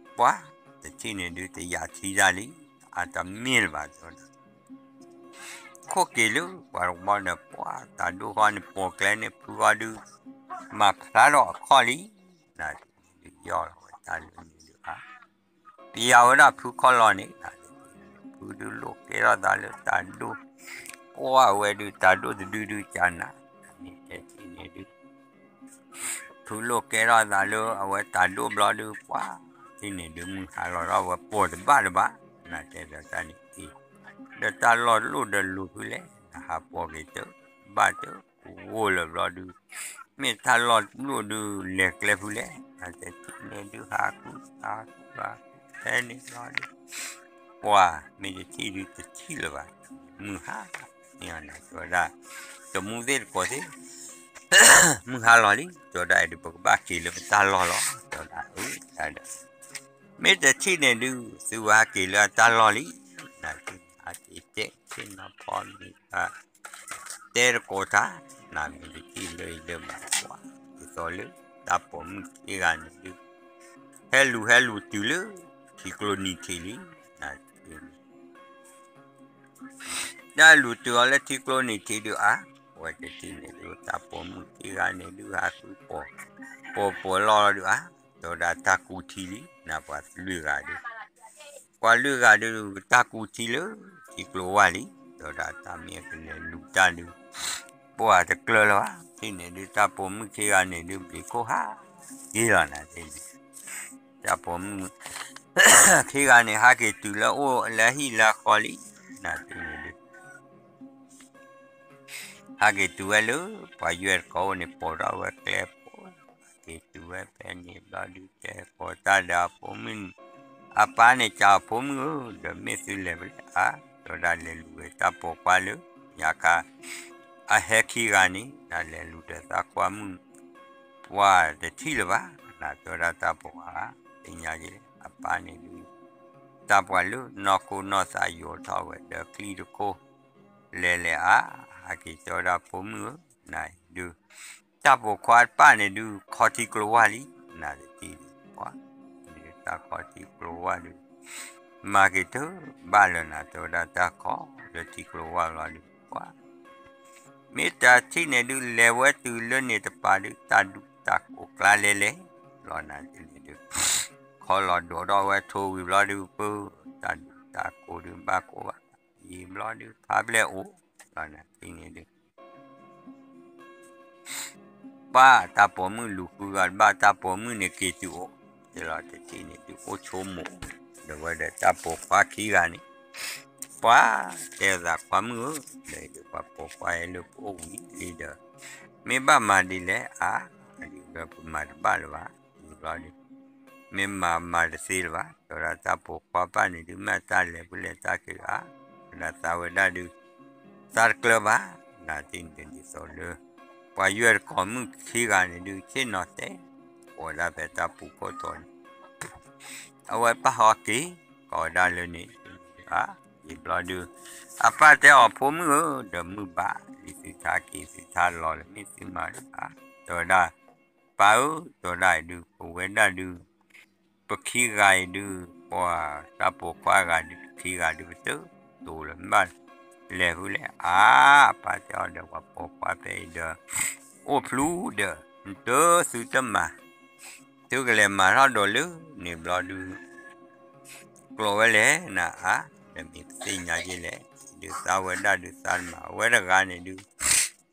ပှၤ တထံၣ်န့ၣ်ဒုး တယာ်ထံတၢ်လံ အတမ့ၢ်လၢၤဘၣ်တဲဝဲဒၣ် ခိၣ်က့ၤလၢပှၤသဝီဒီး ပှၤတၢ်ဒိၣ်ဃီန့ၣ် ပိာ်ကျဲန့ၣ် ဖုဃီဒုး မၤဖျါထီၣ်အခီၣ်လံ နၤတထံၣ်န့ၣ်ဒုး ယီၢ်လီၤဝဲတၢ်လၢန့ၣ်ဒုး အါ ပျးဝဲဒၣ်ဖုခီၣ်လီၤန့ၣ် ဖုဒုးလိၣ်ကဲထီၣ်သးလၢတၢ်ဒိၣ် ပှၤဝဲဒုးတၢ်ဒိၣ်တဒုဒုးကနၤ မ့ၢ်တဲထံၣ်န့ၣ်ဒုး ဖုလိၣ်ကဲထီၣ်သးလၢအဝဲတၢ်ဒိၣ်ဘျီဒုး ပှၤ ထံၣ်န့ၣ်ဒုး မုၢ်ဟါလီၤထီၣ်ဝဲပိာ်တဘၣ်တဘၣ် နၤတဲဘၣ်တၢ်န့ၣ်အံၤ ဒီးတၢ်လီၢ်လိၣ်ဒီးလိၤဖုလဲၣ် နဟးပိာ်က့ၤတဘၣ်တဂိၢ်လၢာ်ဘျီဒုး မ့ၢ်တၢ်လီၢ်လိၣ်ဒုးလဲၤကျဲဖုလဲၣ် နၤတဲထံၣ်န့ၣ်ဒုး ဟးဃုဟးဃုဟးဃုဖဲန့ၣ်ဘျီဒုး ပှၤ မ့ၢ်တထံၣ်ဒုးတထံၣ်လၢၤဘၣ် မုၢ်ဟါန့ၣ်တဲဝဲဒၣ် တမူသ့ၣ်တကိးသ့ၣ် မုၢ်ဟါလီၤလံ တဲဝဲဒၣ်အံၤဒုး ပကဘၣ်က့ၤလၢပတၢ်လီၢ်လီၤ တဲဝဲဒၣ်အံၤ မ့ၢ်တထံၣ်န့ၣ်ဒုး သုဝဲဟဲက့ၤလၢအတၢ်လီၢ်လံ နၤတထံၣ်န့ၣ် ဟဲက့ၤတဲဆ့ၣ်နီၤဖီမ့ၤ တဲတကိးတၢ် နၤမ့ၢ်တထံၣ်လၢအံၤလၢမၤကွၢ် ဒ်သိးလၢ တၢ်ပိာ်မုၣ်ခံဂၤန့ၣ်ဒုး ဟဲလူၤဟဲလူၤတုၤလၢ ထံကျိနံၤထံးလံ နၤတထံၣ်န့ၣ် တၢ်လူၤတုၤအီၤလၢထံကျိနံၤထံးဒုးအါ အဝဲတထံၣ်န့ၣ်ဒုး တၢ်ပိာ်မုၣ်ခံဂၤန့ၣ်ဒုး ဟးဃုပိာ် ပိာ်ပိာ်လီၢ်လီၤဒုးအါ တဲဝဲဒၣ်တၢ်ကူထံလံ နၤပှၤလွံၢ်ဂၤဒုး ပှၤလွံၢ်ဂၤဒုး တၢ်ကူထံလၢ ထံကျိဝါလံ တဲဝဲဒၣ်တၢ်မ့ၢ်ကလဲၤလူၤတၢ်ဒုး ပှၤတကျၢၢ်လၢၤဘၣ် ထံၣ်န့ၣ်ဒုး တၢ်ပိာ်မုၣ်ခံဂၤန့ၣ်ဒုး ဘျံးခိၣ်ဟးက့ၤလီၤနၤသ့ၣ်န့ၣ် တၢ်ပိာ်မုၣ် ခံဂၤန့ၣ် ဟးက့ၤတုၤလၢအိၣ်လၢဟံၣ်လၢဃီလံ နၤသ့ၣ်န့ၣ်ဒုး ဟးက့ၤတုၤဝဲလၢ ပှၤယွဲၢ်တကိးအိၣ်န့ၣ် ပိာ်ထီၣ်ဝဲကျဲဖိ ဟးက့ၤတုၤဝဲဖဲန့ၣ်ဘျီဒုး တဲကိးတၢ်ဒီးအဖိမုၣ် အပၢ်န့ၣ် ကးအဖိမုၣ်ဧၢ ဒီးမ့ၢ်သုလဲၤဖဲလဲၣ်အါ တဲဝဲဒၣ်လဲၤလူၤဝဲတၢ်ပိာ်ခွါလၢ ညါခါ အဟဲခံဂၤန့ၣ် နၤလဲၤလူၤဒီးသးကွၢ်မုၣ် ပှၤတထံၣ်လၢၤဘၣ် နၤတဲဝဲဒၣ်တၢ်ပိာ်ခွါ သ့ၣ်ညါက့ၤ အပၢ်န့ၣ်ဒုး တၢ်ပှၤလၢနီၢ်ခိနီၢ်သးယိာ်ထီၣ်ဝဲဒီးကျံတခိၣ် လဲၤလဲၤအါ ဟဲက့ၤတဲဝဲဒၣ်ဖိမုၣ်ဧၢ နၤဒုး တၢ်ပိာ်ခွါတဖၣ်န့ၣ်ဒုး ခီထံကျိဝါလံ နၤတထံၣ်ဒုး ပှၤ တၢ်ခီထံကျိဝါဒုး မၤက့ၤတဘၣ်လၢၤနၤ တဲဝဲဒၣ်တၢ်ခီလၢထံကျိဝါလီၤဒုး ပှၤ မ့ၢ်တထံၣ်န့ၣ်ဒုး လဲၤဝဲတုၤလၢန့ၣ်တပၤဒုး တၢ်ဒူတၢ်ကိးကျါလဲၤလဲၤ ဘျီနၤတထံၣ်န့ၣ်ဒုး ခီလီၤဒိးထီၣ်ဝဲထိဝံၤဘျီဒုး ပၢ် တၢ်ဒုးတၢ်ကိၢ်ဒုးဘၣ်ကိၢ်ဘၣ် ယံာ်ဘျီဒုး ဖးဘျဲၣ်အိၣ် ဘျီနၤတထံၣ်န့ၣ်ဒုး ပၢ်တၢ်ပိာ်မုၣ်လူၤဃုဂၤတဘၣ် တၢ်ပိာ်မုၣ်န့ၣ်က့ၤတုၤအိၣ်, ယလီၤတထံၣ်န့ၣ်ဒုးအိၣ်ဆိကမိၣ်, ဒီးဝဲဒီးတၢ်ပိာ်ခွါခံဂၤန့ၣ်, ပှၤတဲသးခွါမုၣ်ဧၢ, ဒီးပှၤပိာ်ခွါဟဲလၢပအိၣ်ဝံၤလံဒီး, မ့ၢ်ဘၣ်မၤဒ်လဲၣ်အါ, ဒ်ပမၤတဘၣ်လၢၤဘၣ်, ဘျီဒုး မ့ၢ်မၤမၤတသ့လၢၤဘၣ်, တဲဝဲဒၣ်တၢ်ပိာ်ခွါပၢ်န့ၣ်ဒုး မ့ၢ်တၢ်လဲၤပူၤလဲၤတၢ်က့ၤဧါ, ဝဲဒၣ်သးဝဲဒၣ်ဒုး သးတကျၢၤဘၣ်, နၤတထံၣ်န့ၣ်ဒ်သိးလၢ ပှၤယွဲၢ်တကိးမုၣ်ခံဂၤန့ၣ်ဒုး ဆ့ၣ်နီၤတဲ, ကိးဝဲဒၣ်ဖဲတၢ်ပူၤခိၣ်တီၤန့ၣ်, အဝဲပၢ်ဟီက့ၤ, ကိးဝဲဒၣ်လၢန့ၣ်, ယံာ်ဘျီဒုး, အပၢ်တဲအီၤဖိမုၣ်ဧၢ, ဒီးမုၢ်ဘၣ်လံ သုထါက့ၤသုထါလီၤလၢမ့ၢ်သုမၤတဘၣ်, တဲဝဲဒၣ် ပၢ်ဧၢ, တဲဝဲဒၣ်အံၤဒုး ပဝဲဒၣ်ဒုး ပခံဂၤအံၤဒုး ပှၤတၢ်ပိာ်ခွါဂၤဒုး ခံဂၤဒုး ပတတိၤလၢၤဘၣ်, လဲၤဖဲလဲၣ်အါ, ပၢ်တဲအီၤဒီးပှၤပိာ်ခွါဖဲအံၤဒီး အိၣ်ဖျူဒီး နတသုတမၤ, သုကလဲၤမၤထီၣ်ဒိးလၢန့ၣ်ဘျီဒုး ကျိးဝဲလဲၣ်နၤအါ, ဒီးမ့ၢ်ပသ့ၣ်ညါက့လဲၣ်, ဒုးသးဝဲဒၣ်ဒုးသးတမၤ အဝဲတဂၤန့ၣ်ဒုး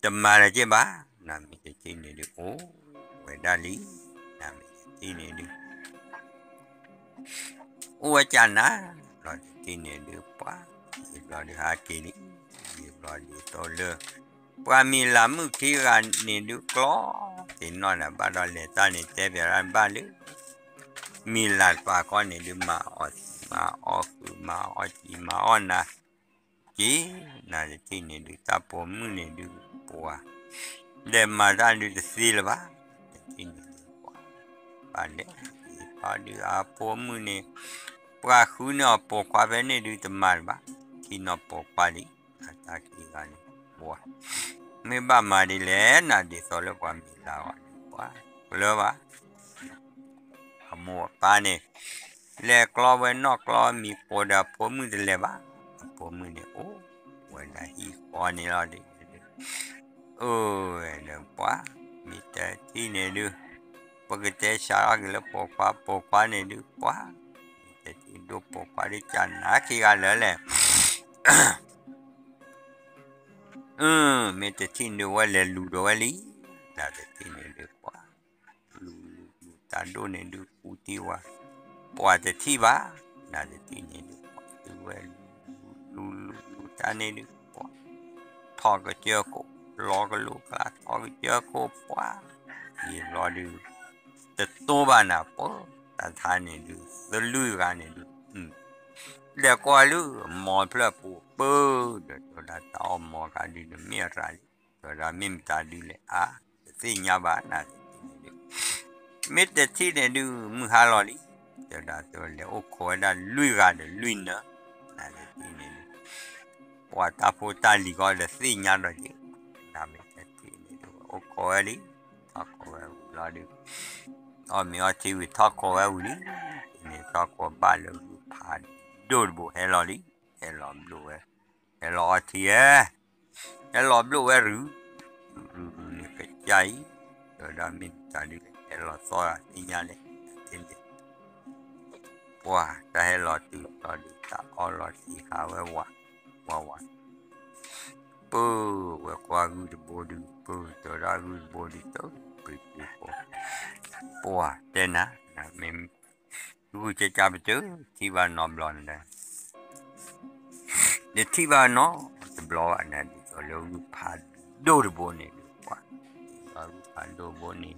တမၤလၢၤက့ဘၣ်, နမ့ၢ်တထံၣ်န့ၣ်ဒုးအိၣ်ဝဲဒၣ်လံ, နမ့ၢ်တထံၣ်န့ၣ်ဒုး အိၣ်ဝဲကနၤ, ဘျီတထံၣ်န့ၣ်ဒုးပှၤ, ယံာ်ဘျီဒုးဟးက့ၤလံ, ယံာ်ဘျီဒ်သိးလၢ ပှၤမံၤလၢ်မုၣ်ခံဂၤန့ၣ်ဒုးကျီသ့ၣ်နီၣ်န့ၣ် ဘၣ်ဒီးလဲၤတၢ်န့ၣ်တဲပၠးဒၣ်ဘၣ်လၢ မံၤလၢ်တပၤခီန့ၣ်ဒုး မၤအီၣ်သံး မၤအီၣ်ဃုာ် မၤအီၣ်စံာ် မၤအီၣ်နၤ က့ၤ, နတထံၣ်န့ၣ်ဒုး တၢ်ပိာ်မုၣ်န့ၣ်ဒုးပှၤ, ဒီးမၤတၢ်ဒုးတသ့လၢၤဘၣ်, တထံၣ်န့ၣ်ဒုးပှၤ, ဘၣ်လဲၣ်, ယံာ်ဘျီဒုးအပိာ်မုၣ်န့ၣ်, ပှၤဃုန့ၢ်အီၤပိာ်ခွါဖဲန့ၣ်ဒုးတမၤလၢၤဘၣ်, ထံၣ်နီၢ်ပိာ်ခွါလံ, အတၢ်ခံဂၤန့ၣ်ပှၤ, မ့ၢ်ဘၣ်မၤဒ်လဲၣ်နၤ ဒ်သိးလၢပှၤမံၤလၢ်အီၤဒုးပှၤ, ကျၢၤဘၣ် အမိၢ်အပၢ်န့ၣ် လဲၤကျီဝဲနီၢ်ကျီမံၤပိာ်ဒီးအဖိမုၣ်တလဲၤဘၣ်, အဖိမုၣ်န့ၣ်အိၣ်ဝဲဒၣ်ဟံၣ်ဃီန့ၣ်လီၤဒုး, အိၣ်ဝဲဒီးပှၤ, မ့ၢ်တထံၣ်န့ၣ်ဒုး, ပကတဲဆါထီၣ်က့ၤလၢပိာ်ခွါ, ပိာ်ခွါန့ၣ်ဒုးပှၤ, မ့ၢ်တထံၣ်ဒိၣ်ပိာ်ခွါဒုးကနၤခံဂၤလၢာ်လဲၣ် မ့ၢ်တထံၣ်န့ၣ်ဒုးဝဲလဲၤလူၤဒီးဝဲလံ, နတထံၣ်န့ၣ်ဒုးပှၤ, လူၤလူၤလူၤတၢ်ဒိၣ်န့ၣ်ဒုးကူတံၢ်ဝဲ, ပှၤတထံၣ်ဘၣ်, နတထံၣ်န့ၣ်ဒုး ပှၤတုၤဝဲလူၤလူၤလူၤလူၤတၢ်န့ၣ်ဒုးပှၤ, ထီၣ်ကစၢၢ်ခိၣ်, လီၤကလိာ်ကျါ ထီၣ်ကစၢၢ်ခိၣ်ပှၤ, ယံာ်ဘျီဒုး တတိဘၣ်နၤပှၤ, တၢ်ထါန့ၣ်ဒုး သလွံၢ်ဂၤန့ၣ်ဒုး ဒီးကွၢ်လၢ မီဖျၢၣ်ပူၤပၢၢ် ဒီးတဲဝဲဒၣ်တၢ်အီၣ်မီတဂၤဒုးဒီးမ့ၢ်အရၤလံ, တဲဝဲဒၣ်မ့ၢ်မတၤဒုးလဲၣ်အါ, တသ့ၣ်ညါဘၣ်နၤတထံၣ်န့ၣ်ဒုး, မ့ၢ်တထံၣ်န့ၣ်ဒုး မုၢ်ဟါလီၤလံ, တဲဝဲဒၣ်တဲဝဲလဲၤအိၣ်ခိးဝဲဒၣ်လွံၢ်ဂၤဒီးလွံၢ်နၢၤ, နတထံၣ်န့ၣ်ဒုး ပှၤတၢ်ဖိတၢ်လံၤဃီဒီးသ့ၣ်ညါဒီးက့ၤ, နမ့ၢ်တထံၣ်န့ၣ်ဒုး အိၣ်ခိးဝဲလံ, ထီၣ်ခိးဝဲဝံၤလီၤဒုး အီၣ်မ့ၤအီထံဝံၤထီၣ်ခိးဝဲဝံၤလံ, န့ၣ်ထီၣ်ခိးဘၣ်လၢဂုၢ်ဖးဒိၣ်တဘိဟဲလီၤလံ, ဟဲလီၤဘျိးဝဲ, ဟဲလီၤအီထံဧဲ, ဟဲလီၤဘျိးဝဲရုၤ, ရုၤရုၤန့ၣ်ကစၢ်အံၤ, တဲဝဲဒၣ်မ့ၢ်မတၤဒုးလဲၣ် ဟဲလီၤသီၣ်သ့ၣ်ညါလဲၣ်, တထံၣ်န့ၣ် ပှၤတၢ်ဟဲလီၤတုၤလီၤဒုး တၢ်အီၣ်လီၤသံဟးဝဲဝး, ဝးဝး, ပၢၢ်ဝဲကွၢ်ဂုၢ်တဘိဒုး ပၢၢ်တဲဝဲဒၣ်ဂုၢ်တဘိဒုး တပှ့ၤပှ့ၤဖိ, ပှၤတဲနၤ မ့ၢ် ဂုၢ်ကကပတုာ် ထံၣ်ဘၣ်နီတဘျီန့ၣ် တထံၣ်ဘၣ်နီတဘျီဘၣ်န့ၣ် ဒ်သိးလၢဂုၢ်ဖးဒိၣ်တဘိန့ၣ်ဒုး ပှၤ, ဂုၢ်ဖးဒိၣ်တဘိန့ၣ်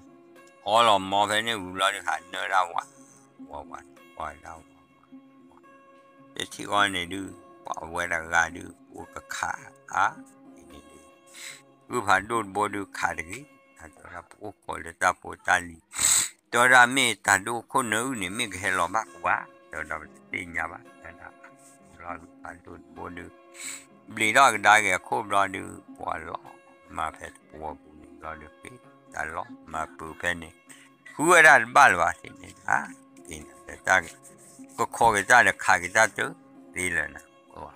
အီလီၤမီဖဲန့ၣ်ဝံၤဘျီဒုး ဟးနၢဒၣ်ဝး, ဝးဝး, ဝးဒၣ်ဝး, တထံၣ်ဃီန့ၣ်ဒုး ပှၤဝဲတဂၤဒုး အိၣ်ကခးအါ, န့ၣ်ဒုး ဂုၢ်ဖးဒိၣ်တဘိဒုးခးတဂ့ၤ, တဲဝဲဒၣ်ပအိၣ်ခိးလၢတၢ်ဖိတၢ်လံၤ, တဲဝဲဒၣ်မ့ၢ်တၢ်ဒိၣ်ခိၣ်နၢအုၣ်န့ၣ် မ့ၢ်ကဟဲလီၤဘၣ်ကဝါ, တဲဝဲဒၣ်ပတသ့ၣ်ညါဘၣ်, တဲဝဲဒၣ် ဂုၢ်ဖးဒိၣ်တဘိဒုး ဘျံးထီၣ်ကဒါက့ၤအခိၣ်ဘျီဒုး ပှၤလီၤမၤဖဲတပှီၤပူၤန့ၣ်ဘျီဒုး တၢ်လီၤမၤပၢၤဖဲန့ၣ် ဃုဝဲဒၣ်တဘၣ်လၢၤဘၣ်သ့ၣ်န့ၣ်, က့ၤနၤလၢတၢ် ကခိးက့ၤတၢ်ဒီးခးက့ၤတၢ်တသ့လၢၤနၤ,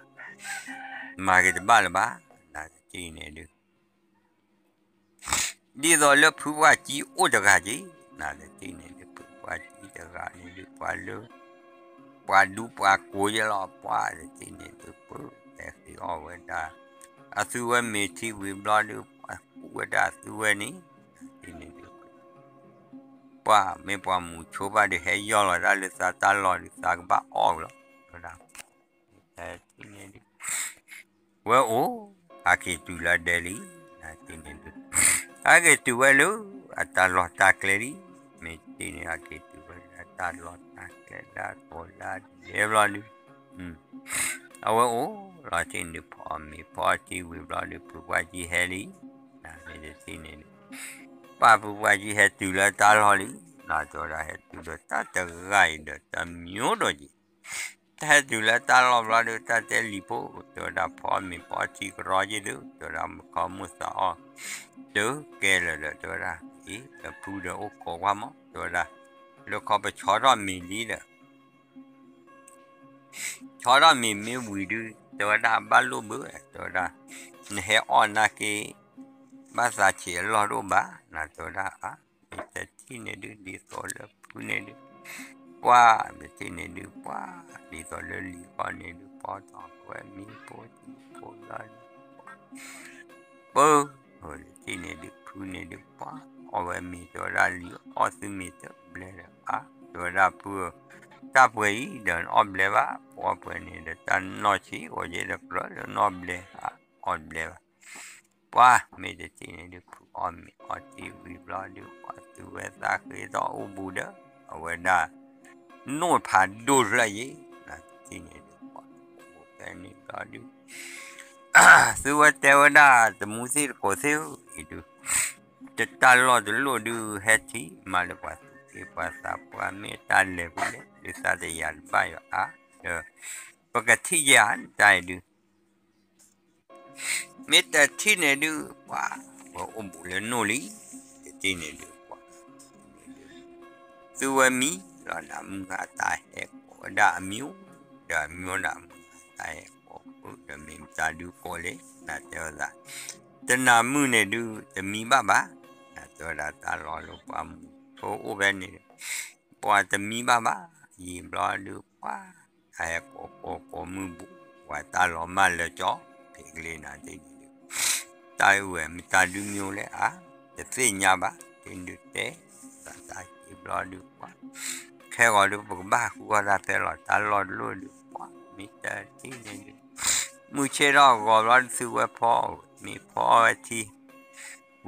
မၤက့ၤတဘၣ်လၢၤဘၣ်, နတထံၣ်န့ၣ်ဒုး ဒ်သိးလၢဖုပှၢ်ကံအိၣ်တဂၤက့ၤ, နတထံၣ်န့ၣ်ဒုး ပှၤကံတဂၤန့ၣ်ဒုး ပှၤလၢ ပှၤဒူပှၤကိးယဲလီၤ ပှၤတထံၣ်န့ၣ်ဒုး ပှၤဟဲဃ့အီၣ်ဝဲဒၣ် အသုဝဲမ့ၤထံဝံၤဘျီဒုး ပှၤကူးဝဲဒၣ်အသုဝဲန့ၣ် တထံၣ်န့ၣ်ဒုး ပှၤမ့ၢ်ပှၤမူဆိဘၣ်ဒီး ဟဲယီၢ်လီၤတၢ်လၢသးတၢ်လီၢ်ဒုး သးကဘၣ်အီၣ်လီၤ တဲဝဲဒၣ် တထံၣ်န့ၣ်ဒုး ဝဲအိၣ် ဟးက့ၤတုၤလၢဒဲလံ တထံၣ်န့ၣ်ဒုး ဟးက့ၤတုၤဝဲလၢ အတၢ်လီၢ်တၢ်ကျဲလံ မ့ၢ်တထံၣ်န့ၣ် ဟးက့ၤတုၤဝဲလၢတၢ်လီၢ်တၢ်ကျဲလၢအတီၤလၢအဒဲဘျီဒုး အဝဲအိၣ်လီၤတထံၣ်န့ၣ်ဒုး ဖီမ့ၤဖီထံဝံၤဘျီဒုး ဖုပှၢ်ကံဟဲလံ မ့ၢ်တထံၣ်န့ၣ်ဒုး ပၢ်ဖုပှၢ်ကံဟဲတုၤလၢတၢ်လီၢ်လံ တဲဝဲဒၣ် ဟဲတုၤဒီးတၢ်တဂၤအံၤဒီးတမျိုးဒီးက့ၤ တၢ်ဟဲတုၤလၢတၢ်လီၢ်ဘျီဒုး တၢ်တဲလံၤဖိ တဲဝဲဒၣ် ဖီမ့ၤဖီထံကရီယ့ၢ်ဒုး တဲဝဲဒၣ် မုၢ်ခီမုၢ်သးအီၣ် တကဲလၢာ်ဒီး တဲဝဲဒၣ် အံၤ ဒီးဖုဒီးအိၣ်ခိးကွၢ်မး တဲဝဲဒၣ် လၢခီပဆီထီၣ်မ့ၤလံဒီး ဆီထီၣ်မ့ၤမ့ၢ်ဝံၤဒုး တဲဝဲဒၣ် ဘၣ်လိၣ်ဘၣ် တဲဝဲဒၣ် နဟဲအီၣ်နာ်က့ ဘၣ်သးဆံးအလီၢ်တအိၣ်ဘၣ် နတဲဝဲဒၣ် အါ မ့ၢ်တထံၣ်န့ၣ်ဒုး ဒ်သိးလၢဖုန့ၣ်ဒုး ပှၤ မ့ၢ်တထံၣ်န့ၣ်ဒုး ပှၤ ဒ်သိးလၢလံၤဃီန့ၣ်ဒုး ပှၤထီၣ်ဝဲမ့ၤဖိထံဖိလီၤဒုး ပှၤ ပၢ တထံၣ်န့ၣ်ဒုး ဖုန့ၣ်ဒုး ပှၤ အီၣ်ဝဲမ့ၤ တဲဝဲဒၣ်လံၤအီၣ်သုမ့ၤတဘျဲဒီး အါ တဲဝဲဒၣ်ဖုဧၢ တၢ်ပှဲၤအံၤဒီးနအီၣ်ဘျဲဘၣ် ပှၤပှဲၤန့ၣ်ဒီး တၢ်နီၢ်ဆံးအိၣ်က့ၤဒီးကြၢးလၢနအီၣ်ဘျဲဘၣ် အီၣ်တဘျဲဘၣ် ပှၤ မ့ၢ်တထံၣ်န့ၣ်ဒုး ဖုအီၣ်မ့ၤအီထံဝံၤဘျီဒုး ပှၤသုဝဲသးဃ့ထီၣ်အိၣ်ဘူးဒီး အဝဲဒၣ် နိၣ်ဖးဒိၣ်ဖျၢၣ်ယ့ၣ် တထံၣ်န့ၣ်ဒုး ပှၤအိၣ်ဖဲန့ၣ်ဘျီဒုး သုဝဲတဲဝဲဒၣ် တမူသ့ၣ်တကိးသ့ၣ်ဧၢ အံၤဒုး တတၢ်လီၢ်တလိၣ်ဒုး ဟဲထံၣ်မးလၢပှၤသူၣ်က့ပှၤသးပှၢ် မ့ၢ်တၢ်လဲၤဖဲလဲၣ် ဒုးသးတယာ်တဘၣ်ယွၤအါ ဒီး ပကထံၣ်ယဲၢ်ဧါ တၢ်အံၤဒုး မ့ၢ်တထံၣ်န့ၣ်ဒုး ပှၤ ဝဲအိၣ်ဘူးလၢနိၣ်လံ တထံၣ်န့ၣ်ဒုး ပှၤ သုဝဲမံလီၤနၤ မုၢ်ဂၤတၢ်ဟဲကိးဝဲဒၣ်အမံၤ ဒီးအမံၤနၤမုၢ်ဂၤတၢ်ဟဲကိး ဒီးမ့ၢ်မတၤဒုးကိးလဲၣ် နတဲဝဲဒၣ် တနၤမုၢ်န့ၣ်ဒုး တမံဘၣ်ဘၣ် နတဲဝဲဒၣ်တၢ်လီၢ်လၢပှၤမူဖိအိၣ်ဖဲန့ၣ် ပှၤတမံဘၣ်ဘၣ် ယံာ်ဘျီဒုးပှၤ တၢ်ဟဲကိးကိးကိးမုၢ်ဘူး ပှၤတၢ်လီၤမၢ်လၢကၠီ ဖဲကလ့နၤတထံၣ်န့ၣ်ဒုး တၢ်အုၣ်ဝဲမ့ၢ်တၢ်ဒုးမံအိၣ်လဲၣ်ဧါ တသ့ၣ်ညါဘၣ် တထံၣ်န့ၣ်ဒုးတဲ တၢ်တၢ်က့ၤဘျီဒုးပှၤ ခဲဂီၤဒုးပကဘၣ်ဃုအီၣ်တၢ်ဖဲလီၤ တၢ်လီၢ်တလိၣ်ဒုးပှၤ မ့ၢ်တထံၣ်န့ၣ်ဒုး မုၢ်ဆ့ၣ်ထီၣ်ဂီၤဘျီဒုးသုဝဲဖီ မ့ၢ်ဖီဝဲထံ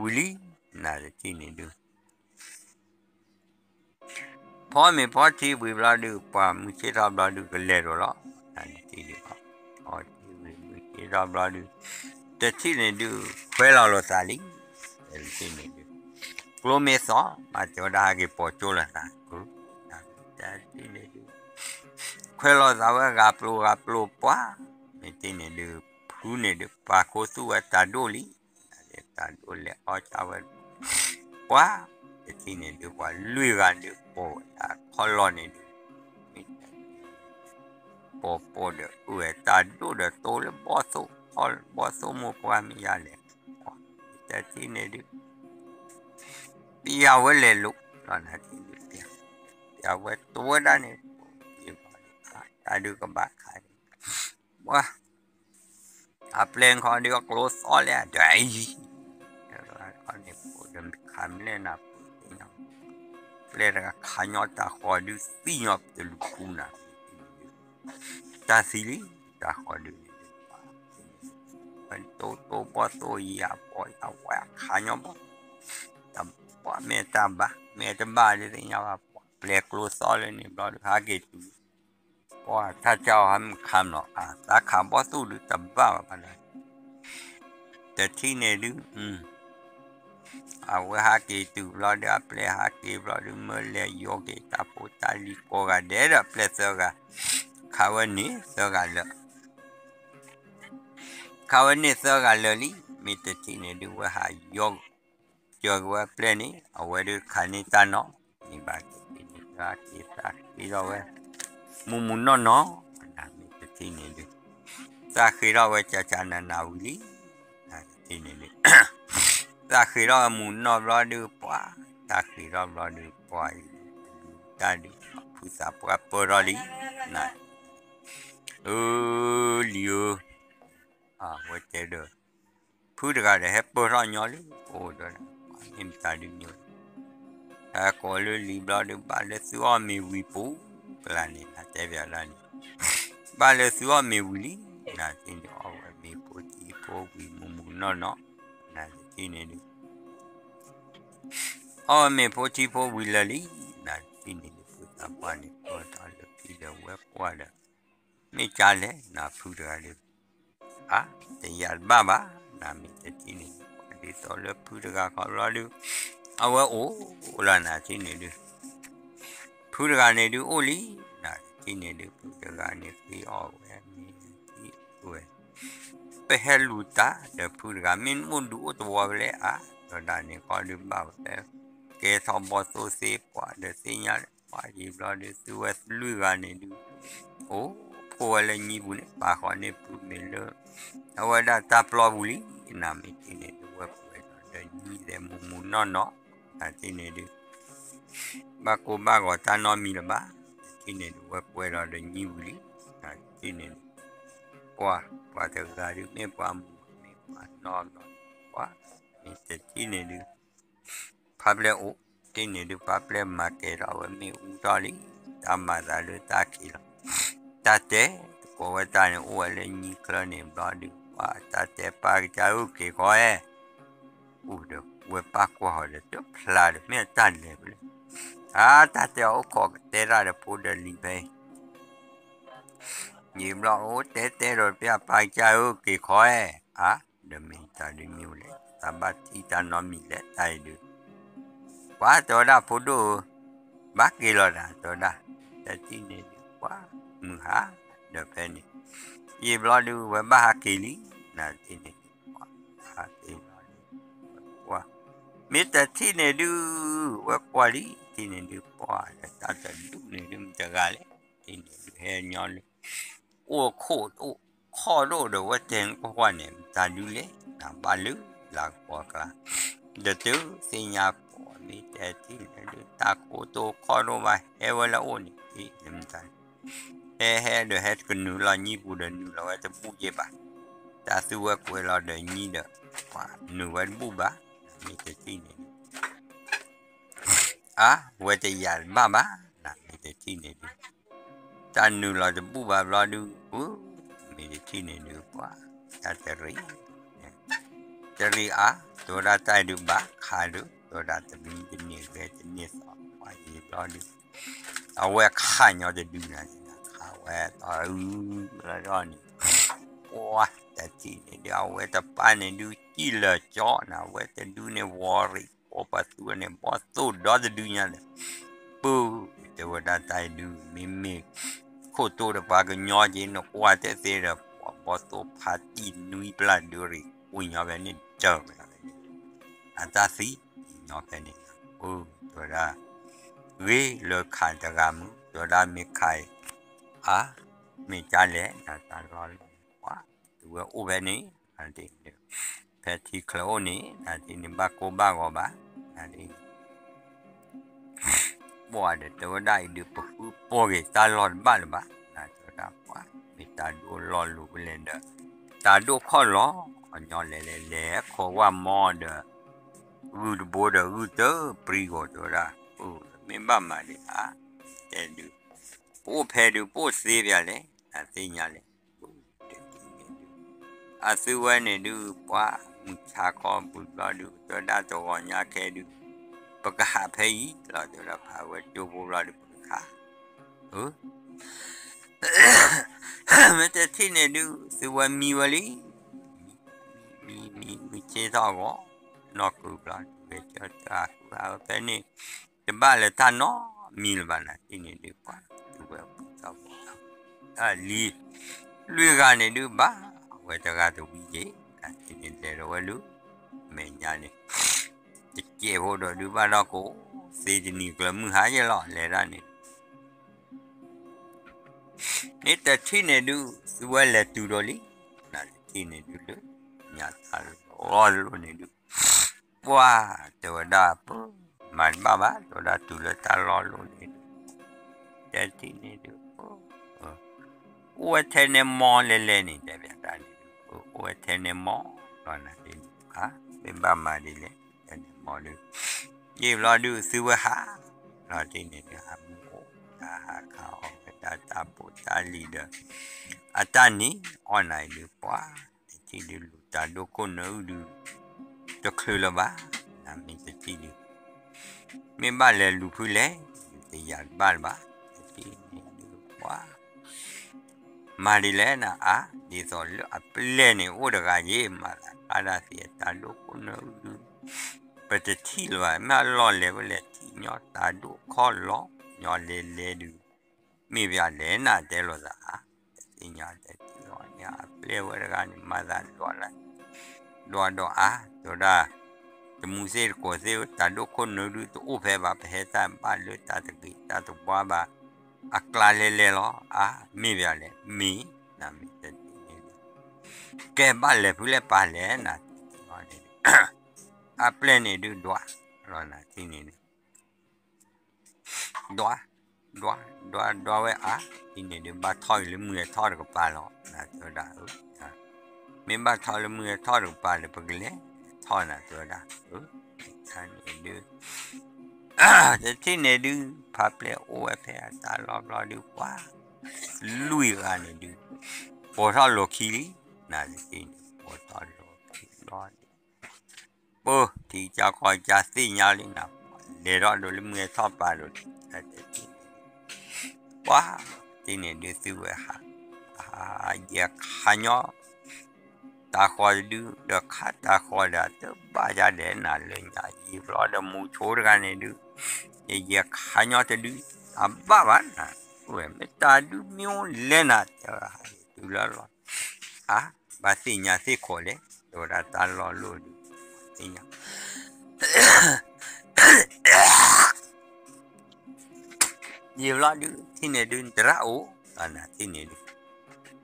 ဝံၤလံ နတထံၣ်န့ၣ်ဒုး ဖီမ့ၤဖီထံဝံၤဘျီဒုး ပှၤမုၢ်ဆ့ၣ်ထီၣ်ဘျီဒုးကလဲၤဒိးလီၤ နတထံၣ်ဒုး ဖီထံဝံၤမုၢ်ဆ့ၣ်ထီၣ်ဘျီဒုး တထံၣ်န့ၣ်ဒုး ခွဲးလီၤလိာ်သးလံ တထံၣ်န့ၣ်ဒုး ကျိမ့ၢ်သီ မၤစၢၤဝဲဒၣ်ဟဲက့ၤပိာ်ကၠိလိာ်သး တထံၣ်န့ၣ်ဒုး ခွဲးလီၤသးဝဲဂၤပျိဂၤပျိပှၤ မ့ၢ်တထံၣ်န့ၣ်ဒုး ဖုန့ၣ်ဒုး ပာ်ခူသူၣ်ဝဲတၢ်ဒိၣ်လံ တၢ်ဒိၣ်လဲၤအီၣ်တၢ်ဝဲ ပှၤ တထံၣ်န့ၣ်ဒုး ပှၤလွံၢ်ဂၤဒုးပိာ်ဝဲတၢ်ခီၣ်လီၢ်န့ၣ်ဒုး မ့ၢ်တထံၣ်န့ၣ်ဒုး ပိာ်ပိာ်ဒီးအုၣ်ဝဲတၢ်ဒိၣ်ဒီးတိလၢဘီၣ်သိၣ် ဘီၣ်သိၣ်မိၢ်ပှၢ်မ့ၢ်ယါလဲၣ် တထံၣ်န့ၣ်ဒုး ပျဲဝဲလဲၤလိာ်လီၤနၤတထံၣ်ဒုး ပျဲဝဲတိဝဲဒၣ်န့ၣ် တၢ်ဒုးကဘၣ်ခးန့ၣ် ပှၤ အပျဲၢ်ခီဒုးအကျိသီလဲၣ် ဒီးအံၤ န့ၣ်ပဒီးခးမ့ၢ်လဲၣ်နၤ ပှၤသ့ၣ်ညါ ပျဲၢ်တဂၤခးညီတၢ်ဃီဒုးသံညီတလူၤဃူနၤ တၢ်သံလံ တၢ်ဃီဒုးန့ၣ် ပှၤတိတိဘီၣ်သိၣ်ယံၤအဘီၣ်အဝဲခးညီဘၣ် တဘၣ်မ့ၢ်တၢ်ဘၣ် မ့ၢ်တဘၣ်ဒုးသ့ၣ်ညါဘၣ် ပှၤပျဲၢ်ကျိသီလၢန့ၣ်ဘျီဒုး ဟးက့ၤတုၤ ပှၤတၢ်ကီဟးမုၢ်ခါမနီၤ အသးခးဘီၣ်သိၣ်ဒုးတဘၣ်ဘၣ်ဘၣ်ဒီး တထံၣ်န့ၣ်ဒုး အဝဲဟးက့ၤတုၤဘျီဒုး အပျဲၢ်ဟးက့ၤဘျီဒုး မၢလဲၤယီၤက့ၤတၢ်ဖိတၢ်လံၤကိးဂၤဒဲးဒီး အပျဲၢ်သၢဂၤ ခးဝဲန့ၣ်သၢဂၤလၢာ် ခးဝဲန့ၣ်သၢဂၤလၢာ်လံ မ့ၢ်တထံၣ်န့ၣ်ဒုး ဝဲဟးယီၤ ကၢၤက့ၤဝဲအပျဲၢ်န့ၣ် အဝဲဒုးခးန့ၢ်တၢ်နီၤ မ့ၢ်ဘၣ်တထံၣ်န့ၣ် သးက့ၤသးဃ့ထီၣ်ဝဲ မုၢ်မုၢ်နီၢ်နီၢ် နမ့ၢ်တထံၣ်န့ၣ်ဒုး သးဃ့ထီၣ်ဝဲကၢ်ကၢ်နၤနၤဝံၤလံ နတထံၣ်န့ၣ်ဒုး သးဃ့ထီၣ်ဝဲမုၢ်နီၢ်ဘျီဒုးပှၤ သးဃ့ထီၣ်ဘျီဒုးပှၤအံၤ အဝဲမ့ၢ်တၢ်ဒုး ဖုသးပှၢ်ပၢၢ်ထီၣ်လံ, နၤ, အၢ လံၤဧၢ, အဝဲတဲဒီး ဖုတဂၤဒီးဟဲပၢၢ်ထီၣ်ညီလၢအအိၣ်ဒီး မ့ၢ်မတၤဒုးမ့ၢ်ဝဲ ဟဲကိးလၢလံၤဘျီဒုး ဘၣ်လၢသုအီၣ်မ့ၤဝံၤပူၤကလါန့ၣ် နၤတဲပၠးဒၣ်န့ၣ်, ဘၣ်လၢသုအီၣ်မ့ၤဝံၤလံ, နၤတထံၣ်န့ၣ် အီၣ်ဝဲမ့ၤဖိထံဖိဝံၤမုာ်မုာ်နီၢ်နီၢ်, နၤတထံၣ်န့ၣ်ဒုး အီၣ်ဝဲမ့ၤဖိထံဖိဝံၤလၢာ်လံ, နၤတထံၣ်န့ၣ်ဒုး ဖုသးပှၢ်န့ၣ် ပၢၢ်ထီၣ်လၢခံဒီးဝဲကွၢ်ဒီး မ့ၢ်ကါလဲၣ် နၤဖုတဂၤဒုး အါ တယာ်တဘၣ်ဘၣ်, နၤမ့ၢ်တထံၣ်န့ၣ် ဒ်သိးလၢဖုတဂၤခီဘျီဒုး အဝဲအိၣ်လီၤ နၤတထံၣ်န့ၣ်ဒုး ဖုတဂၤန့ၣ်ဒုးအိၣ်လံ, နၤတထံၣ်န့ၣ်ဒုး ဖုတဂၤန့ၣ် ဃ့အီၣ်ဝဲမ့ၤထံဝဲ ပဟဲလူၤတၢ်ဒီးဖုတဂၤ မ့ၢ်နအိၣ်ဒူအိၣ်သဝီဖဲလဲၣ်အါ, ဒီးဒၣ်န့ၣ်ဃီဒုးဘၣ်ဝဲ ကဲထီၣ်ဘီၣ်သိၣ်သ့ပှၤဒီးသ့ၣ်ညါလၢ ပှၤယံၤဘျီဒုး သုဝဲလွံၢ်ဂၤန့ၣ်ဒုး အိၣ်ဖှိၣ်ဝဲလၢညံပူၤန့ၣ် ပာ်ဃီန့ၢ်ဖုမ့ၤလၢ အဝဲဒၣ်တၢ်ပျီပူၤလံ, နၤမ့ၢ်တထံၣ်န့ၣ်ဒုး ဝဲပှဲၤဒီးဒီးညံသဲးမုာ်မုာ်နီၢ်နီၢ်, နၤတထံၣ်န့ၣ်ဒုး ဘၣ်ကိၢ်ဘၣ်ဂီၤတၢ်နီတမံၤလၢၤဘၣ်, တထံၣ်န့ၣ်ဒုး ဝဲပှဲၤဒီးဒီးညံဝံၤလံ, နၤတထံၣ်န့ၣ်ဒုး ပှၤ ပှၤတဂၤဒုး မ့ၢ်ပှၤမုာ်မ့ၢ်ပှၤနီၢ်နီၢ်, ပှၤ မ့ၢ်တထံၣ်န့ၣ်ဒုး ဖါပျဲၢ်အိၣ်, တထံၣ်န့ၣ်ဒုး ဖါပျဲၢ်မၤကဲၤထီၣ်ဝဲမ့ၣ်အူထီၣ်လံ, တၢ်မၤသးလၢတၢ်ခံးလီၤ, တၢ်တဲ တကိးဝဲတၢ်န့ၣ် အိၣ်ဝဲလၢညံချၢန့ၣ်ဘျီဒုး ပှၤတၢ်တဲပၢ်ကစၢ်ဧၢ က့ၤခီအဲ အိၣ်ဒီးဝဲပၢ်ကွၢ်ဃီၤဒီးတဖျါဒီး မ့ၢ်အတၢ်လဲၤဖဲလဲၣ်, အါ တၢ်တဲအီၤအိၣ်ခိးကတဲတၢ်ဒီးဖိဒီးလံၤဖဲအံၤ ယံာ်ဘျီအိၣ် တဲတဲဒီးပၢ်ပၢ်ကစၢ်ဧၢ က့ၤခီအဲ အါ ဒီးမ့ၢ်တၢ်ဒုးမ့ၢ်ဝဲလဲၣ် တၢ်ဘၣ်ထံၣ်တၢ်နီတမံၤလဲၣ် တၢ်အံၤဒုး ပှၤတဲဝဲဒၣ်ဖိဒိၣ်ဧၢ ဘၣ်က့ၤလီၤနၤ တဲဝဲဒၣ် တထံၣ်န့ၣ်ဒုး ပှၤမုၢ်ဟါ ဒီးဖဲန့ၣ် ယံာ်ဘျီဒုး ဝဲဘၣ်ဟးက့ၤလံ နၤတထံၣ်န့ၣ်ဒုး ပှၤဟးက့ၤလီၤဒုး ပှၤ မ့ၢ်တထံၣ်န့ၣ်ဒုး ဝဲကွၢ်လံ တထံၣ်န့ၣ်ဒုး ပှၤဒီးတၢ်တဒူၣ်န့ၣ်ဒုး မတၤတဂၤလဲၣ် တထံၣ်န့ၣ်ဒုး ဟဲညီလၢ အိၣ်ခိၣ်အိၣ်ခီၣ်ဒိၣ်ဒီး ဝဲတဲကွၢ်ကွၢ်န့ၣ် မတၤဒုးလဲၣ် နၤဘၣ်လၢလၤကပီၤကျါ ဒီးတသ့ၣ်ညါပှၤ မ့ၢ်တထံၣ်န့ၣ်ဒုး တၢ်ကိတိၢ်ခီၣ်ဒိၣ်ဘၣ် ဟဲဝဲလၢအအိၣ်န့ၣ် မတၤ ဟဲဟဲဒီးဟဲတကနုာ်လီၤညံပူၤဒီးနုာ်လီၤဝဲတဘူၣ်က့ဘၣ် တၢ်သူဝဲကွဲးလီၤဒီးညံဒီး ပှၤနုာ်ဝဲတဘူၣ်ဘၣ် မ့ၢ်တထံၣ်န့ၣ်ဒုး အါ ဝဲတယာ်တဘၣ်ဘၣ် နၤမ့ၢ်တထံၣ်န့ၣ်ဒုး တၢ်နုာ်လီၤတဘူၣ်ဘၣ်ဘျီဒုး မ့ၢ်တထံၣ်န့ၣ်ဒုး ပှၤ တၢ်တရံး တရံးအါ တဲဝဲဒၣ်တၢ်အံၤဒုးဘၣ်ခးဒုး တဲဝဲဒၣ်တမံတန့ၢ်ဂဲၤတန့ၢ်သီ ပှၤယံာ်ဘျီဒုး အဝဲခးညီတဒုနၤန့ၣ် ခးဝဲသီအုလီၤန့ၣ် ပှၤတထံၣ်န့ၣ်ဒုး အဝဲတပၢ်န့ၣ်ဒုး စံၣ်လၢာ်ကၠီနၤ အဝဲတဒုန့ၣ် ဝီၤရံၣ် ပှၤပှၤသူဝဲန့ၣ် ဘီၣ်သိၣ်ဒီတဒုညါဒီး ပုၢ် တဲဝဲဒၣ်တၢ်အံၤဒုး မ့မ့ၢ် ခိၣ်တိၢ်ဒီးပှၤကညီက့ နကွၢ်တဲသ့ဒီး ပှၤဘီၣ်သိၣ်ဖးတံၢ်နွံပျၢ်ဒုးရံၣ် ဝံၤညီဖဲန့ၣ် တၢ်မနုၤလဲၣ်န့ၣ် အတၢ်သံ ညီဖဲန့ၣ် ပုၢ် တဲဝဲဒၣ် ဂ့ၤလၢခးတဂၤမုၢ် တဲဝဲဒၣ်မ့ၢ်ခးအံၤ အါ မ့ၢ်ကၢ်လဲၣ် နတၢ်လီၢ်လၢပှၤ တုၤဝဲအိၣ်ဖဲန့ၣ် နၤဒ်န့ၣ် ဖဲထံချၢအိၣ်န့ၣ် နၤဒ်န့ၣ် ဘၣ်ကိၢ်ဘၣ်ဂီၤဘၣ် နၤဒ်န့ၣ် ပှၤဒီးတဲဝဲဒၣ်အံၤဒုး ပဃုပိာ်က့ၤတၢ်လီၢ်တဘၣ်လၢၤဘၣ် နၤတဲဝဲဒၣ်ပှၤ မ့ၢ်တၢ်ဒိၣ်လီၢ်လိၤဖဲလဲၣ်ဒီး တၢ်ဒိၣ်ခီၣ်လီၤ အညီလဲၣ်လဲၣ်လဲၣ် ခိးဝၣ်မီဒီး ဂုၢ်တဘိဒီးဂုၢ်တပျံၤဂီၤတဲဝဲဒၣ် မ့ၢ်ဘၣ်မၤဒံးဧါ တဲဒုး ပအိၣ်ဖဲဒုး ပအိၣ်သ့ပၠးလဲၣ် နသ့ၣ်ညါလဲၣ် အသုဝဲန့ၣ်ဒုး ပှၤမုၢ်ဆါခီပူၤဘျီဒုး တဲဝဲဒၣ်တဂီၤညါခဲဒုး ပကဟးဖဲအံၤလီၤ တဲဝဲဒၣ်ဖးဝဲကၠိဖိဘျီဒုး ပကခး ဧၢ မ့ၢ်တထံၣ်န့ၣ်ဒုး သုဝဲမံဝဲလံ မံ မံ မံဆ့ထီၣ်ဂီၤ နီၢ်ကုၤဘျီဒုး ဝဲကၠီတၢ်ဃုအါဝဲဖဲန့ၣ် တဘၣ်လၢတၢ်နီတမံၤလၢၤဘၣ် နၤတထံၣ်န့ၣ်ဒုး ပှၤသုဝဲပူၤထီၣ်ဘီၣ်ထီၣ် တၢ်လံ လွံၢ်ဂၤန့ၣ်ဒုးဘၣ် အဝဲတဂၤတဝံၤက့ၤ နၤတထံၣ်န့ၣ်လဲၤဒီးဝဲလၢ မဲာ်ညါန့ၣ် တစဲးဖိဒီးဒုးဘၣ်ဒီးကိး သ့တနံၤကျၢၤမုၢ်ဟါယဲၢ်လီၤ လဲၤဒၣ်န့ၣ် မ့ၢ်တထံၣ်န့ၣ်ဒုး သုဝဲလဲၤတုၤဒီးလံ နၤတထံၣ်န့ၣ်ဒုးလၢ ညါတၢ်လီၢ်လိၤန့ၣ်ဒုး ပှၤ တဲဝဲဒၣ်ပၢ် မၤတဘၣ်ဘၣ် တဲဝဲဒၣ်တုၤလၢတၢ်လီၢ်လိၤန့ၣ်ဒုး တဲထံၣ်န့ၣ်ဒုး အိၣ်ဝဲထဲန့ၣ်မီလဲၤလဲၤန့ၣ် တဲဘၣ်တၢ်န့ၣ်ဒုး အိၣ်ဝဲထဲန့ၣ်မီလီၤနၤန့ၣ် မ့ၢ်ဘၣ်မၤဒ်လဲၣ် ထဲန့ၣ်မီဒုး ယံာ်ဘျီဒုးသုဝဲဟး လီၤတံၢ်န့ၣ်ဒုး ဟးမူအိၣ်တၢ်ဟးခးအီၣ်ဝဲဒၣ်တၢ်ဖိတၢ်လံၤဒီး အတၢ်နံၤအီၣ်နၤအံၤဒုး ပှၤတထံၣ်ဒုးလူၤတၢ်ဒိၣ်ခိၣ်နၢအုၣ်ဒုး တချုးလၢၤဘၣ် နမ့ၢ်တထံၣ်ဒုး မ့ၢ်ဘၣ်လဲၤလူၤဖုလဲၣ် တယၤတဘၣ်လၢၤဘၣ် တထံၣ်န့ၣ်ဒုးပှၤ မၤဒ်လဲၣ်နၤအါ ဒ်သိးလၢအပျဲၢ်န့ၣ်အိၣ်တဂၤယ့ၣ် မၤသးခါဒၣ်သ့အတၢ်ဒိၣ်ခိၣ်နၢအုၣ်ဒုး ပတထံၣ်လၢၤဘၣ် မ့ၢ်အလီၢ်လဲၤဝဲလဲၤထံၣ်ညီတၢ်ဒိၣ်ခီၣ်လီၤ ညီလဲၤလဲၤဒုး မ့ၢ်ပယၤလဲၣ်နၤတဲလိာ်သးအါ တသ့ၣ်ညါတထံၣ်အီၤန့ၣ် အပျဲၢ်ဝဲတဂၤန့ၣ် မၤသးဒွးလၢ ဒွးဒီးအါ တဲဝဲဒၣ် တမူသ့ၣ်တကိးသ့ၣ် တၢ်ဒိၣ်ခိၣ်နၢဒုးတအိၣ်ဖဲဘၣ် ပဟဲတၢ်ဘၣ်လၢတၢ်တဂ့ၤတၢ်တဝါဘၣ် အကျါလဲၤလဲၤလီၤ အါ မ့ၢ်ပယၤလဲၣ် မ့ၢ် နမ့ၢ်တထံၣ်န့ၣ်ဒုး ကဲဘၣ်လဲၤဖုလဲၣ်ပာ်လဲၣ်နၤ တထံၣ်အီၤန့ၣ်ဒုး အပျဲၢ်န့ၣ်ဒုးဒွး လီၤနၤထံၣ်န့ၣ်ဒုး ဒွး ဒွး ဒွး ဒွးဝဲအါ ထံၣ်န့ၣ်ဒုး ဘၣ်ထီၣ်က့ၤလၢမုၢ်အထီၣ်တကပၤလီၤ နၤတဲဝဲဒၣ် မ့ၢ်ဘၣ်ထီၣ်လၢမုၢ်အထီၣ်တကပၤဒီး ပကလဲၤထီၣ်နၤတဲဝဲဒၣ် တထံၣ်န့ၣ်ဒုး တထံၣ်န့ၣ်ဒုး ဖါပျဲၢ်အိၣ်ဝဲဖဲအတၢ်လီၢ်ဘျီဒုး ပှၤ လွံၢ်ဂၤန့ၣ်ဒုး ပိာ်ထီၣ်လိာ်ခံလံ နၤတထံၣ်န့ၣ် ပိာ်ထီၣ်လိာ်ခံဘျီဒုး ပၢ်ထံကစၢ်ကီၢ်ကစၢ်သ့ၣ်ညါလံနၤ လဲၤထီၣ်ဒိးလၢမုၢ်ဟဲထီၣ်ပာ်ဒိးလံ တထံၣ်န့ၣ်ဒုး ပှၤ တထံၣ်န့ၣ်ဒုးသုဝဲဟး ဟးယဲၢ်ခါညီ တၢ်ဃီၤတဒု ဒီးခါတၢ်ဃီၤဒီးတဘၣ်ယၤဒဲးနၤလၢညါယံာ်ဘျီဒီးမူဆိတဂၤန့ၣ်ဒုး ယဲၢ်ခါညီတဒု အဘၣ်ဘၣ်နၤ ဝဲမ့ၢ်တၢ်ဒုးမ့ၢ်အိၣ်လဲၣ်နၤ တဲဝဲဟးယဲၢ်တုၤလၢလီၤ အါ ဘၣ်သ့ၣ်ညါသ့ၣ်ခိးလဲၣ် တဲဝဲဒၣ်တၢ်လီၢ်လိၣ်ဒုး သ့ၣ်ညါ ယံာ်ဘျီဒုး ထံၣ်န့ၣ်ဒုး နတရၣ်အိၣ် နထံၣ်န့ၣ်ဒုး န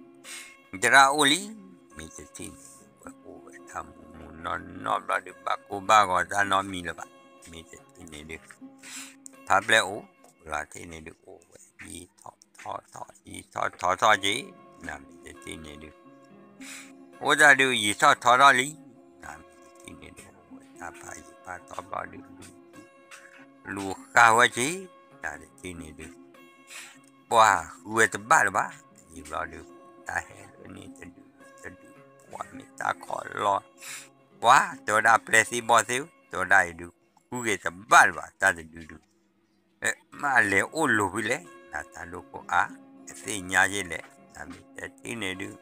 တရၣ်အိၣ်လံ မ့ၢ်တထံၣ်န့ၣ်ဒုး ဝဲအိၣ်ဝဲတၢ်မူမူနီၢ်နီၢ်ဘျီဒုး ဘၣ်ကိၢ်ဘၣ်ဂီၤတၢ်နီတမံၤလၢၤဘၣ် မ့ၢ်တထံၣ်န့ၣ်ဒုး ဖါပျဲၢ်အိၣ် လီၤထံၣ်န့ၣ်ဒုး အိၣ်ဝဲယံာ်ထီၣ်ထီထီၣ် ယံာ်ထီၣ်ထီထီၣ်က့ၤ နမ့ၢ်တထံၣ်န့ၣ်ဒုး အိၣ်တၢ်ဒုးယံာ်ထီၣ်ထီထီၣ်လံ နမ့ၢ်တထံၣ်န့ၣ်ဒုး အိၣ်ဝဲတၢ်ဖးယံာ်ဖးထီဘျီဒုး လူၤဃာ်ဝဲက့ၤ နတထံၣ်န့ၣ်ဒုး ပှၤဃုဝဲတဘၣ်လၢၤဘၣ် ယံာ်ဘျီဒုး တၢ်ဟဲလၢန့ၣ်တဒုတဒု ပှၤမ့ၢ်တၢ်ခီၣ်လီၤ ပှၤတဲဝဲဒၣ်ပျဲၢ်သံဘီၣ်သ့ တဲဝဲဒၣ်အံၤဒုး ဃုက့ၤတဘၣ်လၢၤဘၣ် တၢ်တဒုဒုး မ့ၢ်လဲၤအိၣ်လိၤဖဲလဲၣ် နတၢ်ဒိၣ်ခိၣ်အါ တသ့ၣ်ညါယဲၢ်လဲၣ် နမ့ၢ်တထံၣ်န့ၣ်ဒုး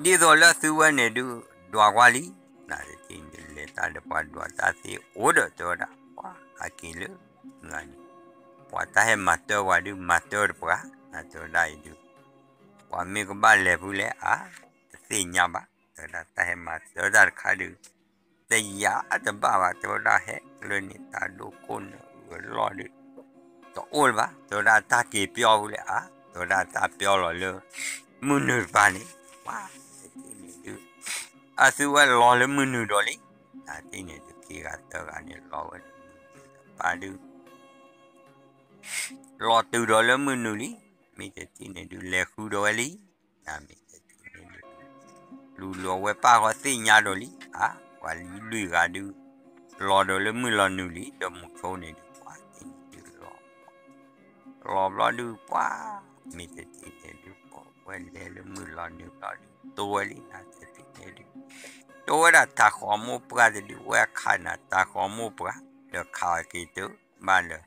ဒ်သိးလၢသုဝဲန့ၣ်ဒုး ဒွးကွၢ်လံ နတထံၣ်န့ၣ်ဒုး လဲၤတၢ်ဒီးပှၤဒွးတၢ်သ့အိၣ်ဒီးတဲဝဲဒၣ် ပှၤဟးက့ၤလၢ နၤန့ၣ် ပှၤတၢ်ဟဲမၤတၢ်ပှၤဒုး မၤတၢ်တပှၤ နတဲဝဲဒၣ်အံၤဒုး ပှၤမ့ၢ်ကဘၣ်လဲၤဖုလဲၣ်အါ တသ့ၣ်ညါဘၣ် တဲဝဲဒၣ်တၢ်ဟဲမၤတၢ်တၢ်တခါဒုး တယၤတဘၣ်ဘၣ် တဲဝဲဒၣ်ဟဲလၢန့ၣ် တၢ်ဒိၣ်ခိၣ်နၢအလီၢ်ဒုး တအိၣ်လၢၤဘၣ် တဲဝဲဒၣ်တၢ်က့ၤပျီဖုလဲၣ်အါ တဲဝဲဒၣ်တၢ်ပျီလီၤလၢ မုၢ်နုာ်တပၤန့ၣ် ပှၤတထံၣ်န့ၣ်ဒုး အသုဝဲလီၤလၢမုၢ်နုာ်ဒီးလံ နတထံၣ်န့ၣ်ဒုး ခံဂၤသၢဂၤန့ၣ် လီၤဝဲလၢမုၢ်နုာ်တပၤဒုး လီၤတုၤဒီးလၢမုၢ်နုာ်လံ မ့ၢ်တထံၣ်န့ၣ်ဒုး လဲၤဃုဒီးဝဲလံ နမ့ၢ်တထံၣ်န့ၣ်ဒုး လူၤလီၤဝဲပၢ်ဃီသ့ၣ်ညါဒီးလံ အါ ပှၤလွံၢ်ဂၤဒုး လီၤဒီးလၢမုၢ်လီၤနုာ်လံ ဒီးမူဆိန့ၣ်ဒုး ပှၤတထံၣ်န့ၣ်ဒုးလီၤ လီၤဘျီဒုး ပှၤ မ့ၢ်တထံၣ်န့ၣ်ဒုး ပဝဲလဲၤလၢမုၢ်လီၤနုာ်ဘျီဒုး တိဝဲလံ နတထံၣ်န့ၣ်ဒုး တိဝဲဒၣ်တၢ်ဃီၤမိၢ်ပှၢ်တဒုး ဝဲခးနၤတၢ်ဃီၤမိၢ်ပှၢ် ဒီးခးအက့ၤတဘၣ်လၢ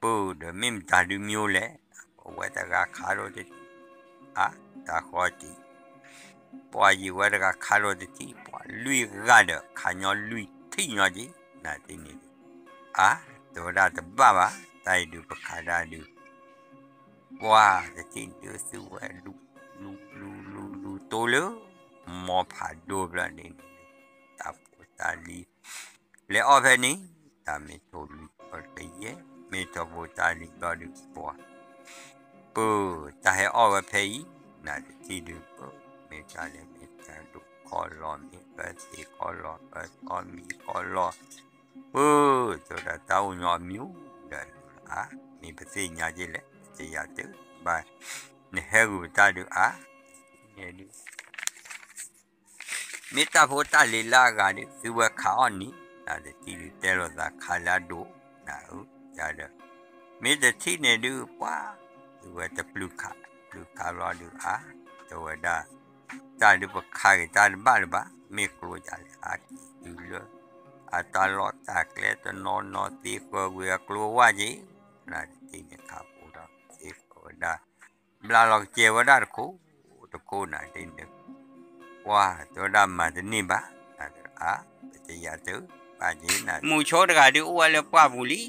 ပၢ်ဒီးမ့ၢ်မတၤဒုးမံၤလဲၣ် ပဝဲတဂၤခးဒီးတထံၣ် အါ တၢ်ဃီၤတံၢ် ပှၤယံာ်ဝဲတဂၤခးဒီးတထံၣ် ပှၤလွံၢ်ဂၤဒီးခးညီလွံၢ်ထံၣ်ညီက့ၤ နတထံၣ်န့ၣ်ဒုး အါ တဲဝဲဒၣ်တဘၣ်ဘၣ် တၢ်အံၤဒုးပခးဒၣ်ဒုး ပှၤတထံၣ်ဒုးသုဝဲလူၤ လူၤ လူၤ လူၤ လူၤတိလၢ မိၢ်ဖးဒိၣ်ဘျီန့ၣ် တၢ်ဖိတၢ်လံၤ လဲၤအီၣ်ဖဲန့ၣ် တၢ်မ့ၢ်ထိၣ်လွံၢ်ကယဲၢ် မ့ၢ်ထီၣ်ဖိတၢ်လံၤဘျီဒုးပှၤ ပၢ်တၢ်ဟဲအီၣ်ဝဲဖဲအံၤ နတထံၣ်ဒုးပၢ် မ့ၢ်တၢ်လဲၤမ့ၢ်တၢ်ဒိၣ်ခီၣ်လီၤ မ့ၢ်ပၢ်သ့ၣ်ခီၣ်လီၤ ပၢ်သီမံၤခီၣ်လီၤ ပၢ် တဲဝဲဒၣ်တၢ်အိၣ်ညီအမံၤအိၣ်ဒီးလူၤလၢ အါ, မ့ၢ်ပသ့ၣ်ညါက့လဲၣ် တယၤတဘၣ်, နဟဲဂုာ်ပတၢ်ဒုးအါ, ဒုး မ့ၢ်တၢ်ဖိတၢ်လံၤလၢအဂၤဒုး သုဝဲခးအီၣ်နံၤ, နတထံၣ်ဒုးတဲလိာ်သးခးလၢအဒိၣ်, နဧၢ, ယၤဒီး, မ့ၢ်တထံၣ်န့ၣ်ဒုး ပှၤ, သုဝဲတပျုၢ်ခး, ပျုၢ်ခးဘျီဒုးအါ, တဲဝဲဒၣ်, တၢ်ဒုးပခးက့ၤတၢ်တဘၣ်လၢၤဘၣ်, မ့ၢ်ကျိယၤလဲၣ် ဟးက့ၤတုၤလၢ အတၢ်လီၢ်တၢ်ကျဲတနီၤနီၤ သ့ဃၢၤကွံာ်အကျိဝါက့ၤ, နတထံၣ်န့ၣ်ခးဖိဒီးသ့ဃၢၤဝဲဒၣ် ဘျါလီၤကစဲၤဝဲဒၣ်တခိၣ်, တခိၣ်နၤဒ်န့ၣ်, ပှၤတဲဝဲဒၣ်မၤတန့ၢ်ဘၣ်, နတအါ, ပတယၤတဘၣ်က့ၤနၤ, မုၢ်ဆိတဂၤဒုးအိၣ်ဝဲလၢပှၢ်ပူၤလံ,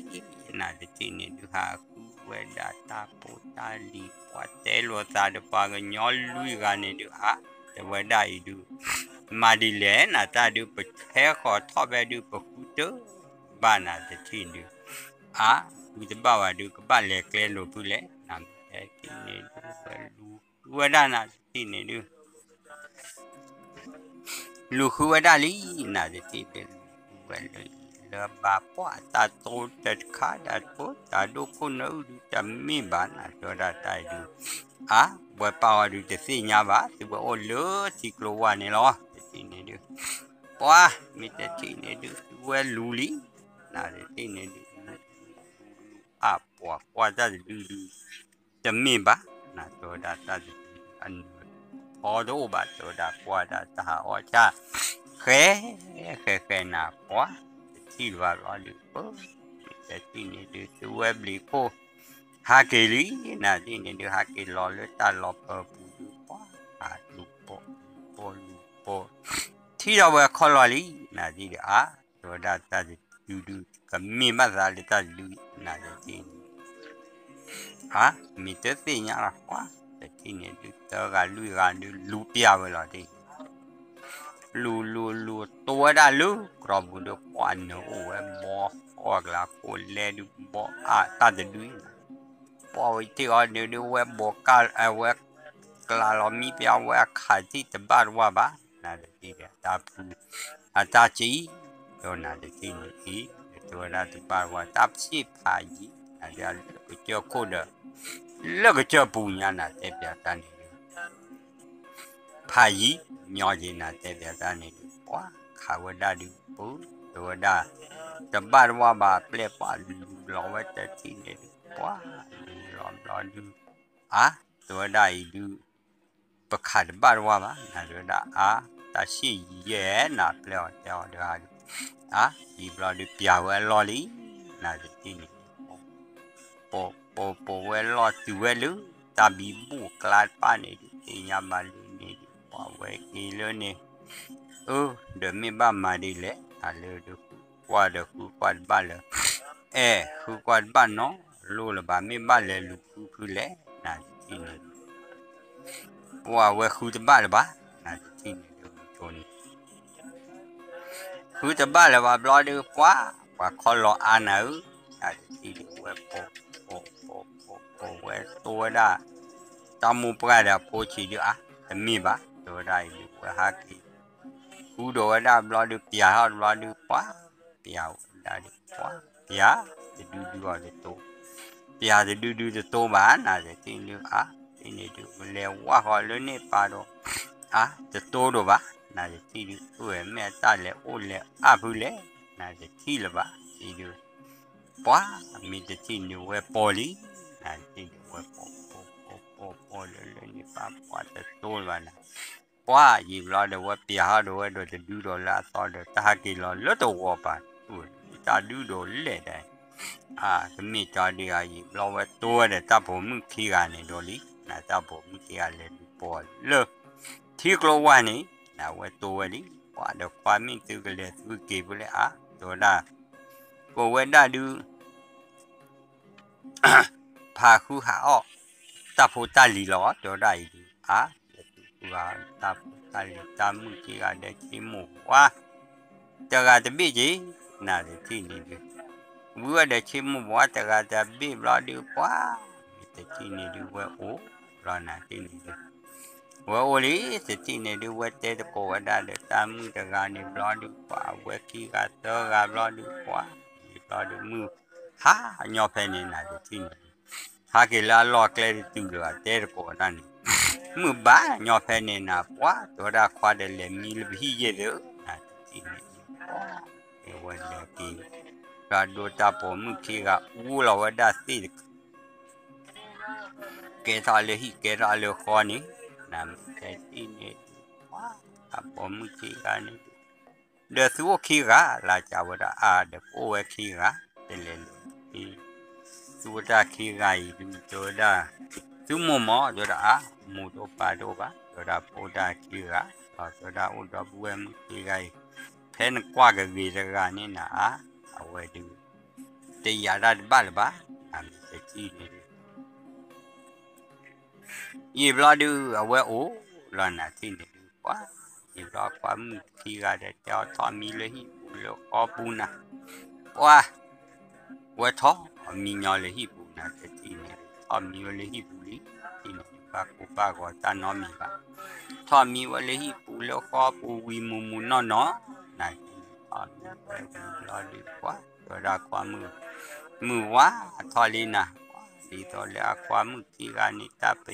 နတထံၣ်န့ၣ်ဒုးဟးဃုဝဲဒၣ်တၢ်ဖိတၢ်လံၤ, ပှၤတဲလိာ်သးဒီးပှၤကညီလွံၢ်ဂၤန့ၣ်ဒုးအါ, တဲဝဲဒၣ်အံၤဒုး, မၤဒ်လဲၣ်နၤတၢ်ဒုး ပဟဲဃီၤထီၣ်ဖဲဒုး ပဃုတဘၣ်နၤတထံၣ်ဒုး အါ, ဃုတဘၣ်ဝဲဒုး ကဘၣ်လဲၤကျဲလိာ်ဖုလဲၣ်, နတထံၣ်န့ၣ်ဒုး ဝဲလူၤဃုဝဲဒၣ်နၤတထံၣ်န့ၣ်ဒုး လူၤဃုဝဲဒၣ်လံ, နတထံၣ်ဒုးလူၤဃုဝဲလၢ လၢဘၣ်ပှၤတၢ်တိတခါ တၢ်တိတၢ်ဒိခိၣ်နၢအုၣ်ဒုး တမ့ၢ်ဘၣ်နၤ တဲဝဲဒၣ်တၢ်အံၤဒုး, အါ, ဝဲပာ်အီၤဒုးတသ့ၣ်ညါဘၣ် သုဝဲအိၣ်လၢထံကျိဝါန့ၣ်လီၤ တထံၣ်န့ၣ်ဒုး, ပှၤ, မ့ၢ်တထံၣ်န့ၣ်ဒုး သုဝဲလူၤလံ, နတထံၣ်န့ၣ်ဒုး အါပှၤကွၢ်တၢ်တဒုဒုး, တမ့ၢ်ဘၣ်, နတဲဝဲဒၣ်တၢ်တဒုဒုး အနၢၤဖီတအိၣ်ဘၣ် တဲဝဲဒၣ်ကွၢ်ဒၣ်တၢ်ဟးအီၣ်ဆၣ်, ဃဲ, ဃဲဃဲနၤပှၤ, တထံၣ်လၢၤဘၣ်ဘျီဒုး, ပ, တထံၣ်န့ၣ်ဒုး သုဝဲဘျံးခိၣ်, ဟးက့ၤလံ, နတထံၣ်န့ၣ်ဒုး ဟးက့ၤလီၤလၢတၢ်လီၤပၢၤပူၤဒုး ပှၤ, ဟးလူၤပိာ်, လူၤပိာ်လူၤပိာ်, ထံၣ်ထီၣ်ဝဲခီလီၤလံ, နတထံၣ်ဒုးအါ, တဲဝဲဒၣ်တၢ်တဒုဒုး ကမ့ၢ်ဘၣ်သးလၢတၢ်တဒုအံၤ နတထံၣ်န့ၣ်, အါ, မ့ၢ်တသ့ၣ်ညါလီၤပှၤ, တထံၣ်န့ၣ်ဒုး သၢဂၤလွံၢ်ဂၤဒုး လူၤပျးဝဲလီၤတထံၣ် လူၤလူၤလူၤတိဝဲဒၣ်လၢ ကြီပူၤဒီး ပှၤနၢၤအိၣ်ဝဲဘီဃီကျါခိၣ်လဲဒုး ဘီအါတၢ်တဒုအံၤ, ပှၤဝဲထံၣ်အီၤဒုးဒုး ဝဲဘီကၢ် ဝဲကျးလီၤမံပျါဝဲအခးထံၣ်တဘၣ်တဝၢ်ဘၣ်, နတထံၣ်ဒီးတၢ်ဖု အတၢ်စံၣ်, ဒီးနတထံၣ်န့ၣ်အံၤ နတဲဝဲဒၣ်တဘၣ်တဝၢ်တၢ်စံၣ်ဖးယံၤ နဒၣ်လၢကစၢၢ်ခိၣ်ဒီး လၢကစၢၢ်ပူၤညါနတဲပျးတၢ်န့ၣ်ဒုး ဖးယံၤ, ညီက့ၤနတဲပျးတၢ်န့ၣ်ဒုး ပှၤခးဝဲဒၣ်ဒုး ပ, တဲဝဲဒၣ်, တဘၣ်တဝၢ်ဘၣ်ပျဲၢ်ပှၤလူၤလီၤဝဲတထံၣ်န့ၣ်ဒုး ပှၤလူၤလီၤဘျီဒုး, အါ, တဲဝဲဒၣ်အံၤဒုး ပခးတဘၣ်တဝၢ်ဘၣ် နတဲဝဲဒၣ်အါ, တၢ်စံၣ်ယဲၢ်နၤပျဲၢ်အီၤတဲအီၤတဂၤဒုး, အါ, ယံာ်ဘျီဒုးပျးဝဲအလီၢ်လံ, နတထံၣ်န့ၣ်ဒုး ပိာ်ပိာ်ပိာ်ဝဲလီၢ်တုၤဝဲလၢ တၢ်ဘံဘူၣ်ကျါတဖၣ်န့ၣ်ဒုး သ့ၣ်ညါဘၣ်လၢန့ၣ်ဒုး ပှၤဝဲက့ၤလၢန့ၣ်, အၢ, ဒီးမ့ၢ်ဘၣ်မၤဒ်လဲၣ် နလၢဒုးဃုကွၢ်ဒီးဃုကွၢ်တဘၣ်လၢ, အဲၣ်, ဃုကွၢ်တဘၣ်နီတလိၣ်လၢၤဘၣ် မ့ၢ်ဘၣ်လဲၤလူၤဃုဖုလဲၣ် နတထံၣ်န့ၣ်ဒုး ပှၤဝဲဃုတဘၣ်လၢၤဘၣ်, နတထံၣ်န့ၣ်ဒုး မုဆိန့ၣ် ဃုတဘၣ်လၢၤဘၣ်ဘျီဒုး ပှၤ, ပှၤခီလီၤအါနၤဧၢ, နတထံၣ်ဒုးဝဲပိာ်ပိာ်ပိာ်ပိာ်ဝဲတိဝဲဒၣ် တၢ်မိၢ်ပှၢ်ဒီးအဖိဆံးဒုးအါ, တမ့ၢ်ဘၣ် တဲဝဲဒၣ်အံၤဒုး ဝဲဟးက့ၤ ဃုဒီးဝဲဒၣ်ဘျီဒုး ပျးထီၣ်တဘျီဒုး ပှၤ, ပျးဝဲဒၣ်ဒုး ပှၤ, ပျးတဒုဒုအီၤတတိ, ပျးတဒုဒုတတိဘၣ် နတထံၣ်ဒုးအါ, တထံၣ်န့ၣ်ဒုး လဲၤဝၢ်ဃီၤလၢန့ၣ်ပာ်ဒီး, အါ, တတိဒိၣ်ဘၣ်, နတထံၣ်ဒုး အၢ မ့ၢ်အတၢ်လဲၤအိၣ်လဲၤအါဖုလဲၣ်, နတထံၣ်လၢၤဘၣ် ထံၣ်ဒုး ပှၤ, မ့ၢ်တထံၣ်န့ၣ်ဝဲပိာ်လံ, နတထံၣ်န့ၣ်ဝဲပိာ်ပိာ်ပိာ်ပိာ်ပိာ်လၢလၢန့ၣ်ပာ်ပှၤတတိလၢၤဘၣ်နၤ, ပှၤယံာ်ဘျီဒီးဝဲပျးထီၣ်ဒီးဝဲဒီးတဒုဒီးလၢအသီဒီး တၢ်ဟးက့ၤလီၤလၢတဝီၤပၤ, တၢ်ဒုဒီးလဲၣ်ဒၣ်, အါ, ကမ့ၢ်တီဒုးအယံာ်ဘျီဝဲတိဝဲဒီးတၢ်ပိာ်မုၣ်ခံဂၤန့ၣ်ဒီးလံ, နတၢ်ပိာ်မုၣ်ခံဂၤလဲၤလူၤပိာ်လၢ ထံကျိဝါန့ၣ်, နဝဲတိဝဲလံ, ပှၤဒီးကွၢ်မ့ၢ်သုကလဲၤသုက့ၤဖဲလဲၣ်အါ, တဲဝဲဒၣ်, ကိးဝဲဒၣ်ဒုး ဖးဃုဟးအီၣ် တၢ်ဖိတၢ်လံၤလီၤ တဲဝဲဒၣ်အံၤဒုး အါ, လဲၤဃုဃုဟးအီၣ်တၢ်ဖိတၢ်လံၤ တၢ်မုၣ်ခံဂၤဒီးဆ့မိၢ်ဝါ တဂၤတဘ့ၣ်က့ၤ, နတထံၣ်န့ၣ်ဒုး ဝံၤဝဲဒီးဆ့မိၢ်ဝါတဂၤတဘ့ၣ်ဘျီဒုး ပှၤ, မ့ၢ်တထံၣ်န့ၣ်ဒုးဝဲအိၣ်, ဘျီနတထံၣ်န့ၣ်ဒုး ဝဲအိၣ်လံ, တထံၣ်န့ၣ်ဒုး ဝဲတဲသကိးဝဲဒၣ်ဒီးတၢ်မုၣ်တဂၤန့ၣ်ဘျီဒုး ပှၤဝဲခံဂၤသၢဂၤဘျီဒုး ပှၤ, မ့ၢ်ဘျီဒုးမုၢ် ဟးညီဖဲန့ၣ်နၤတထံၣ်န့ၣ်ဒုး, ဟးက့ၤလၢအလီၢ်ကျဲတတုၤလၢၤဘၣ် တဲတကိးတၢ်န့ၣ်, မုၢ်ဘၣ်ညီဖဲန့ၣ်နၤ ပှၤတဲဝဲဒၣ်ခွါဒီးလဲၤမံလၢပဟံၣ်ယဲၢ်သု, နၤတထံၣ်န့ၣ်ဒုး, ပှၤ အဝဲလဲၤက့ၤ, ဒီးဒိတၢ်ပိာ်မုၣ်ခံဂၤအူလီၤဝဲဒၣ်သ့ၣ်တ ကဲထီၣ်လၢဟံၣ်ကဲထီၣ်လၢဃီန့ၣ်, နမ့ၢ်တထံၣ်န့ၣ်ဒုး, ပှၤ တၢ်ပိာ်မုၣ်ခံဂၤန့ၣ်ဒုး, ဒီးသုအိၣ်ခံဂၤ လၢကးဝဲဒၣ်အါဒီးကအိၣ်ဝဲခံဂၤ, တလဲၤလၢၤ, သုဝဲတၢ်ခံဂၤအံၤဒုး တဲဝဲဒၣ်, သုမိၢ်မး တဲဝဲဒၣ်အါ, မိၢ်တအိၣ်ပၢ်တအိၣ်ဘၣ် တဲဝဲဒၣ် ဖိတၢ်ခံဂၤ, ဒီးတဲဝဲဒၣ်အိၣ်ဒီပုၢ်ဝဲၢ်မုၣ်ခံဂၤအံၤ, ဖဲနကွၢ်ကဂ့ၤတဂၤန့ၣ်နၤအါ, အဝဲဒုး တယာ်တၢ်တဘၣ်လၢၤဘၣ်, နမ့ၢ်တထံၣ်န့ၣ်ဒုး ယံာ်ဘျီဒုး အဝဲအိၣ်လီၤနၤတထံၣ်န့ၣ်ဒုး ပှၤ, ယံာ်ဘျီခွါမုၣ်ခံဂၤဒီး တဲအီၤထီၣ်မံလၢဟံၣ်ပူၤလၢဃီပူၤနၤ, ပှၤ, ဝဲထီၣ်မံညီလၢဟံၣ်ပူၤနၤတထံၣ်န့ၣ်ဒုး ထီၣ်မံဝဲလၢဟံၣ်ပူၤလံ, တထံၣ်န့ၣ်ဒုး ဘၣ်ကိၢ်ဘၣ်ဂီၤတၢ်နီတမံၤဘၣ်, ထီၣ်မံဝဲလၢဟံၣ်ပူၤလၢဃီပူၤဝံၤမုာ်မုာ်နီၢ်နီၢ်, နၤတထံၣ်န့ၣ် ထီၣ်မံဝဲဝံၤဘျီဒုး ပှၤ, တဲဝဲဒၣ်ခွါမုၣ်, မုၢ်ဝါထီၣ်လံနၤ, ပှၤ, ဒ်သိးလၢအခွါမုၣ်ခံဂၤန့ၣ် တၢ်ပ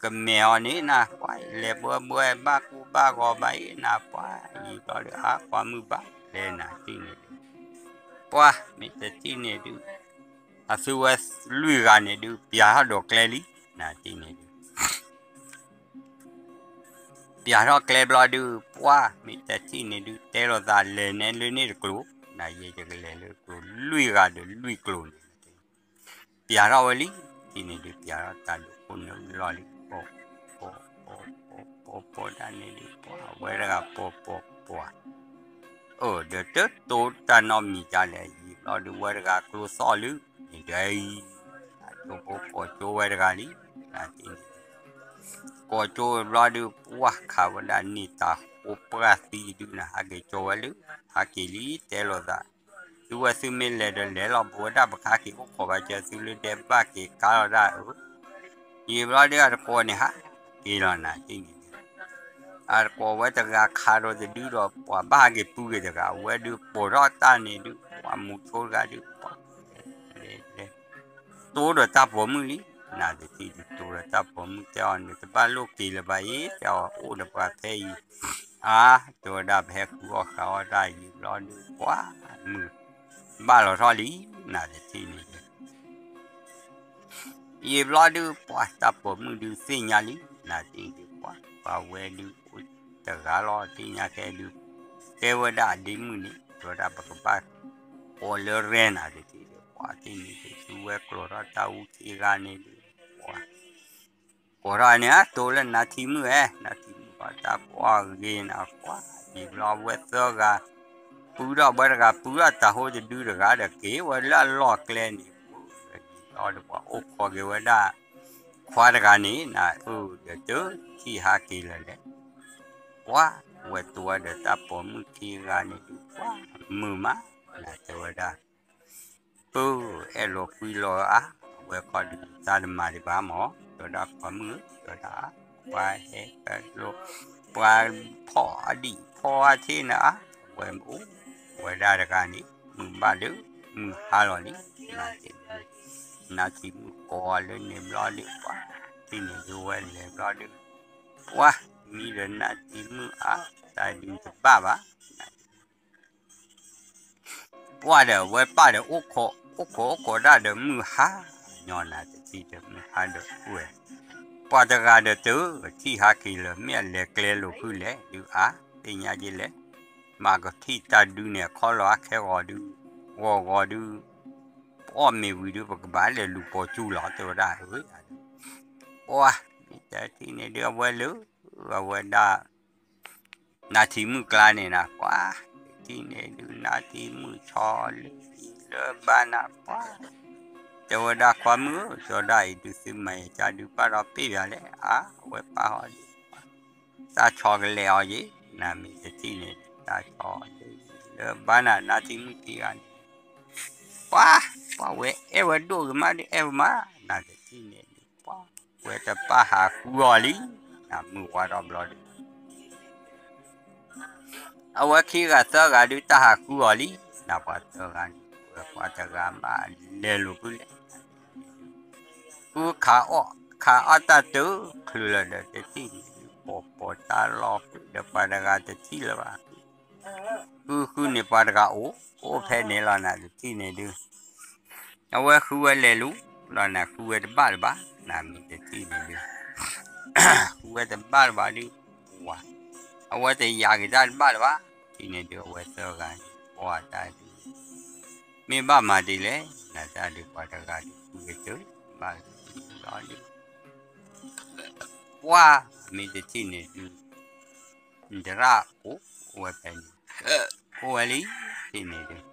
ကမဲာ်အီၤန့ၣ်နၤ ပှၤ လဲၤဘှဲဘှဲဘၣ်ကူဘၣ်ဂီၤဘၣ်အံၤနၤ ပှၤ ယံာ်ဘျီဒုးအါ ပှၤမုၢ်ဘၣ်လဲၤနၤတထံၣ်န့ၣ်ဒုး ပှၤ မ့ၢ်တထံၣ်န့ၣ်ဒုး အသုဝဲလွံၢ်ဂၤန့ၣ်ဒုး ပျးထီၣ်ဒီးကျဲလံ နၤတထံၣ်န့ၣ်ဒုး ပျးထီၣ်ကျဲဘျီဒုး ပှၤ မ့ၢ်တထံၣ်န့ၣ်ဒုး တဲလိာ်သးလဲၤနဲလၢန့ၣ်တကျိၤ နၤယဲယကလဲၤလၢကျိၤ လွံၢ်ဂၤဒီးလွံၢ်ကျိၤန့ၣ် ပျးထီၣ်ဝဲလံ ထံၣ်န့ၣ်ဒုး ပျးထီၣ်တၢ်ဒုးခိၣ်နၢလီၢ်လံ ပိာ်ပိာ်ပိာ်ပိာ်ပိာ်ပိာ်ပိာ်တၢ်န့ၣ်ဒုး ပှၤဝဲတဂၤပိာ်ပိာ်ပှၤ အၢ ဒီးတတိတၢ်နီတမံၤဒ်လဲၣ် ယံာ်ဘျီဒုးဝဲတဂၤကျိသီၣ်လံ န့ၣ်ဒီးအံၤ အကၠိဖိကိးကၠိဝဲတဂၤလံ နၤတထံၣ်န့ၣ် ကိးကၠိဝဲဘျီဒုး ပှၤခးဝဲဒၣ်န့ၢ်တၢ်ဃိပှၢ်သံဒုးနၤ ဟးက့ၤကၠိဝဲလၢ ဟးက့ၤလံ တဲလိာ်သး သုဝဲသုမ့ၢ်လဲၤဒီးလဲၤလီၤ ပဝဲဒၣ်ပကဟးက့ၤအိၣ်ခိးဘၣ်စၢၤသုလၢဒဲးဘၣ်က့ၤကါလီၤဒၣ်အၢ ယံာ်ဘျီဒုးအတကိးန့ၣ်ဟးက့ၤလီၤနၤတထံၣ်န့ၣ်ဒုး အတကိးဝဲတဂၤခးဒီးတဒုဒီး ပှၤဘၣ်ဟးက့ၤပုၢ်က့ၤတဂၤ အဝဲဒုးပိာ်ထီၣ်တၢ်န့ၣ်ဒုး ပှၤမူဆိတဂၤဒုး ပှၤလဲၤလဲၤ တိဒီးတၢ်ပိာ်မုၣ်လံ နၤတထံၣ်ဒုး တိဒီးတၢ်ပိာ်မုၣ်တဲအီၤန့ၣ် တဘၣ်လိၣ်က့ၤလၢၤဘၣ်အံၤ တဲအီၤအိၣ်ဒီးပှၤဖဲအံၤ အါ တဲဝဲဒၣ်ပဟဲဃုအီၣ်ဃုအီတၢ်ယံာ်ဘျီဒုး ပှၤမုၢ်ဘၣ်လီၤထီၣ်လံ နၤတထံၣ်န့ၣ်ဒုး ယံာ်ဘျီဒုး ပှၤတၢ်ပိာ်မုၣ်ဒုးသ့ၣ်ညါလံ နၤတထံၣ်ဒုး ပှၤ ပှၤဝဲဒုးအိၣ်တဂၤလီၤ သ့ၣ်ညါခဲဒုး တဲဝဲဒၣ်အဒ့မုၣ်န့ၣ် တဲဝဲဒၣ်ပကဘၣ် ကိးလၢရဲၣ်နၤတထံၣ်ဒုး ပှၤတထံၣ်န့ၣ်ဒုး သုဝဲကျိးထီၣ်တၢ်အူထံဂၤန့ၣ်ဒုး ပှၤ ကိးထီၣ်န့ၣ် အတိလၢနါထံမုၣ်ဧၢ နါထံမုၣ်ပှၤတၢ်ပှီၢ်ဂ့ၤနၤ ပှၤ ယံာ်ဘျီဝဲသၢဂၤ ပုၢ်ထီၣ်ဝဲတဂၤ ပုၢ်ထီၣ်တၢ်ဟိတဒုတဂၤဒီး က့ၤဝဲလၢအလီၢ်ကျဲန့ၣ် ယံာ်ဘျီဒီးပှၤအိၣ်ခိးက့ၤဝဲဒၣ် ခွါတဂၤန့ၣ် နၤအၢ ဒီးတထံၣ်ဟးက့ၤလၢၤလဲၣ် ပှၤ ဝဲတိဝဲဒီးတၢ်ပိာ်မုၣ်ခံဂၤန့ၣ်ဒုး ပှၤ မုာ်မး နၤတဲဝဲဒၣ် ပၢ အဲၣ်လိာ်ကွံလိာ်အါ အဝဲခီဒုး တၢ်တမၤဒံးဘၣ်မး တဲဝဲဒၣ်ပှၤမုၣ် တဲဝဲဒၣ် ပှၤဟဲပလိာ် ပှၤဖီၣ်အဒံးဖီၣ်အါထံနၤ အဝဲအိၣ်ဝဲဒၣ်တဂၤန့ၣ် မုၢ်ဘၣ်ဒီး မုၢ်ဟါလီၤလံ နၤတထံၣ် နါထံမုၣ်ကိးအီၤလၢန့ၣ်ဘျီဒုး ပှၤ ထံၣ်န့ၣ်ဒုးဝဲလဲၤဘျီဒုး ပှၤ မံဒီးနါထံမုၣ်အါ တၢ်ဒုးတဘၣ်ဘၣ် ပှၤဒီးဝဲပၢ်ဒီး အိၣ်ခိးအိၣ်ခိးတၢ်ဒီးမုၢ်ဟါ ညီနၤတထံၣ်ဒီးမုၢ်ဟါဒီးဝဲ ပှၤတဂၤဒီးတထံၣ်ဟးက့ၤလၢၤ မ့ၢ်အလဲၤကျဲလိာ်ဖုလဲၣ် ဒုးအါ သ့ၣ်ညါယလဲၣ် မ့ၢ်ကထံၣ်တၢ်ဒုးန့ၣ် အခီလီၤအခဲဂီၤဒုး ဂီၤဂီၤဒုး ပအီၣ်မ့ၤဝံၤဒုး ပကဘၣ်လဲၤလူၤပိာ်ကၠူလီၤ တဲဝဲဒၣ် ပှၤ မ့ၢ်တထံၣ်န့ၣ်ဒုး အဝဲလၢ အဝဲဒၣ် နါထံမုၣ်ကျါန့ၣ်နၤ ပှၤ တထံၣ်န့ၣ်ဒုး နါထံမုၣ်ဆီလၢအံၤလၢဘၣ်နၤ ပှၤ တဲဝဲဒၣ်ခွါမုၣ်ဧၢ တဲဝဲဒၣ်အံၤဒုး သုမၤယကါဒုး ဘၣ်ဒီးပ့ၢ်ယၤလဲၣ် အါ အဝဲပၢ်ဟီဒုး တၢ်ဆီကလဲာ်အီၤယ့ၣ် နမ့ၢ်တထံၣ်န့ၣ် တၢ်ဆီလၢဘၣ်နၤ နါထံမုၣ်ခံဂၤန့ၣ် ပှၤ ပှၤဝဲအဲၣ်ဝဲဒိၣ်ဂ့ၤမးဒုး အဲၣ်ဝဲမး နတထံၣ်န့ၣ်ဒုး ပှၤ ဝဲတပၢ်ဟးဃုအီၤလံ နမုၢ်ဝါထီၣ်ဘျီဒုး အဝဲခံဂၤသၢဂၤဒုး တၢ်ဟးဃုအီၤလံ နပှၤသၢဂၤန့ၣ် ဒီးပှၤတဂၤဘၣ်လဲၤလိာ်ဖုလဲၣ် ဃုခးအီၣ် ခးအီၣ်တၢ်တချုးလၢာ်ဒီး တထံၣ်န့ၣ်ဒုး ပိာ်ပိာ်တၢ်လီၤဃုာ်ဒီးပှၤတဂၤတထံၣ်လၢၤဘၣ်. ဃုဃုန့ၣ်ပှၤတဂၤအိၣ် အိၣ်ဖဲန့ၣ်လီၤနၤ တထံၣ်န့ၣ်ဒုး အဝဲဃုဝဲလဲၤလူၤလီၤနၤ ဃုဝဲတဘၣ်တဘၣ် နၤမ့ၢ်တထံၣ်န့ၣ်ဒုး ဃုဝဲတဘၣ်တဘၣ်ဒုး ပှၤ အဝဲတယာ်က့ၤတၢ်တဘၣ်တဘၣ် ထံၣ်န့ၣ်ဒုး အဝဲသၢဂၤန့ၣ် ပှၤတၢ်ဒုး မ့ၢ်ဘၣ်မၤဒ်လဲၣ် နၤတၢ်ဒုး ပှၤတဂၤဒုး ဃုကတၢၢ်ဘၣ်လီၤဒုး ပှၤမ့ၢ်တထံၣ်န့ၣ်ဒုး နတရၣ်အိၣ်ဝဲဖဲန့ၣ် အိၣ်ဝဲလံ ထံၣ်န့ၣ်ဒုး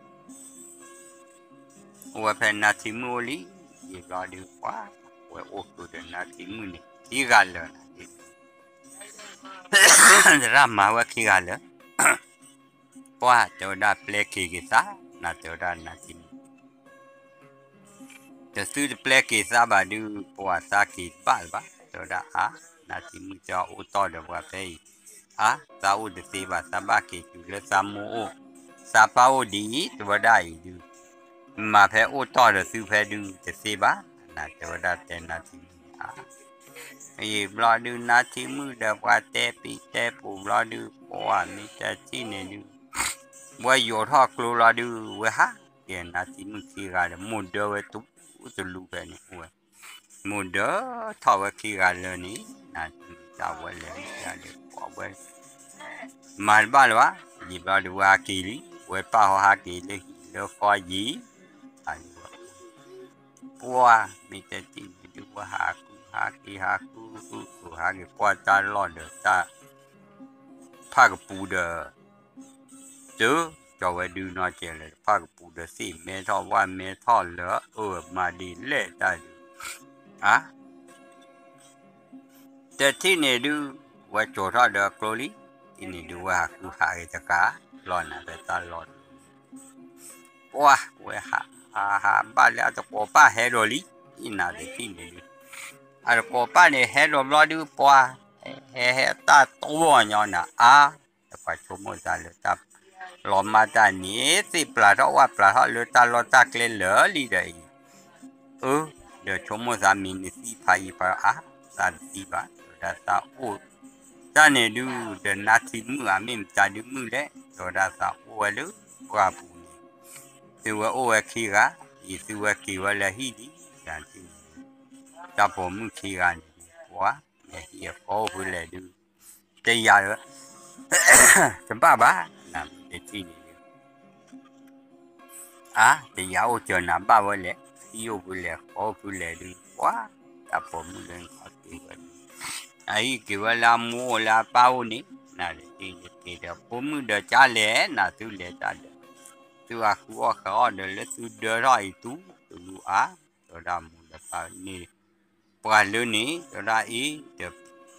အိၣ်ဝဲဖဲနါထံမုၣ်အိၣ်လံ ယံာ်ဘျီဒုး ပှၤ ဝဲအိၣ်ဃုာ်ဒီးနါထံမုၣ်န့ၣ် ခံဂၤလၢာ်နၤ တရၣ်မၤဝဲခံဂၤလၢာ် ပှၤတဲဝဲဒၣ်ပျဲက့ၤက့ၤသး နၤတဲဝဲဒၣ်နါထံမုၣ် တသုတပျဲက့ၤသးဘၣ်ဒုး ပှၤသးက့ၤဘၣ်လၢၤဘၣ် တဲဝဲဒၣ်အါ နါထံမုၣ်တဲအီၤအိၣ်တီၢ်ဒီးပှၤဖဲအံၤ အါ သးအိၣ်တသ့ဘၣ် သးဘၣ်က့ၤတုၤလၢသးမိၢ်အိၣ် သးပၢ်အိၣ်ဒ်အံၤ တဲဝဲဒၣ်အံၤဒုး မၤဖဲအိၣ်တီၢ်ဒီးသုဖဲဒုးတသ့ဘၣ် နၤတဲဝဲဒၣ်တဲနါထံမုၣ်အါ အံၤဘျီဒုး နါထံမုၣ်ဒီးပှၤတဲပံၤတဲပူၤဘျီဒုး ပှၤမ့ၢ်တထံၣ်န့ၣ်ဒုး ဝဲယိးထီၣ်ကျိလီၤဒုး ဝဲဟးက့ၤနါထံမုၣ်ခံဂၤဒီး မိၢ်ဒၢဝဲတူၢ်တလူဖဲန့ၣ်အိၣ်ဝဲ မိၢ်ဒၢထီၣ်ဝဲခံဂၤလၢာ်န့ၣ် နၤတၢ်ဝဲလဲၤမ့ၢ်ဒၣ်ဒီး ပှၤဝဲ မၤတဘၣ်လၢၤဘၣ် ယံာ်ဘျီဒုးဝဲဟးက့ၤလံ ဝဲပၢ်ဟီဟးက့ၤလၢဟံၣ်လၢဃီယံာ် အဝဲ ပှၤမ့ၢ်တထံၣ်န့ၣ်ဒုး ဝဲဟးဃုဟးက့ၤ ဟးဃုဃုဃုဟးက့ၤ ပှၤတၢ်လီၢ်ဒီးတၢ် ဖၣ်ကပူၤဒီး တၢ်ကၠီၤဝဲဒုးနီၢ်ကဲလဲၣ် တၢ်ကပူၤဒီးသ့ၣ်မဲထီၣ်ဝၣ်မဲထီၣ်လၢအၢမၤဒ်လဲၣ်တၢ်ဒုး အါ တထံၣ်န့ၣ်ဒုး ဝဲကၠီၤထီၣ်ဒီးကျိလံ ထံၣ်န့ၣ်ဒုး ဝဲဟးဃုဟးက့ၤတကး လီၤနၤဖဲတၢ်လီၢ်ဒုး ပှၤဝဲဟး ဟးဟးဘၣ်လၢအတကိးပၢ်ဟဲဒီးလံ နၤတထံၣ်န့ၣ်ဒုး အတကိးပၢ်န့ၣ်ဟဲဒီးဘျီဒုး ပှၤ ဟဲဟဲတၢ်တီညီနၤအါ တပှၤဆိကမိၣ်သးလၢတၢ် လီၤမၢ်တၢ်န့ၣ် သ့ၣ်ပျၢ်ထီၣ်ဝၣ်ပျၢ်ထီၣ်လၢတၢ်လီၢ်တၢ်ကျဲလၢာ်လံဒီးအံၤ အၢ ဒီးဆိကမိၣ်သးမံၤနသံဖးယံၤဖးအါ သးတသံဘၣ် ဒီးဒၣ်သးအိၣ် တၢ်န့ၣ်ဒုး ဒီးနါထံမုၣ်ဧါ မ့ၢ်မတၤဒုးမုၣ်လဲၣ် ဒီးဒၣ်သးအိၣ်ဝဲလၢပှၢ်ပူၤန့ၣ် သုဝဲအိၣ်ဝဲခံဂၤ အံၤသုဝဲက့ၤဝဲလၢဟံၣ်လံ တၢ်ထံၣ်န့ၣ် တၢ်ပိာ်မုၣ်ခံဂၤန့ၣ်ဒုး ပှၤ လဲၤဟံးအဃီအိၣ်ဖုလဲၣ်ဒုး တယာ်ဒီး တဘၣ်ဘၣ် နမ့ၢ်တထံၣ်န့ၣ်ဒုး အါ တယာ်အိၣ်စၢၤနၤဘၣ်ဝဲလဲၣ် ဟံးအိၣ်ဖုလဲၣ် ဃီအိၣ်ဖုလဲၣ်ဒုး ပှၤ တၢ်ပိာ်မုၣ်လၢနခီက့ၤဝဲန့ၣ် အဟံၣ်က့ၤဝဲလၢအမိၢ်အိၣ်လၢအပၢ်အိၣ်န့ၣ် နတထံၣ်န့ၣ်က့ၤဒီး ပိာ်မုၣ်ဒီးကၢ်လဲၣ် နသုလဲၤတၢ်ဒီး သုအဃုအီၣ်ဃုအီၣ်ဒီးလၢသုဒၢထီၣ်အံၤ တူၢ်တလူအါ ဒီးဒၣ်မိၢ်ဒီးပၢ်န့ၣ် ပှၤလၢန့ၣ် တဲဝဲဒၣ်အံၤ ဒီး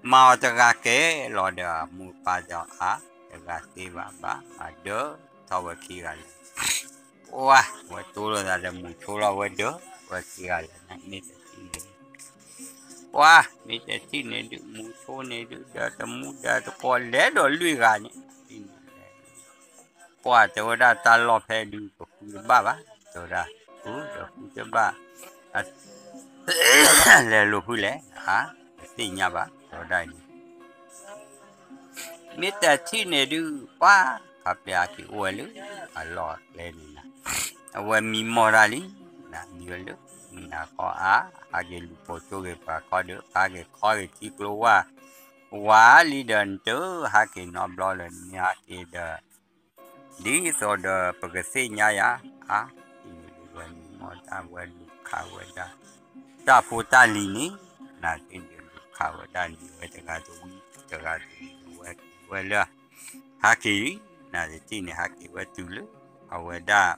မၤအီၤတဂၤကဲလီၤဒီး မိၢ်ပၢ်ဒီးအါ တဂၤသ့ဘၣ်ဘၣ် မၤဒၢထီၣ်ဝဲခံဂၤလၢာ် ပှၤ ဝဲတိလိာ်သးဒီးမူၤဆိလီၤဝဲဒၢ ဝဲခံဂၤလၢာ် မ့ၢ်တထံၣ်န့ၣ် ပှၤ မ့ၢ်တထံၣ်န့ၣ်ဒုး မူၤဆိန့ၣ်ဒုး ဒီးတမူဒီးတကိးလဲၤဒီးလွံၢ်ဂၤန့ၣ် ပှၤတဲဝဲဒၣ်တၢ်လီၢ်ဖဲဒုး ကဃုတဘၣ်ဘၣ် တဲဝဲဒၣ် ဃုဒီးဃုတဘၣ် လဲၤလိာ်ဖုလဲၣ် အါ တသ့ၣ်ညါဘၣ် တဲဝဲဒၣ်န့ၣ် မ့ၢ်တထံၣ်န့ၣ်ဒုး ပှၤ ခီပညီက့ၤအိၣ်ဝဲလၢ အလီၢ်အကျဲန့ၣ်နၤ အဝဲမံမီၢ်တၢ်လံ နမံဝဲလၢ မုၢ်နၤခီအါ ဟးက့ၤလူၤပိာ်ဆိဂ့ၤပှၤခီဒီး ဟးက့ၤခီဂ့ၤထံကျိဝါ ဝါလံဒီး နတဟးက့ၤနီတဘျီလၢၤ နမ့ၢ်ဟးက့ၤဒီး ဒ်သိးဒီးပကသ့ၣ်ညါယၤ အါ ဝဲမံမီၢ်တၢ်ဝဲလူၤခးဝဲဒၣ် တၢ်ဖိတၢ်လံၤန့ၣ် နၤသ့ၣ်န့ၣ်လူၤခးဝဲဒၣ်န့ၣ် ဝဲတဂၤတဝံၤ တဂၤတဝံၤ ဝဲဝဲလၢ ဟးက့ၤ နၤတထံၣ်န့ၣ် ဟးက့ၤဝဲတုၤလၢ အဝဲဒၣ်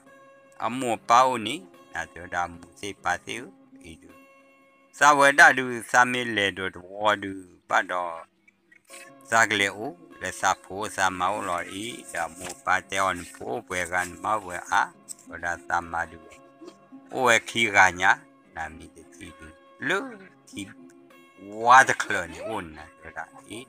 အမိၢ်အပၢ်အိၣ်န့ၣ် နၤတဲဝဲဒၣ်မိၢ်သ့ၣ်ပၢ်သ့ၣ်ဧၢ အံၤဒုး သးဝဲဒၣ်ဒုး သးမ့ၢ်လဲၤဒီးတဝီဒုး ဘၣ်ဒီး သးကလဲၤအိၣ်လၢသးဖိသးမါအိၣ်လီၤအံၤ ဒီးမိၢ်ပၢ်တဲအီၤ နဖိအိၣ်ပှဲၤဂၤ နမါအိၣ်ပှဲၤအါ တဲဝဲဒၣ်သးမါဒုး အိၣ်ဝဲခံဂၤညါ နမ့ၢ်တထံၣ်ဒုး လၢထံ ဝါတချၢးန့ၣ်အိၣ်နၤ တဲဝဲဒၣ်အံၤ မ့ၢ်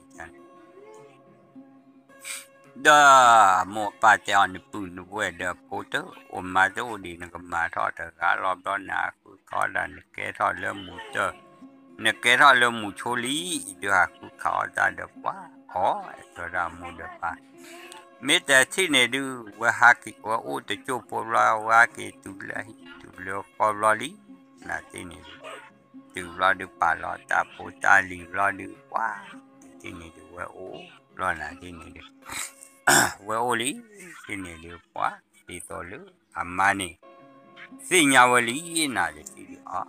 တၢ်န့ၣ် ဒီးမိၢ်ပၢ်တဲအီၤ နပုၢ်နဝဲၢ်ဒီးဖိတအိၣ်မါတအိၣ်ဒံး နကမၤထီၣ်တဂၤလီၤဘျီ နဃုခးအီၣ်တၢ် နကဲထီၣ်လၢမူၤတၢၢ်, နကဲထီၣ်လၢမူၤဆိလံ, ဒုးဟးဃုခးအီၣ်တၢ်ဒီးပှၤအီၣ် တဲဝဲဒၣ်မိၢ်ဒီးပၢ်, မ့ၢ်တထံၣ်န့ၣ်ဒုး ဝဲဟးက့ၤဝဲအိၣ်တကၠိၢ်ဖိဘျီ ဝဲဟးက့ၤတုၤလၢဟံၣ်တုၤလၢဃီဘျီလံ, နၤတထံၣ်န့ၣ်ဒုး တုၤဘျီဒုးပာ်လီၤတၢ်ဖိတၢ်လံၤဘျီဒုး ပှၤတထံၣ်န့ၣ်ဒုး ဝဲအိၣ်ဘျီနၤတထံၣ်န့ၣ်ဒုး ဝဲအိၣ်လံ, တထံၣ်န့ၣ်ဒုး ပှၤဒ်သိးလၢအမါန့ၣ် သ့ၣ်ညါဝဲလံ နၤတထံၣ်ဒုးအီၤ,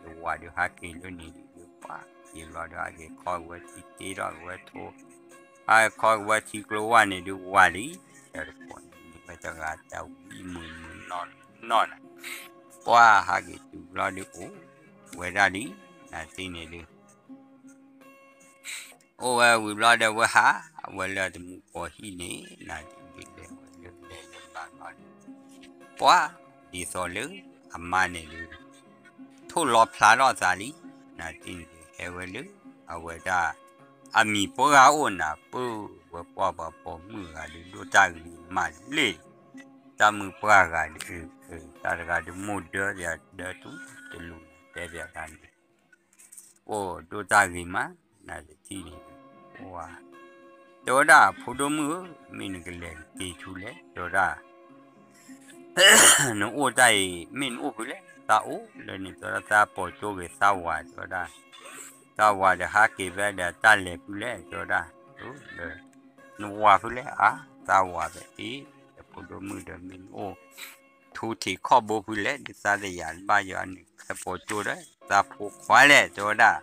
ယဝၤဒုးဟးက့ၤလၢန့ၣ်ဒုးပှၤ ယဘျီဒုးဟးက့ၤခီကဝဲထံတ့ထီၣ်ကဝဲထိ, ဟးက့ၤခီကဝဲထံကျိဝါန့ၣ်ဒုးဝၤလံ, ဒီးတကိးန့ၣ် မ့ၢ်ဝဲတဂၤတၢ်ဝံမုာ်မုာ်နီၢ်နီၢ်နၤ, ပှၤဟးက့ၤတုၤဘျီဒုးအိၣ်ဝဲဒၣ်လံ, နၤတထံၣ်န့ၣ်ဒုး အိၣ်ဝဲဝံၤဘျီဒီး ဝဲဟးဝဲလၢတမူၤကီၤဟံၣ်န့ၣ် နၤတထံၣ်န့ၣ်ဒုး လဲၤဝဲလၢလဲၤလၢဘၣ်ဘျီဒုး ပှၤဒ်သိးလၢအမါန့ၣ်ဒုး ထိၣ်လီၤဖျါထီၣ်သးလံ, နၤတထံၣ်န့ၣ်ဒုး ဟဲဝဲလၢ အဝဲဒၣ် အမံၤပှၢ်အိၣ်နၤ ပၢဝဲပှၢ်ပှၤပိာ်မုၣ်ဂၤဒုး ဒိၣ်တၢ်ဂ့ၤမးလံ, တၢ်မုၢ်ပှၢ်ဂၤဒုး တၢ်တဂၤဒုးမိၢ်ဒၢယၤဒၢတူၢ်တလူၤ တဲဘၣ်တၢ်န့ၣ် အိၣ်ဒိၣ်တၢ်ဂ့ၤမး, နၤတထံၣ်န့ၣ်ဒုး ပှၤ တဲဝဲဒၣ် ဖိဒိၣ်မုၣ်ဧၢ, မ့ၢ်နကလဲၤက့ၤဆူလဲၣ် တဲဝဲဒၣ် နအိၣ်တၢ်အံၤ မ့ၢ်နအိၣ်ဖုလဲၣ်, သးအိၣ်လၢန့ၣ် တဲဝဲဒၣ် သးပိာ်ကၠိဂ့ၤ သးဝၤ တဲဝဲဒၣ်, သးဝၤဒီးဟးက့ၤဖဲဒီး တၢ်လဲၤဖုလဲၣ် တဲဝဲဒၣ်, ဒီး နဝၤဖုလဲၣ် အါ သးဝၤဖဲအံၤ, ဒီးဖိဒိၣ်မုၣ်ဒီး မ့ၢ်နအိၣ် ထူထံးခီၣ်ဘိဖုလဲၣ် ဒုးသးတယာ်တဘၣ်ယွၤန့ၣ် သးပိာ်ကၠိဒီး သးဖိခွါလဲၣ် တဲဝဲဒၣ်,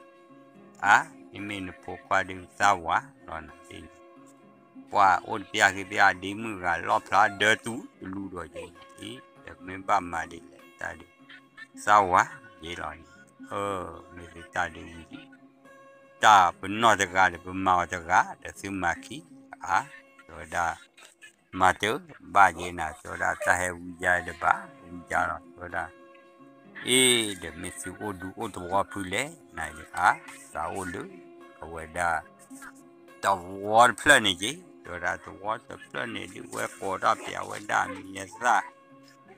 အါ မ့မ့ၢ်နဖိခွါဒုး သးဝၤလီၤနၤတထံၣ်န့ၣ် ပှၤအိၣ်တပျၢ်က့ၤပျၢ်ဒ့မုၣ်ဂၤ လီၣ်ဖျါဒၢတူၢ်တလူၤဒီးယဲအံၤ, ဒီးမ့ၢ်ဘၣ်မၤဒ်လဲၣ်တၢ်ဒုး သးဝၤယဲလီၤန့ၣ်, အၢ မ့ၢ်သ့တၢ်ဒုးဝံၤလံ, တၢ်ပနီၢ်တဂၤဒီး ပမၤအီၤတဂၤဒီးသုမၤခံ, အါ တဲဝဲဒၣ်, မၤတၢ်ဘၣ်ယဲနၤ တဲဝဲဒၣ် တၢ်ဟဲဝံယါတဘၣ် ဝံယါလီၤ တဲဝဲဒၣ် အ့ ဒီးမ့ၢ်သုအိၣ်ဒူအိၣ်သဝီဖုလဲၣ် နၤယအါ သးအိၣ်လၢ အဝဲဒၣ် သဝီတဖျၢၣ်န့ၣ်က့ၤ တဲဝဲဒၣ် သဝီတဖျၢၣ်န့ၣ်ဒုး ဝဲကိးထီၣ်ပျးဝဲဒၣ် မံၤအသၣ်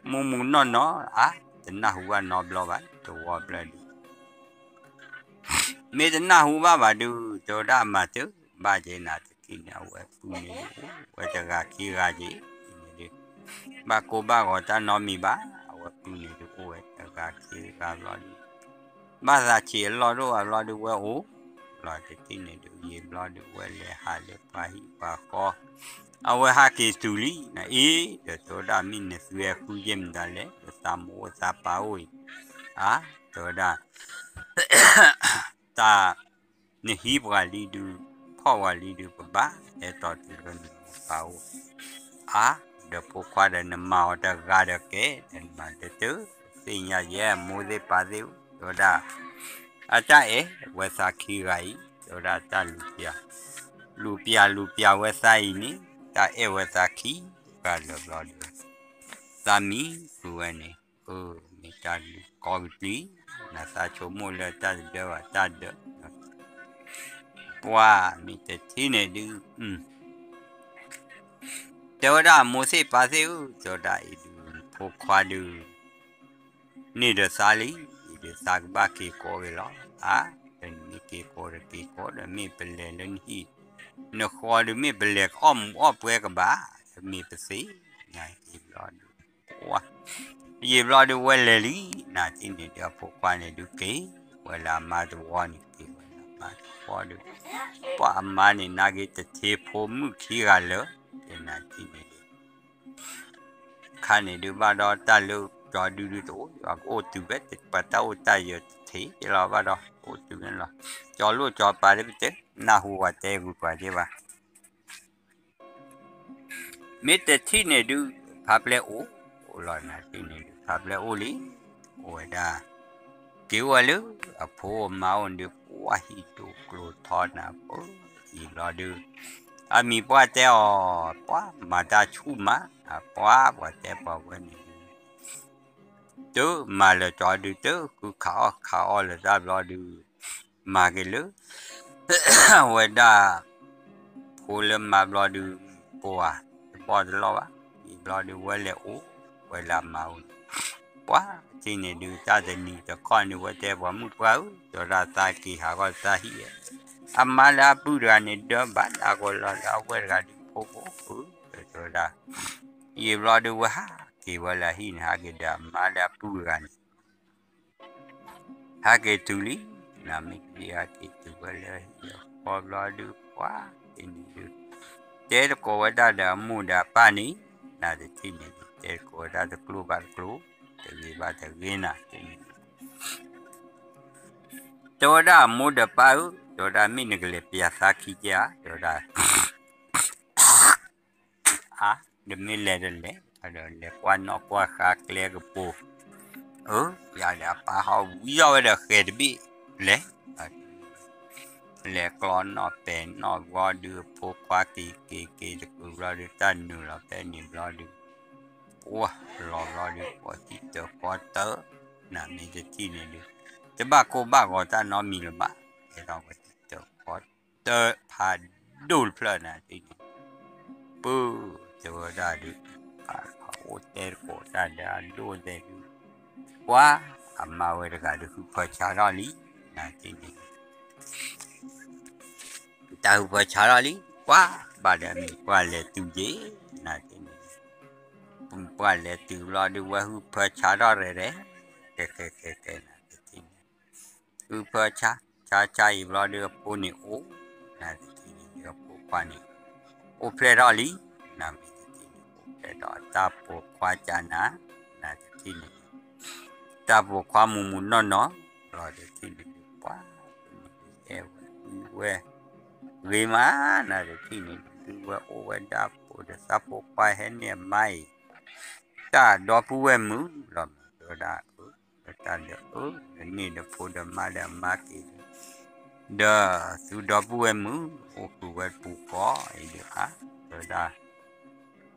မူမူနီၢ်နီၢ် အါ တနၢ်ဟူဘၣ်နီတဘျီဘၣ် သဝီဖျၢၣ်ဒုး မ့ၢ်တနၢ်ဟူဘၣ်ဘၣ်ဒုး တဲဝဲဒၣ်မၤတၢ်ဘၣ်က့ၤနၤတထံၣ်န့ၣ် အဝဲပုၢ်န့ၣ်ဒုး ဝဲတဂၤခံဂၤက့ၤန့ၣ်ဒုး ဘၣ်ကိၢ်ဘၣ်ဂီၤတၢ်နီတမံၤဘၣ် အဝဲပုၢ်န့ၣ်ဒုး အိၣ်ဝဲတဂၤခံဂၤဘျီဒုး ဘၣ်သးဆံးအလီၢ်ဒိၣ်အဘျီဒုး ဝဲအိၣ်လီၤတထံၣ်န့ၣ်ဒုး ယံာ်ဘျီဒုး ဝဲလဲၤဟးလၢပှၤဟံၣ်ပှၤဃီ အဝဲဟးက့ၤတုၤလံ နအ့ ဒီးတဲဝဲဒၣ် မ့ၢ်နသုဟဲဃုယဲၢ်မတၤလဲၣ် ဒီးသးမိၢ်အိၣ်သးပၢ်အိၣ်အံၤ အါ တဲဝဲဒၣ် တၢ် နဟံးပှၤလံဒုး ဖီၣ်ပှၤလံဒုး ပဘၣ်ဟဲတီၤတုၤလၢနမိၢ်ပၢ်အိၣ် အါ ဒီးဖိခွါဒီးနမၤအီၤတဂၤဒီးကဲ ဒီးနမၤတၢ်တသ့ၣ်ညါယဲ မိၢ်သ့ၣ်ပၢ်သ့ၣ်ဧၢ တဲဝဲဒၣ် အတၢ်အဲၣ်ဝဲသးခံဂၤအံၤ တဲဝဲဒၣ်တၢ်လူၤပျၢ် လူၤပျၢ်လူၤပျၢ်ဝဲသးအံၤန့ၣ် တၢ်အဲၣ်ဝဲသးခံဂၤလၢာ်ဘျီဒုး သးမံဃုာ်ဝဲန့ၣ် အၢ မ့ၢ်တၢ်လူၤကီကတုၤ နသးဆိကမိၣ်လၢတၢ်တဒၢဘၣ်တၢ်ဒၢ ပှၤမ့ၢ်တထံၣ်န့ၣ်ဒုး တဲဝဲဒၣ်မိၢ်သ့ၣ်ပၢ်သ့ၣ်ဧၢ တဲဝဲဒၣ်အံၤဒုး ဖိခွါဒုး န့ၢ်ဒီးသးလံ အံၤဒုးသးကဘၣ်က့ၤကိးဂ့ၤလီၤ အါ ဒီးနမ့ၢ်က့ၤကိးဒီးက့ၤကိးဒီး မ့ၢ်ပလဲၤလၢနဟံၣ် နဃီဒုး မ့ၢ်ပလဲၤကအီၣ်မူးအီၣ်ပွဲကဘၣ် တမ့ၢ်ပသ့ၣ်ညါအံၤဘျီဒုး ပှၤ ယံာ်ဘျီဒုးဝဲလဲၤလံ နၤတထံၣ်န့ၣ်ဒုး အဖိခွါန့ၣ်ဒုးက့ၤ ဝဲလၢအမါတဝီန့ၣ် က့ၤဝဲလၢအမါတဝီဒုး ပှၤအမါန့ၣ် နာ်က့ၤတထ့ဖိမုၣ်ခံဂၤလၢာ် နၤတထံၣ်န့ၣ်ဒုး ခါန့ၣ်ဒုးဘၣ်ဒီးတၢ်လၢကၠီဒုဒုတအိၣ် ယွၤကအိၣ်တုၤဖဲ ပှၤတၢ်အိၣ်တၢ်ယၢၤတထ့လီၤဘၣ်ဒီး အိၣ်တုၤန့ၣ်လီၤ ကၠီလိၣ်ကၠီပၤလၢပတဲ နၢ်ဟူဝဲတဲဂုာ်ပှၤက့ၤဘၣ် မ့ၢ်တထံၣ်န့ၣ်ဒုး ဖးပျဲၢ်အိၣ် အိၣ်လီၤနၤတထံၣ်န့ၣ်ဒုး ဖးပျဲၢ်အိၣ်လံ အိၣ်ဝဲဒၣ် က့ၤအိၣ်ဝဲလၢ အဖိအမါအိၣ်န့ၣ်ဒုး ပှၤဟံၣ်ဒိၣ်ကျိၤထီနၤ ပှၤအံၤဘျီဒုး အမံၤပှၢ်တဲအီၤ ပှၤမၤတၢ်ဆူၣ်မး ပှၤပှၤတဲပှၤဝဲန့ၣ်ဒုး တမၤလၢာ်ကၠီဒုး တဃုခးအီၣ်ခးအီၣ်လၢာ်တၢ်ဘျီဒုး မၤက့ၤလၢ အဝဲဒၣ် ဖိလၢမါဘျီဒုး တဘီၣ်တလီၢ်ဘၣ်, ယံာ်ဘျီဒုးဝဲလဲၤအိၣ်ဝဲလၢအမါအိၣ်န့ၣ်, ပှၤထံၣ်န့ၣ်ဒုး တၢ်တနံၤတခီန့ၣ် ဝဲတဲပှၤမုၣ်ပှၢ်ဧၢ, တဲဝဲဒၣ်သးက့ၤဟးဂီၢ်တၢ်ဟံၣ်ဧၢ, အမါလၢအပုၢ်တဂၤန့ၣ် ဒၢဘၣ်လၢအဂီၢ်လီၤ လၢအဝဲၢ်တဂၤဒုးဖိဖိဧၢ, တဲဝဲဒၣ် ယံာ်ဘျီဒုးဝဲဟးက့ၤဝဲလၢဟံၣ်န့ၣ် ဟးက့ၤဒီးအမါလၢအပုၢ်တဂၤန့ၣ် ဟဲက့ၤတုၤလံ, နမ့ၢ်တထံၣ်ဟဲက့ၤတုၤဝဲလၢဟံၣ်အဃီဘျီဒုး ပှၤတနံၤဒုး တဲသကိးဝဲဒၣ်ဒီးအမိၢ်ဒီးအပၢ်န့ၣ်, နတထံၣ်န့ၣ်ဒုး တဲသကိးဝဲဒၣ်တကျိၤဘၣ်တကျိၤ, တဂ့ၤဘၣ်တဂ့ၤနၤတထံၣ်န့ၣ်ဒုး တဲဝဲဒၣ်အမိၢ်ဒီးပၢ်ဧၢ, တဲဝဲဒၣ်မ့ၢ်နကလဲၤပျးသးခံကဲဧါ, တဲဝဲဒၣ် အါ, ဒီးမ့ၢ်လဲၤတလဲၤ, ဒီးလဲၤကွၢ်နီၣ်ကွၢ်ဃါကျဲကပူၤ, အၢ, ယၤဒီးအပၢ်ဟီၣ်ဝံယီၢ်ဝဲဒီးဃဲၤတဘ့ၣ်လဲၤ, လဲၤကျီနီၣ်ပဲာ်နီၣ်ဘျီဒုးအဖိခွါက့ၤက့ၤက့ၤတကုၤဘျီဒုး တၢ်နုာ်လီၤဖဲန့ၣ်ဘျီဒုး ပှၤလီၤဘျီဒုး ပှၤသံတၢၤဃီတၢၤ, နမ့ၢ်တထံၣ်န့ၣ်ဒုး တဘၣ်ကိၢ်ဘၣ်ဂီၤတၢ်နီတမံၤလၢၤဘၣ်, တဲထီၣ်ဝဲသံတၢၤဃီတၢၤဖးဒိၣ်တဖျၢၣ်နၤတထံၣ်န့ၣ် ပၢ်တဲဝဲဒၣ်ဒုး, အအိၣ်တဲသကိးတၢ်ဒီးအဒိၣ်သဲးဒုး, ပှၤအမါဝဲတဂၤဒုး ဟုးဖၢဆါထီၣ်လံ, နၤတထံၣ်န့ၣ် တၢ်ဟုးဖၢဆါထီၣ်လံ, ပှၤဘၣ်ဒီးမုၣ်ပှၢ်လဲၤတုၤက့ၤ, နၤတထံၣ်န့ၣ် မုၣ်ပှၢ်လဲၤတုၤဘျီဒုး ဝဲဟုးဖၢဆါထီၣ်ရဲၣ်ရဲၣ်, ကဲကဲကဲကဲ နၤတထံၣ်န့ၣ် ဟုးဖၢဆါ, ဆါဆါအံၤဘျီဒုး အဖိန့ၣ်အိၣ်, နၤတထံၣ်န့ၣ်ဒုး အဖိခွါန့ၣ် အိၣ်ဖျဲၣ်ထီၣ်လံ, နမ့ၢ်တထံၣ်န့ၣ် အိၣ်ဖျဲၣ်ထီၣ်တၢ်ပိာ်ခွါကနၤ, နၤတထံၣ်န့ၣ် တၢ်ပိာ်ခွါမုၢ်မုၢ်နီၢ်နီၢ်, လီၤတထံၣ်န့ၣ်ဒုး ပှၤတနံၤဒုး အဲၣ်ဝဲဒုးဝဲ ဂ့ၤမး, နၤတထံၣ်န့ၣ်ဒုး ဒုးဝဲအိၣ်ဝဲဒၣ်ဖိဒီးသးဖိခွါဟဲန့ၢ်အမါအံၤ တၢ်ဒီပုၢ်ဝဲၢ်မုၣ်လီၤမး, တဲဝဲဒၣ်အၢ, တၢ်ဒီးအၢ, နန့ၢ်ဒီးဖိဒီးမါဒီးအမါက့ၤ ဒီးသုဒီပုၢ်ဝဲၢ်မုၣ် အိၣ်ဃုာ်ဝဲတပူၤဃီအံၤဒုးဧါ, တဲဝဲဒၣ်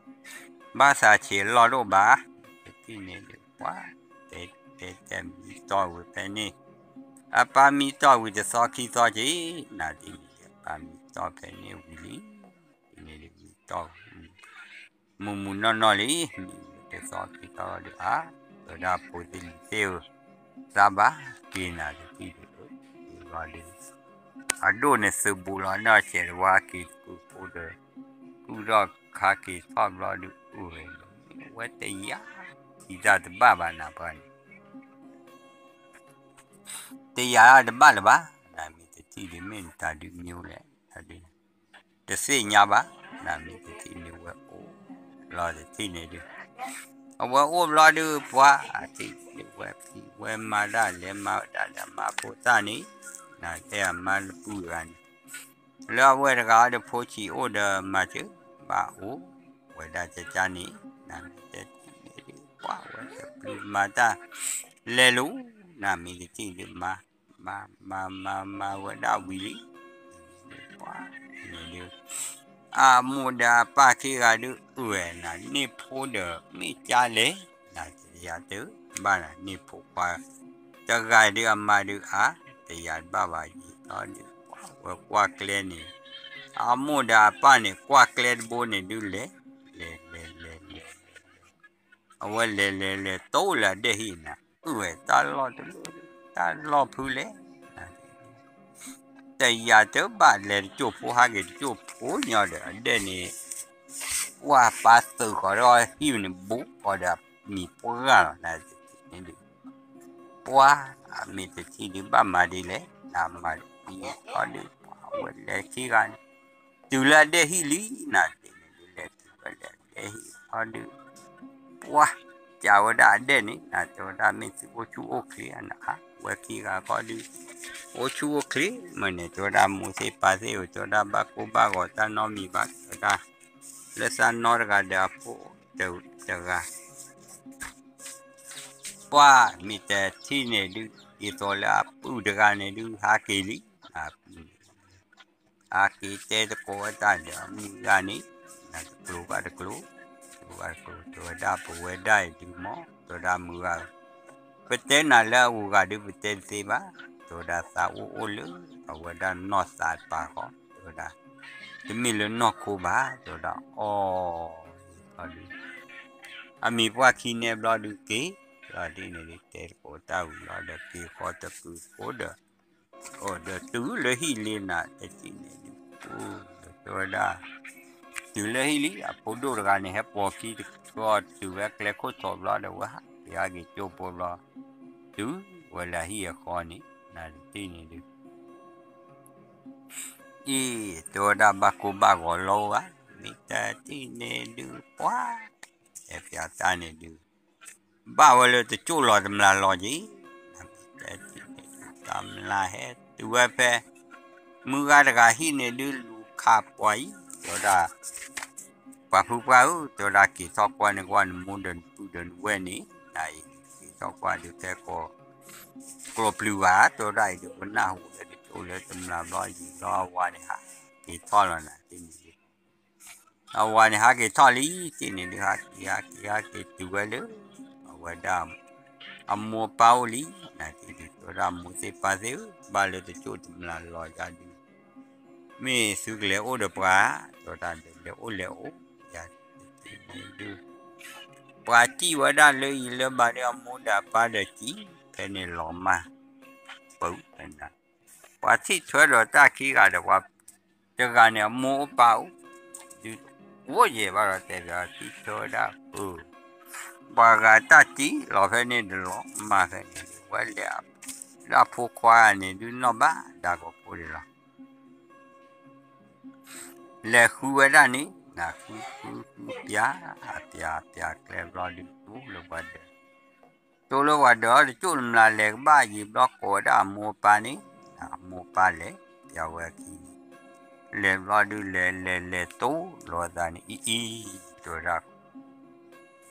ဘၣ်သးဆံးအလီၢ်တအိၣ်ဘၣ်, တထံၣ်န့ၣ်ဒုး ပှၤ တဲတဲတဲမံတီၢ်ဝံၤဖဲန့ၣ်, အပၢ်မံတီၢ်ဝံၤတသီခံသီက့ၤ, နၤတထံၣ်န့ၣ်ဒုး အပၢ်မံတီၢ်ဖဲန့ၣ်ဝံၤလံ, တထံၣ်န့ၣ်ဒုးမံတီၢ်ဝံၤ မုၢ်မုၢ်နီၢ်နီၢ်လံ, မံဝံၤတသီခံသီလီၤဒုးဧါ, တဲဝဲဒၣ်ဖိသ့ၣ်လံၤသ့ၣ်ဧၢ, သးဘၣ်က့ၤနၤတထံၣ်ဒုး, လီၤဒုး အဒိၣ်န့ၣ်သုးဘူးလီၤနီၢ်ဆဲးတဝါက့ၤတကုၤဖိဒီး ကုၢ်ထီၣ်ခါက့ၤထီၣ်ဘျီဒုး အိၣ်ဝဲလၢ ဝဲတယာ်ထံသၣ်တဘၣ်ဘၣ်နၤပှၤန့ၣ် တယာ်တဘၣ်လၢၤဘၣ်, နမ့ၢ်တထံၣ်ဒုးမ့ၢ်နတၢ်ဒုးမ့ၢ်အိၣ်လဲၣ်, တသ့ၣ်ညါဘၣ်, နမ့ၢ်တထံၣ်ဒုးဝဲအိၣ်, လီၤတထံၣ်န့ၣ်ဒုး အဝဲအိၣ်ဘျီဒုး ပှၤအထံၣ်ဒုးဝဲဖံးဝဲမၤတၢ်လဲၤမၤဝဲဒၣ်ဒီးမါဖိသၣ်န့ၣ်, နတဲအမါလၢပုၢ်တဂၤန့ၣ်, လၢအဝဲတဂၤဒီးဖိဆံးအိၣ်ဒီးမၤစၢၤ, ဘၣ်အိၣ်ဝဲဒၣ်ကကါန့ၣ်, နမ့ၢ်တထံၣ်န့ၣ်ဒုး ပှၤဝဲတပျုၤမၤတၢ်လဲၤလိၤ, နမ့ၢ်တထံၣ်ဒုးမၤ မၤမၤမၤမၤဝဲဒၣ်ဝံၤလံ, ပှၤန့ၣ်ဒုး အမိၢ်ဒီးအပၢ်ခံဂၤဒုး အၢဝဲနၤ န့ၢ်ဖိဒီးမ့ၢ်ကါလဲၣ်, နတယာ်တဘၣ်နၤ န့ၢ်ဖိခွါ တဂၤဒုးအမါဒုးအါ တယာ်တဘၣ်ဘၣ်ယံာ်လီၤဒုး ပှၤဝဲကွၢ်ကျဲန့ၣ်, အမိၢ်ဒီးအပၢ်န့ၣ် ကွၢ်ကျဲတဘိန့ၣ်ဒုးလဲၤ, လဲၤလဲၤလဲၤလဲၤ အဝဲလဲၤလဲၤလဲၤတိလၢအဒဲၣ်ဟံၣ်နၤ, အၢဝဲတၢ်လီၢ်တလီၢ် တၢ်လီၢ်ဖုလဲၣ်, တယာ်တဘၣ်လဲၤတကၠိၢ်ဖိဟးက့ၤတကၠိၢ်ဖိညီဒီး အဒဲၣ်န့ၣ် ပှၤပာ်သုးဃီၤဒီးဟံၣ်န့ၣ် ဘူးဃီၤဒီးမံၤပှၢ်လီၤနၤ, န့ၣ်ဒုး ပှၤအမ့ၢ်တထံၣ်ဒုးဘၣ်မၤဒ်လဲၣ်, နမၤဒ်အံၤဃီဒုး ပှၤဝဲလဲၤခံဂၤန့ၣ် တုၤလၢအဒဲၣ်ဟံၣ်လံ, နၤတထံၣ်န့ၣ်ဒုး လဲၤတုၤဝဲလၢအဒဲၣ်ဟံၣ်ဃီဒုး ပှၤ ကးဝဲဒၣ်အဒဲၣ်န့ၣ် နၤတဲဝဲဒၣ်မ့ၢ်သုအိၣ်ဆူၣ်အိၣ်ချ့အနၤ, ဝဲခံဂၤဃီဒုး အိၣ်ဆူၣ်အိၣ်ချ့မ့ၢ်န့ၣ် တဲဝဲဒၣ်မိၢ်သ့ၣ်ပၢ်သ့ၣ်ဧၢ တဲဝဲဒၣ်ဘၣ်ကိၢ်ဘၣ်ဂီၤတၢ်နီတမံၤဘၣ် တဲဝဲဒၣ် လၢသးနီတဂၤဒီးအဖိတဂၤ ပှၤမ့ၢ်တထံၣ်န့ၣ်ဒုး ဒ်သိးလၢအပုၢ်တဂၤန့ၣ်ဒုး ဟးက့ၤလံ, အက့ၤတဲသကိးဝဲတၢ်ဒီးအမုၢ်ဂၤန့ၣ်, တကျိၤဘၣ်တကျိၤ, တကျိၤဘၣ်တကျိၤ တဲဝဲဒၣ်ပဝဲဒၣ်အံၤဒုးမ့ၢ် တဲဝဲဒၣ်မုၢ်ဂၤဧၢ, ပတဲနၤလၢအဂုၤအဂၤဒုး ပတဲတသ့ဘၣ်, တဲဝဲဒၣ်သးအိၣ်အိၣ်လၢ အဝဲဒၣ်နီၢ်သးတပၤဃီ တဲဝဲဒၣ် တမ့ၢ်လၢနီၢ်ခိဘၣ် တဲဝဲဒၣ်အီၤ, အမံၤပှၢ်ခံန့ၣ်ဘျီဒုးက့ၤ, ဘျီဒ်န့ၣ်ဒုး တဲတကိးတၢ်ဝံၤလီၤဒီးက့ၤဃီတကုာ်ဖိဒီး အိၣ်ဒီးတုၤလၢဟံၣ်လံနၤ တထံၣ်န့ၣ်ဒုး အိၣ်ဒီးတဲဝဲဒၣ်, တုၤလၢဟံၣ်လံ အဖိဒိၣ်တဂၤန့ၣ် ဟဲပိာ်ခံတကိးတုၤဝဲကျဲခိၣ်ထိးဘျီဒီး ဝဲဟးက့ၤဟးက့ၤကၠိဖိဘျီ, တုၤဝဲလၢဟံၣ်အဃီန့ၣ် နၤတထံၣ်န့ၣ်ဒုး အံၤ တဲဝဲဒၣ်ဘၣ်ကိၢ်ဘၣ်ဂီၤလီၤဧါ, မ့ၢ်တထံၣ်န့ၣ်ဒုး ပှၤ တဲပၠးတၢ်န့ၣ်ဒုး ဘၣ်ဝဲလၢတကၠိၣ်လီၤတမျးလီၤက့ၤ, မ့ၢ်တထံၣ်န့ၣ်ဒုး တမျးဟဲတုၤဝဲဖဲ မုၢ်ဂၤတဂၤဟံၣ်န့ၣ်ဒုး လူၤခးပှၤအံၤ တဲဝဲဒၣ် ပှၤဖုပှၢ်ဧၢ တဲဝဲဒၣ် က့ၤထီၣ်ကွၢ်န့ၣ်ကွၢ် နမိၢ်ဒီးနပုၢ်ဒီးနဝဲၢ်န့ၣ် နၤအံၤ က့ၤထီၣ်ကွၢ်ဒုး တဲကိး ကျိပျုၤဘၣ် တဲဝဲဒၣ်အံၤဒုး ပနၢ်ဟူလၢတကၠိၣ်လၢတမျးဘျီ ယံာ်ဘျီအဝၤန့ၣ်ဟး က့ၤထီၣ်လီၤနၤတထံၣ်န့ၣ်ဒုး အဝၤန့ၣ်ဟးက့ၤထီၣ်လံ တထံၣ်န့ၣ်ဒုး ဟးက့ၤဟးက့ၤဟးက့ၤတုၤဝဲလၢ အဝဲဒၣ် အမိၢ်အပၢ်အိၣ်လံ နၤတထံၣ်န့ၣ်ဒုး တဲဝဲဒၣ်မိၢ်သ့ၣ်ပၢ်သ့ၣ်ဧၢ ဘၣ်လၢတကၠိၣ်တမျးလီၤယၤဒုး မ့ၢ်သုကလဲၤအိၣ်ဒီးပှၤ တဲဝဲဒၣ်ဒီးလဲၤအိၣ်လဲၤအိၣ် ယၤတထံၣ်န့ၣ်ဒုး ပှၤစံၣ်ဝဲဒၣ်လၢအံၤလၢဘၣ်ဒီးအမိၢ်ဒီးအပၢ်ဒီးစံၣ် ဖဲန့ၣ်လီၤမၢ် ပဖဲနၤ ပှၤထံၣ်ထွဲဒီးတၢ်ခံဂၤဒီးပှၤ တဂၤန့ၣ်အမိၢ်အိၣ်ပၢ်အိၣ် ဒုး အိၣ်ယဲၢ်ဘၣ်ဒီးတဲဘၣ်ထံၣ်ထွဲဝဲဒၣ် ပှၤဂၤတၢ်စံၣ်လီၤဖဲန့ၣ်ဒီးလီၤမၢ်ဖဲန့ၣ် ဝဲလဲၤ ဒၣ်ဖိခွါန့ၣ်ဒုးနီၢ်ဘၣ်ဒါကီးဖိဒံးလီၤ လဲၤဃုဝဲဒၣ်န့ၣ် နၤဃုဃုဃုပၠး အပၠးပၠးကျဲဘျီဒုး တိၢ်လၢပှၤဒၢး တိၢ်လၢပှၤဒၢးအီၤ တကၠိၣ်တမျးလဲၤကဘၣ်ယံာ်ဘျီကိးဝဲဒၣ်အမိၢ်အပၢ်န့ၣ် နၤအမိၢ်အပၢ်လဲၤပၠးဝဲအခံန့ၣ် လဲၤဘျီဒုးလဲၤလဲၤလဲၤတိၢ်လီၤသးန့ၣ် အံၤအံၤ တဲ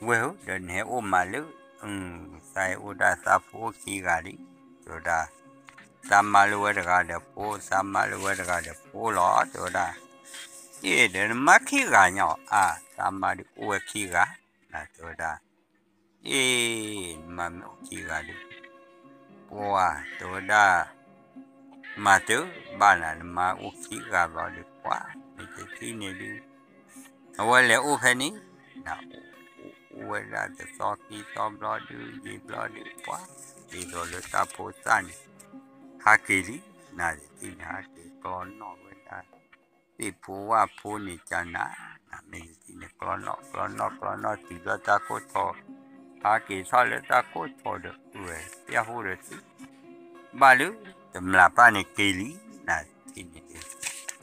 ဝဲဒၣ် ဝဲၢ်ဧၢ ဒီးနဟဲအိၣ်မးလၢ သးဟဲအိၣ်ဒၣ်သးဖိအိၣ်ခံဂၤလံ တဲဝဲဒၣ် သးမါလၢဝဲတဂၤဒီးဖိ သးမါလၢဝဲတဂၤဒီးဖိလီၤ တဲဝဲဒၣ် အ့ၣ် ဒီးနမါခံဂၤညါအီၤ အါ သးမါဒုးအိၣ်ဝဲခံဂၤ နၤတဲဝဲဒၣ် အ့ၣ် နမါမ့ၢ်အိၣ်ခံဂၤဒီး ပှၤ တဲဝဲဒၣ် မၤတၢ်ဘၣ်နၤ နမါအိၣ်ခံဂၤဘျီဒီး ပှၤ မ့ၢ်တထံၣ်န့ၣ်ဒုး အဝဲလဲၤအိၣ်ဖဲန့ၣ် နၤ အိၣ်ဝဲဒၣ်တသီခံသီဘျီဒုး ယံာ်ဘျီဒုး ပှၤ ဒ်သိးလၢတၢ်ဖိသၣ်န့ၣ် ဟးက့ၤလံ နၤတထံၣ်န့ၣ် ဟးက့ၤကျီနီၣ်ဝဲဒၣ် သ့ၣ်ဖိဝၣ်ဖိန့ၣ်ကနၤ နၤမ့ၢ်တထံၣ်န့ၣ် ကျီနီၣ် ကျီနီၣ် ကျီနီၣ် တုၤလၢတၢ်ခိၣ်ထိး ဟးက့ၤထီၣ်လၢတၢ်ခိၣ်ထိးဒီး အဝဲပျၢ်ဟိၣ်ဒီးတုၤ ဘၣ်လၢ တမျးပၢ်န့ၣ်က့ၤလံ နၤတထံၣ်န့ၣ်ဒုး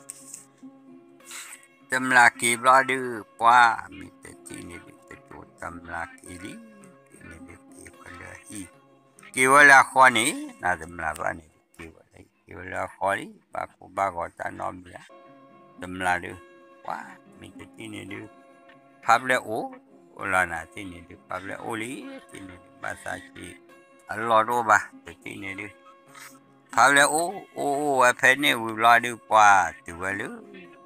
တမျးက့ၤဘျီဒုး ပှၤ မ့ၢ်တထံၣ်န့ၣ်ဒုး တကၠိၣ်တမျးက့ၤလံ တထံၣ်န့ၣ်ဒုး က့ၤဝဲလၢဟံၣ် က့ၤဝဲလၢအဃီန့ၣ် နၤတမျးဘၣ်န့ၣ် က့ၤဝဲလၢဟံၣ် က့ၤဝဲလၢအဃီလံ ဘၣ်ကိၢ်ဘၣ်ဂီၤတၢ်နီတမံၤဧါ တမျးဒုး ပှၤ မ့ၢ်တထံၣ်န့ၣ်ဒုး ဖးဖျဲၣ်အိၣ်လီၤ နၤတထံၣ်န့ၣ်ဒုး ဖးဖျဲၣ်အိၣ်လံ တထံၣ်န့ၣ်ဒုး ဘၣ်သးက့ၤ အလီၢ်တအိၣ်ဘၣ် တထံၣ်န့ၣ်ဒုး ဖးဖျဲၣ်အိၣ် အိၣ်အိၣ်ဝဲဖဲန့ၣ်ဝံၤဘျီဒုး ပှၤ တုၤဝဲလၢ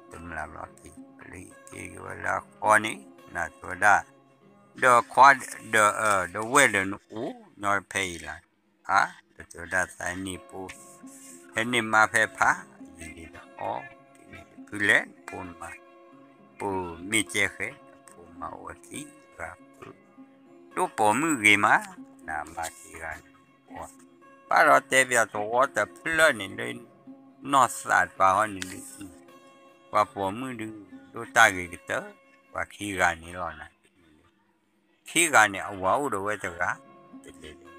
တမျးဘျီက့ၤ လၢဟံၣ်က့ၤက့ၤဝဲလၢအဃီန့ၣ် နၤတဲဝဲဒၣ် ဒီးခွါ ဒီး ဒီးဝဲၢ်ဒီးနအိၣ်ညီဖဲအံၤလီၤ အါ ဒီးတဲဝဲဒၣ်သးန့ၣ်ဖိ ဟဲန့ၢ်မါဖဲဖးယံာ်လံဒီး အီ တထံၣ်န့ၣ်ဒုး ဖုလဲၣ်နဖိနမါ ပမ့ၢ်ကဲဃဲ နဖိမါအိၣ်ဝဲခံဂၤဖု ဒိၣ်ပိာ်မုၣ်ဂ့ၤမး နမါခံဂၤန့ၣ် ပှၤ ဘၣ်ဒီးတဲပၠးသဝီတဖျၢၣ်န့ၣ်လၢ နီၢ်သးတပၤဟီန့ၣ်ဒုး ပှၤပိာ်မုၣ်ဒုး ဒိၣ်တၢ်ဂ့ၤကတၢၢ် ပှၤခံဂၤန့ၣ်လီၤနၤ ခံဂၤန့ၣ် အဝၤအိၣ်ဒီးဝဲတဂၤ တလဲၤ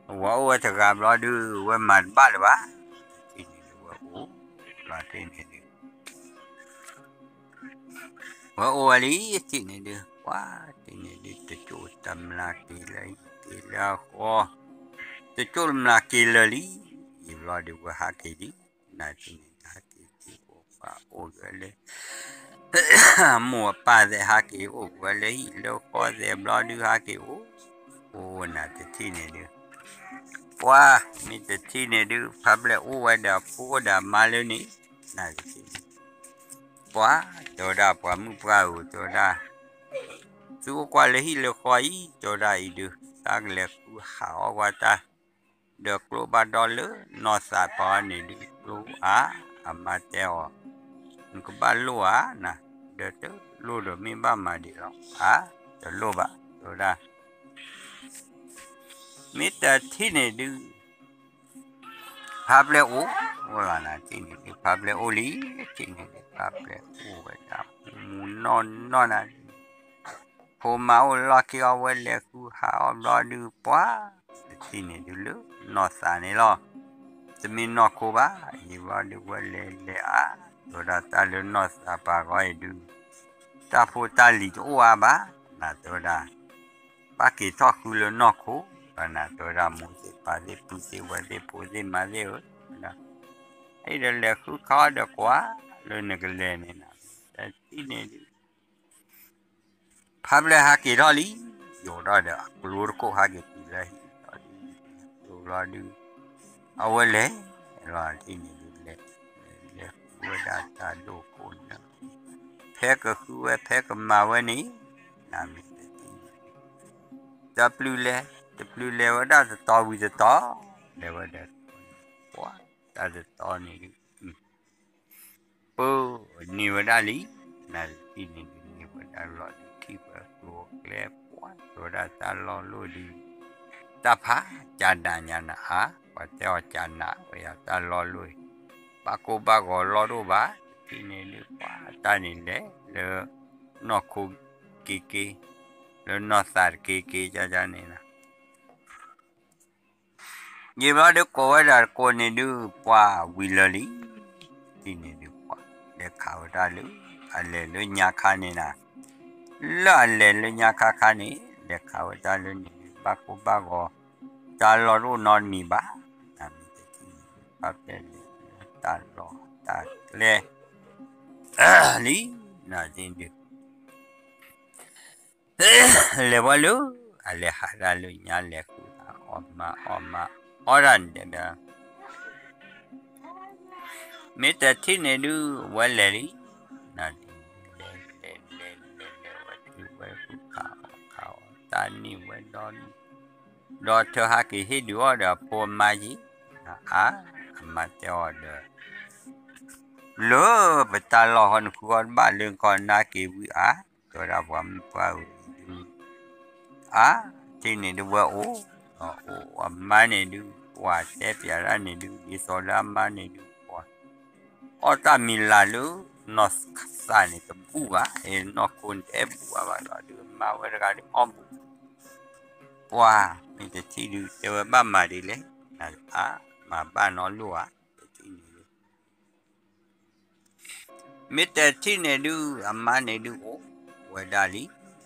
အဝၤအိၣ်ဝဲတဂၤဘျီဒုး ဝဲမၤတဘၣ်လၢၤဘၣ် တထံၣ်န့ၣ်ဒုး ဝဲအိၣ် ဘျီတထံၣ်န့ၣ်ဒုး ဝဲအိၣ်ဝဲလံ တထံၣ်န့ၣ်ဒုး ပှၤ တထံၣ်န့ၣ်ဒုး တကၠိၣ်တမျးက့ၤလၢ က့ၤလၢအဃီ တကၠိၣ်တမျးက့ၤလၢာ်လံ ယံာ်ဘျီဒုး ဝဲဟးက့ၤလံ နၤတထံၣ်န့ၣ် ဟးက့ၤက့ၤအိၣ်ပှၤအိၣ်က့ၤလၢ မိၢ်အပၢ်သဲးဟးက့ၤအိၣ်က့ၤဝဲလၢဟံၣ်လၢဃီသဲးဘျီဒုး ဟးက့ၤအိၣ် အိၣ်နၤတထံၣ်န့ၣ်ဒုး ပှၤ မ့ၢ်တထံၣ်န့ၣ်ဒုး ဖးဖျဲၣ်အိၣ်ဝဲဒီးအဖိဒီးအမါလၢန့ၣ် နၤတထံၣ်န့ၣ် ပှၤ တဲဝဲဒၣ်ပှၤမုၣ်ပှၢ်ဧၢ တဲဝဲဒၣ် သုအိၣ်ကွၢ်လၢဟံၣ်လၢဃီအံၤ တဲဝဲဒၣ်အံၤဒုး သးကလဲၤဃုဟးအီၣ်ကွၢ်တၢ် ဒီးကျိဘၣ်ဒီလၢနီၢ်သးတပၤန့ၣ်ဒုး ကျိအါ အမါတဲအီၤ, နကဘၣ်လိၣ်ဧါနၤ, ဒီးတလိၣ်ဒီးမ့ၢ်ဘၣ်မၤဒံးလီၤ, အါ, တလိၣ်ဘၣ်, တဲဝဲဒၣ် မ့ၢ်တထံၣ်န့ၣ်ဒုး ဖါပျဲၢ်အိၣ်, အိၣ်လီၤနၤ, ထံၣ်န့ၣ်ဒုး ဖါပျဲၢ်အိၣ်လံ, ထံၣ်န့ၣ်ဒုး ဖါပျဲၢ်အိၣ်ဝဲဒၣ် မူမူနီၢ်နီၢ်နၤ, ဖိမါအိၣ်လီၢ်ခံအီၤ ဝဲလဲၤဃုဟးအီၣ်ဘျီဒုး ပှၤ, တထံၣ်န့ၣ်ဒုးလၢနီၢ်သးန့ၣ်လီၤ, တမ့ၢ်နီၢ်ခိဘၣ်, ယံာ်ဘျီဒုး ဝဲလဲၤလဲၤအါ, တဲဝဲဒၣ်တၢ်လၢနီၢ်သးပှၤဂီၢ်အံၤဒုး တၢ်ဖိတၢ်လံၤတအိၣ်အါဘၣ်, နၤတဲဝဲဒၣ် ဘၣ်က့ၤထီၣ်ဃုလၢနီၢ်ခိ, ဒီးနၤတဲဝဲဒၣ် မိၢ်သ့ၣ်ပၢ်သ့ၣ်ပုၢ်သ့ၣ်ဝဲၢ်သ့ၣ်ဖိသ့ၣ်မါသ့ၣ်ဧၢ, အံၤဒီးလဲၤဃုခီဒီးကွၢ်လၢနကလဲၤန့ၣ်နၤ, တထံၣ်န့ၣ်ဒုး ဖါပျဲၢ်ဟးက့ၤထီၣ်လံ, ယိၤထီၣ်ဒီးအကျိတခိၣ်ဟးက့ၤတုၤလၢဟံၣ်လီၤဒုး, ယိၤလီၤဒုး, အဝဲလဲၤ, လီၤထံၣ်န့ၣ်ဒုးလဲၤ, လဲၤဃုဝဲဒၣ်တၢ်ဒိၣ်ခိၣ်နၢ်, ဖဲကဃုဝဲဖဲကမၤဝဲန့ၣ်, နမ့ၢ်တထံၣ်န့ၣ် တပျုၤလဲၤ, တပျုၤလဲၤဝဲဒၣ်တတီၤဝံၤတတီၤ, လဲၤဝဲဒီး, ပှၤ, တၢ်တတီၤန့ၣ်ဒုး ပၢ, န့ၢ်ဝဲဒၣ်လံ, နတထံၣ်န့ၣ်ဒုး န့ၢ်ဝဲဒၣ်လီၤဒုး ထံၣ်ဝဲကျိၤကျဲပှၤ တဲဝဲဒၣ်တၢ်လီၢ်လိၣ်ဒုး, တၢ်ဖးကၢနးညါနၤဧါ, ပှၤတဲအီၤကၢနးဝဲယၤတၢ်လီၢ်လိၣ်အံၤ, ဘၣ်ကိၢ်ဘၣ်ဂီၤလီၢ်တအိၣ်ဘၣ်, တထံၣ်န့ၣ်ဒုး ပှၤတၢ်န့ၣ်လဲၤလၢ နီၢ်ခိက့ၤက့ၤ, လၢနီၢ်သးတက့ၤက့ၤ ကန့ၣ်နၤ ယံာ်ဘျီဒုးကိးဝဲဒၣ်တကိးန့ၣ်ဒုး ပှၤဝံၤလၢာ်လံ, တထံၣ်န့ၣ်ဒုးပှၤ, လဲၤခးဝဲဒၣ်လၢ, အလဲၤလၢညါခါန့ၣ်နၤ, လၢအလဲၤလၢညါခါခါန့ၣ် လဲၤခးဝဲဒၣ်လၢန့ၣ်ဒုး ဘၣ်ကိၢ်ဘၣ်ဂီၤ, တၢ်လီၢ်တအိၣ်နီတမံၤဘၣ်, နမ့ၢ်တထံၣ်န့ၣ်ဒုး ဖါပျဲၢ်လဲၤလၢတၢ်လီၢ်တၢ်ကျဲ လံ, နတထံၣ်န့ၣ်ဒုး လဲၤဝဲလၢ, အလဲၤဟးဒၣ်လၢညါလဲၤဃုအီၣ်မၤအီၣ်မၤအီၣ်ဒၣ်န့ၣ်ဒီး, မ့ၢ်တထံၣ်န့ၣ်ဒုး ဝဲလဲၤလံ, နတထံၣ်န့ၣ်ဒုး လဲၤလဲၤလဲၤလဲၤလဲၤဝဲတုၤဝဲဃုခးအီၣ်ခးအီၣ်တၢ်န့ၢ်ဝဲဒီး, ဒီးထၢဟးက့ၤဟ့ၣ်ဒုးအီၣ်ဒီးအဖိအမါယံၤ, အါ, အမါတဲအီၤဒီး လၢပတၢ်လီၢ်ဃီနဃုအီၣ်တဘၣ်လၢကီၢ်နါက့ၤဝံၤအါ, တဲဝဲဒၣ်ပှၤမုၣ်ပှၢ်ဧၢ, အါ, တထံၣ်န့ၣ်ဒုးဝဲအိၣ်, အိၣ်အမါန့ၣ်ဒုး ပှၤတဲပျးဒၣ်န့ၣ်ဒုး ဒ်သိးလၢအမါန့ၣ်ဒုး ပှၤ အီၣ်တၢ်မံၤလၢ်လၢ နီၢ်သးန့ၣ်တဘူၣ်ဘၣ်, နီၢ်ခိန့ၣ်တအဲၣ်ဘူၣ်အါဘၣ်လီၤဒုး မါဝဲတဂၤဒုးအီၣ်ဘူၣ်, ပှၤ, မ့ၢ်တထံၣ်ဒုး တဲဝဲဘၣ်မၤဒ်လဲၣ်, အါ, မၤဘၣ်နီတလိၣ်ဧါ, တထံၣ်န့ၣ်ဒုး မ့ၢ်တထံၣ်န့ၣ်ဒုး အမါန့ၣ်ဒုးအိၣ်ဝဲဒၣ်လံ,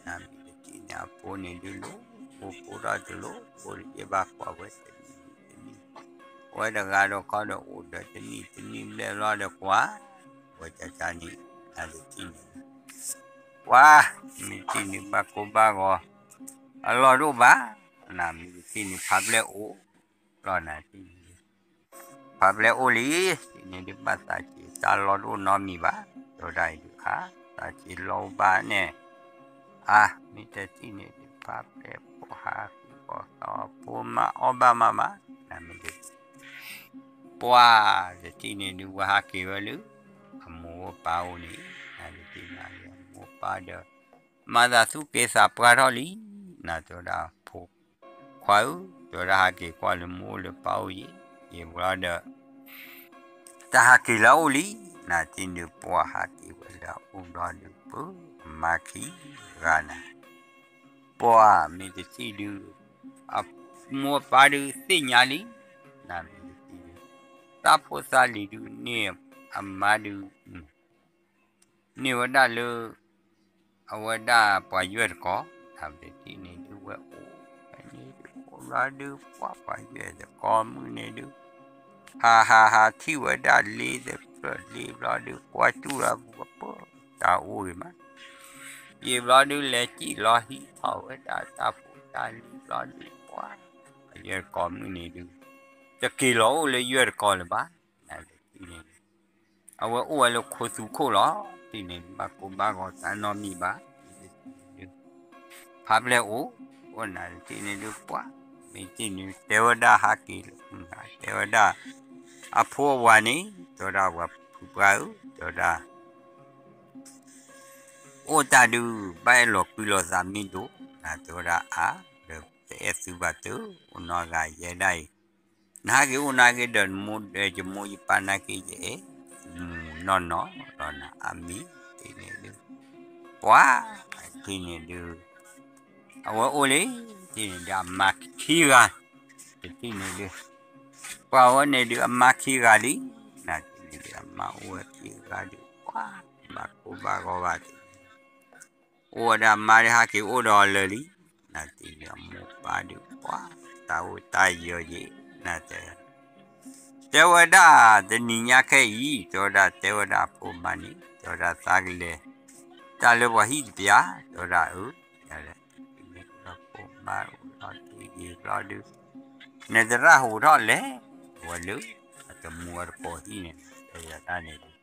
နမ့ၢ်တထံၣ်န့ၣ် အဖိန့ၣ်ဒုးလိၣ်, ဖိဖိထီၣ်တလိၣ်, ဖိတယဲၢ်ဘၣ်ကွၢ်ဝဲတနံၣ်တနံၣ်, ဝဲတဂၤဒီးခီဒီးအိၣ်ဒီးတနံၣ်တနံၣ်ဘျဲၣ်ဘျီဒီးကွၢ်, ဝဲကကန့ၣ်, နတထံၣ်န့ၣ်ဒုး, ပှၤ, မ့ၢ်တထံၣ်န့ၣ်ဘၣ်ကိၢ်ဘၣ်ဂီၤ, အလီၢ်တအိၣ်ဘၣ်, နမ့ၢ်တထံၣ်န့ၣ် ဖါပျဲၢ်အိၣ်, လီၤနၤတထံၣ်န့ၣ်ဒုး ဖါပျဲၢ်အိၣ်လံ, တထံၣ်န့ၣ်ဒုးဘၣ်သးစ့ၤ တၢ်လီၢ်တအိၣ်နီတမံၤဘၣ်, တဲဝဲဒၣ်အံၤဒုးအါ, သးစ့ၤလီၢ်အိၣ်ဘၣ်န့ၣ်, အါ, မ့ၢ်တထံၣ်န့ၣ်ဒုး ဖါပျဲၢ်ဖိဟးဃုအီၣ်ဃုအီၣ် ဖိမါအီၣ်ဘၣ်မးမး, နမ့ၢ်တထံၣ် ပှၤ, တထံၣ်န့ၣ်ဒုးဝဲဟးက့ၤဝဲလၢ, အမိၢ်အိၣ်ပၢ်အိၣ်န့ၣ်, နတထံၣ်န့ၣ် အမိၢ်ပၢ်ဒီး, မၤသးသူၣ်က့သးပှၢ်ထီၣ်လံ, နတဲဝဲဒၣ်ဖိခွါဧၢ, တဲဝဲဒၣ်ဟးက့ၤကွၢ်လၢမိၢ်အိၣ်လၢပၢ်အိၣ်ယဲ, ယံာ်ဘျီဒီး တၢ်ဟးက့ၤလၢအအိၣ်လံ, နတထံၣ်ဒုးပှၤဟးက့ၤဝဲလၢအအိၣ်ဘျီဒုး ပၢ်အမါခံဂၤနၤ, ပှၤမ့ၢ်တထံၣ်ဒုး, အမိၢ်အပၢ်ဒုးသ့ၣ်ညါလံ, နမ့ၢ်တထံၣ်ဒုး, တၢ်ဖိသၣ်လံၤဒုးန့ၣ်, အမါဒုး န့ၢ်ဝဲဒၣ်လၢ, အဝဲဒၣ်ပှၤယွဲၢ်တကီၢ်, တၢ်မ့ၢ်တထံၣ်န့ၣ်ဒုးဝဲအိၣ်, ဖဲန့ၣ်ဒုးအိၣ်ဘျီဒုး ပှၤပှၤယွဲၢ်တကီၢ်မုၢ်န့ၣ်ဒုး, ဟးဟးဟးထံၣ်ဝဲဒၣ်လ့သဖျၢၣ်လ့ဘျီဒုး ကွၢ်တူၢ်လၢအပူၤအပၢၢ်, တၢ်အိၣ်ဂ့ၤမး, ယံာ်ဘျီဒုးလဲၤစံၣ်လီၤဟံးထီၣ်ဝဲဒၣ်တၢ်ဖိတၢ်လံၤဘျီဒုး ပှၤ, ပှၤယွဲၢ်တကီၢ်မုၢ်န့ၣ်ဒုး, တက့ၤလီၤအိၣ်လၢယွဲၢ်တကီၢ်လၢၤဘၣ်, နတထံၣ်န့ၣ် အဝဲအိၣ်ဝဲလၢခိသူခိၣ်လီၤ, တထံၣ်န့ၣ် ဘၣ်ကိၢ်ဘၣ်ဂီၤတၢ်နီတမံၤဘၣ်, ဖါပျဲၢ်အိၣ်, အိၣ်နၤတထံၣ်န့ၣ်ဒုးပှၤ, မ့ၢ်တထံၣ်န့ၣ် တဲဝဲဒၣ်ဟးက့ၤလၢ, တဲဝဲဒၣ်, အဖိအဝၤန့ၣ်, တဲဝဲဒၣ်ဝၤ ပှၤမုၣ်ပှၤပှၢ်ဧၢ တဲဝဲဒၣ်, အိၣ်တၢ်ဒုး ဘၣ်အဲၣ်လီၤကွံလိာ်သးမ့ၢ်ဒိၣ် နၤတဲဝဲဒၣ်အါ, ဒီးပအဲၣ်သုဘၣ်တၢ် အိၣ်နီတဂၤယဲဒၣ်အံၤ, နဟးက့ၤအိၣ်နာ်က့ဒီး မိၢ်ဒီးယမိၢ်ယပၢ်နာ်က့ ယအဲၣ်မူနီၢ်နီၢ်လီၤနၤ အါမံၤတထံၣ်န့ၣ်ဒုး, ပှၤ တထံၣ်န့ၣ်ဒုး အဝဲအိၣ်လံ တထံၣ်န့ၣ်ဒုး အမါခံဂၤ, တထံၣ်န့ၣ်ဒုး ပှၤဝဲန့ၣ်ဒုး အမါခံဂၤလံ, နၤတထံၣ်န့ၣ်ဒုး အမါအိၣ်ဝဲခံဂၤဒုး ပှၤ ဘၣ်ကိၢ်ဘၣ်ဂီၤဘၣ်တထံၣ်န့ၣ် အိၣ်ဝဲဒၣ်အမါဒုး ဟးက့ၤအိၣ်ဒီးအီၤလၢာ်လံ, နၤတထံၣ်န့ၣ်ဒုး အမိၢ်ပၢ်ဒုး ပှၤ တၢ်အိၣ်တၢ်ယၢၤက့ၤ နၤတဲ တဲဝဲဒၣ် တနံၤညါခဲအံၤ တဲဝဲဒၣ် တဲဝဲဒၣ်အဖိမါန့ၣ် တဲဝဲဒၣ်သးကလဲၤ တၢ်လၢပှၤဟံၣ်တပျၢ် တဲဝဲဒၣ်အၢ, ယလဲၤ တထံၣ်န့ၣ်ဒုး အဖိမါအိၣ်လီၤတ့ၢ်ဂ့ၤဘျီဒုး နသရၣ်ဟူးထီၣ်လဲၤ ဝဲလၢ အတမူအတကိးဟံၣ်န့ၣ် တဲဝဲဒၣ်န့ၣ်ဒုး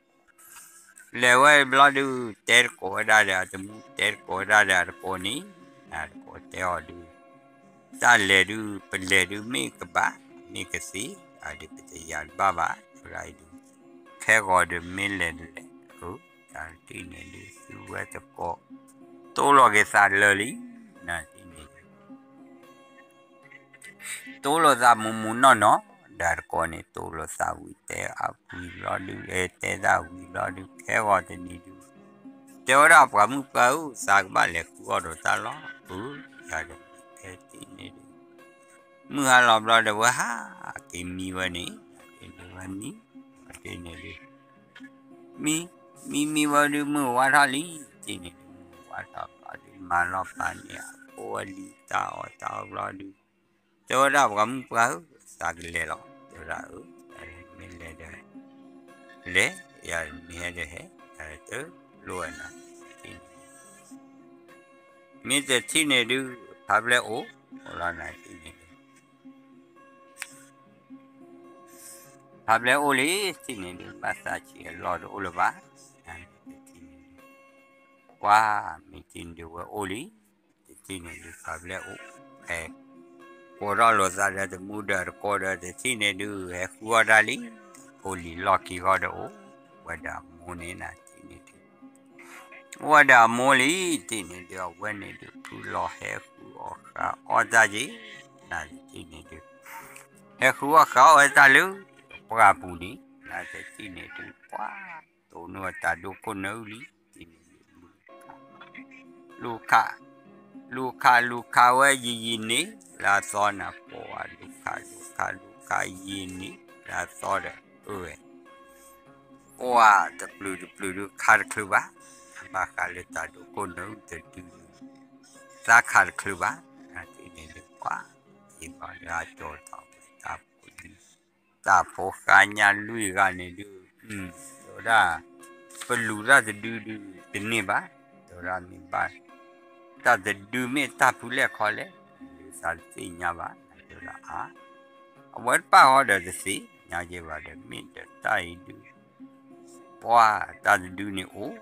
လဲၤဝဲဘျီဒုး တဲတကိးဝဲဒၣ်ဒီး အတမူတဲတကိးဝဲဒၣ်ဒီး အတကိးန့ၣ် အတကိးတဲအီၤဒုး တၢ်လဲၤဒုး ပလဲၤဒုးမ့ၢ်ကဘၣ် မ့ၢ်ကသ့ အဒုးပတယၤတဘၣ်ဘၣ် တဲဝဲဒၣ်အံၤဒုး ခဲဂီၤဒုးမ့ၢ်လဲၤလဲၤ အၢ တၢ်တထံၣ်န့ၣ်ဒုး သုဝဲတကိး တိၢ်လီၤက့ၤသးလၢာ်လံ နၤတထံၣ်န့ၣ်ဒုး တိၢ်လိာ်သးမူးမူးနီၢ်နီၢ် ဒီးတကိးန့ၣ် တိၢ်လိာ်သးဝံၤတဲအဝံၤဘျီဒုး တဲသးဝံၤဘျီဒုး ခဲဂီၤတနံၤဒုး တဲဝဲဒၣ်ပှၤမုၣ်ပှၢ်ဧၢ သးကဘၣ်လဲၤဃုအီၣ်ဒီးတၢ်လီၤ အၢ ယၤဒီး တဲတထံၣ်န့ၣ်ဒုး မုၢ်ဟါလီၤဘျီဒီး ဝဲဟးက့ၤမံဝဲန့ၣ် ဒုးဝဲမံ တထံၣ်န့ၣ်ဒုး မံ မံမံဝဲဒုး မုၢ်ဝါထီၣ်လံ တထံၣ်န့ၣ်ဒုး မုၢ်ဝါထီၣ်ဘျီဒုး မၤလီၤပာ်န့ၢ်အဖိဝဲလံာ်တၢ်အီၣ်တၢ်အီဘျီဒုး တဲဝဲဒၣ်ပှၤမုၣ်ပှၢ်ဧၢ သးကလဲၤလီၤ တဲဝဲဒၣ်အၢ မ့ၢ်လဲၤဒီး လဲၤ ယၤမ့ၢ်ဟဲဒီးဟဲ ယၤတလိၣ်ဝဲနၤ တထံၣ်န့ၣ် မ့ၢ်တထံၣ်န့ၣ်ဒုး ဖးဖျဲၣ်အိၣ် အိၣ်လီၤနၤတထံၣ်န့ၣ်ဒုး ဖးဖျဲၣ်အိၣ်လံ တထံၣ်န့ၣ်ဒုး ဘၣ်သးဆံးအလီၢ်တအိၣ်လၢၤဘၣ် တထံၣ်န့ၣ်ဒုး ပှၤမ့ၢ်ထံၣ်န့ၣ်ဒုးဝဲအိၣ်လံ တထံၣ်န့ၣ်ဒုး ဖးဖျဲၣ်အိၣ် ဟဲ ကိးထီၣ်လိာ်သးဒီးတမူဒီးတကိးဒီး တထံၣ်န့ၣ်ဒုး ဟဲဃုအီၣ်တၢ်လံအဃိလံၤလီၢ်ခံဃီဒီးအိၣ် ဝဲဒီးအမိၢ်န့ၣ်နၤတထံၣ်န့ၣ်ဒုး အိၣ်ဝဲဒီးအမိၢ်လံ တထံၣ်န့ၣ်ဒုး အဝဲန့ၣ်ဒုး ဖုလီၤဟဲဃုအီၣ်ဃုအီၣ်တၢ်က့ၤ နၤတထံၣ်န့ၣ်ဒုး ဟဲဃုအီၣ်ဃုအီၣ်ဝဲတၢ်လၢ ပှၢ်ပူၤန့ၣ် နၤတထံၣ်န့ၣ်ဒုး ပှၤ တိၢ်နီၢ်တၢ်ဒိခိၣ်နၢအုၣ်လံ တထံၣ်န့ၣ်ဒုး လူၤခး လူၤခး လူၤခးဝဲယံာ်ယံာ်န့ၣ် လၢအသီနၤ ပှၤလူၤခး လူၤခး လူၤခးယံာ်န့ၣ် လၢအသီဒီး အၢဝဲ ပှၤတပျုၤတပျုၤဒုးခးတချုးဘၣ် ဘၣ်ဃးလၢတၢ်ဒိခိၣ်နၢအုၣ်တဒုဒုး သးခးတချုးဘၣ် နၤတထံၣ်န့ၣ်ဒုး ပှၤ ယံာ်ဘျီဒုးအကၠီၤထီၣ်ဝဲတၢ်ဖိဒုး တၢ်ဖိဃါညါလွံၢ်ဂၤန့ၣ်ဒုး တဲဝဲဒၣ် ပလူၤတၢ်တဒုဒုးတန့ၢ်ဘၣ် တဲဝဲဒၣ်မ့ၢ်ဘၣ် တၢ်တဒုမ့ၢ်တၢ်ဖုလဲၣ်ခီလဲၣ် လၢသးတသ့ၣ်ညါဘၣ် တဲဝဲဒၣ်အါ အဝဲတပာ်ဃီဒီးတသ့ၣ်ညါက့ၤဘၣ်ဒီး မ့ၢ်ဒီးတၢ်အံၤဒုး ပှၤတၢ်တဒုန့ၣ်အိၣ်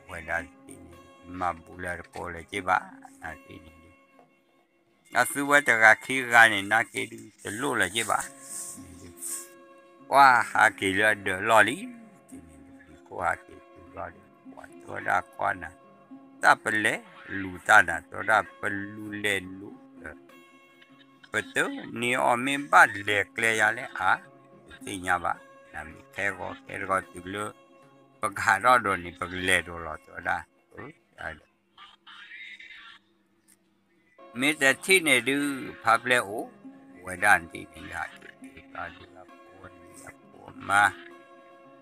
ဝဲဒၣ်တထံၣ်န့ၣ် မၤဘူးလၢတကိးလၢၤက့ၤဘၣ် နၤတထံၣ်န့ၣ်ဒုး အသုဝဲတဂၤခံဂၤန့ၣ် နာ်က့ဒုး တလိၣ်လၢၤက့ၤဘၣ် ပှၤဟးက့ၤလၢအဒၢးလီၢ်လံ တထံၣ်န့ၣ်ဒုး လံၤခိၣ်ဟးက့ၤတုၤလီၤဒီး ပှၤတဲဝဲဒၣ်ကွၢ်နၤ တၢ်ပလဲၤလူၤတၢ်နၤ တဲဝဲဒၣ်ပလူၤလဲၤလူၤဒီး ပတန့ၢ်အီၤမ့ၢ်ဘၣ်လဲၤကျဲယၤလဲၣ်အါ တသ့ၣ်ညါဘၣ် နမ့ၢ်ခဲဂီၤခဲတဂီၤတုၤလၢ ပကဟးထီၣ်ဒိးန့ၣ် ပကလဲၤဒိးလီၤ တဲဝဲဒၣ် မ့ၢ်တထံၣ်န့ၣ်ဒုး ဖးဖျဲၣ်အိၣ် ဝဲဒၣ်တထံၣ်န့ၣ်ဒုး ဟးက့ၤက့ၤဘျီဒုး အဖိအလံၤအဖိအမါ အီၣ်ဘၣ်တၢ်အီၣ်တၢ်အီက့ၤ နၤတထံၣ်န့ၣ်ဒုး ဘၣ်ကိၢ်ဘၣ်ဂီၤတၢ်လီၢ်တအိၣ်လၢၤဘၣ် တဲဘၣ်တၢ်န့ၣ်ဒုး ဘၣ်ကိၢ်ဘၣ်ဂီၤတၢ်တအိၣ်နီတမံၤလၢၤဘၣ်ဒီး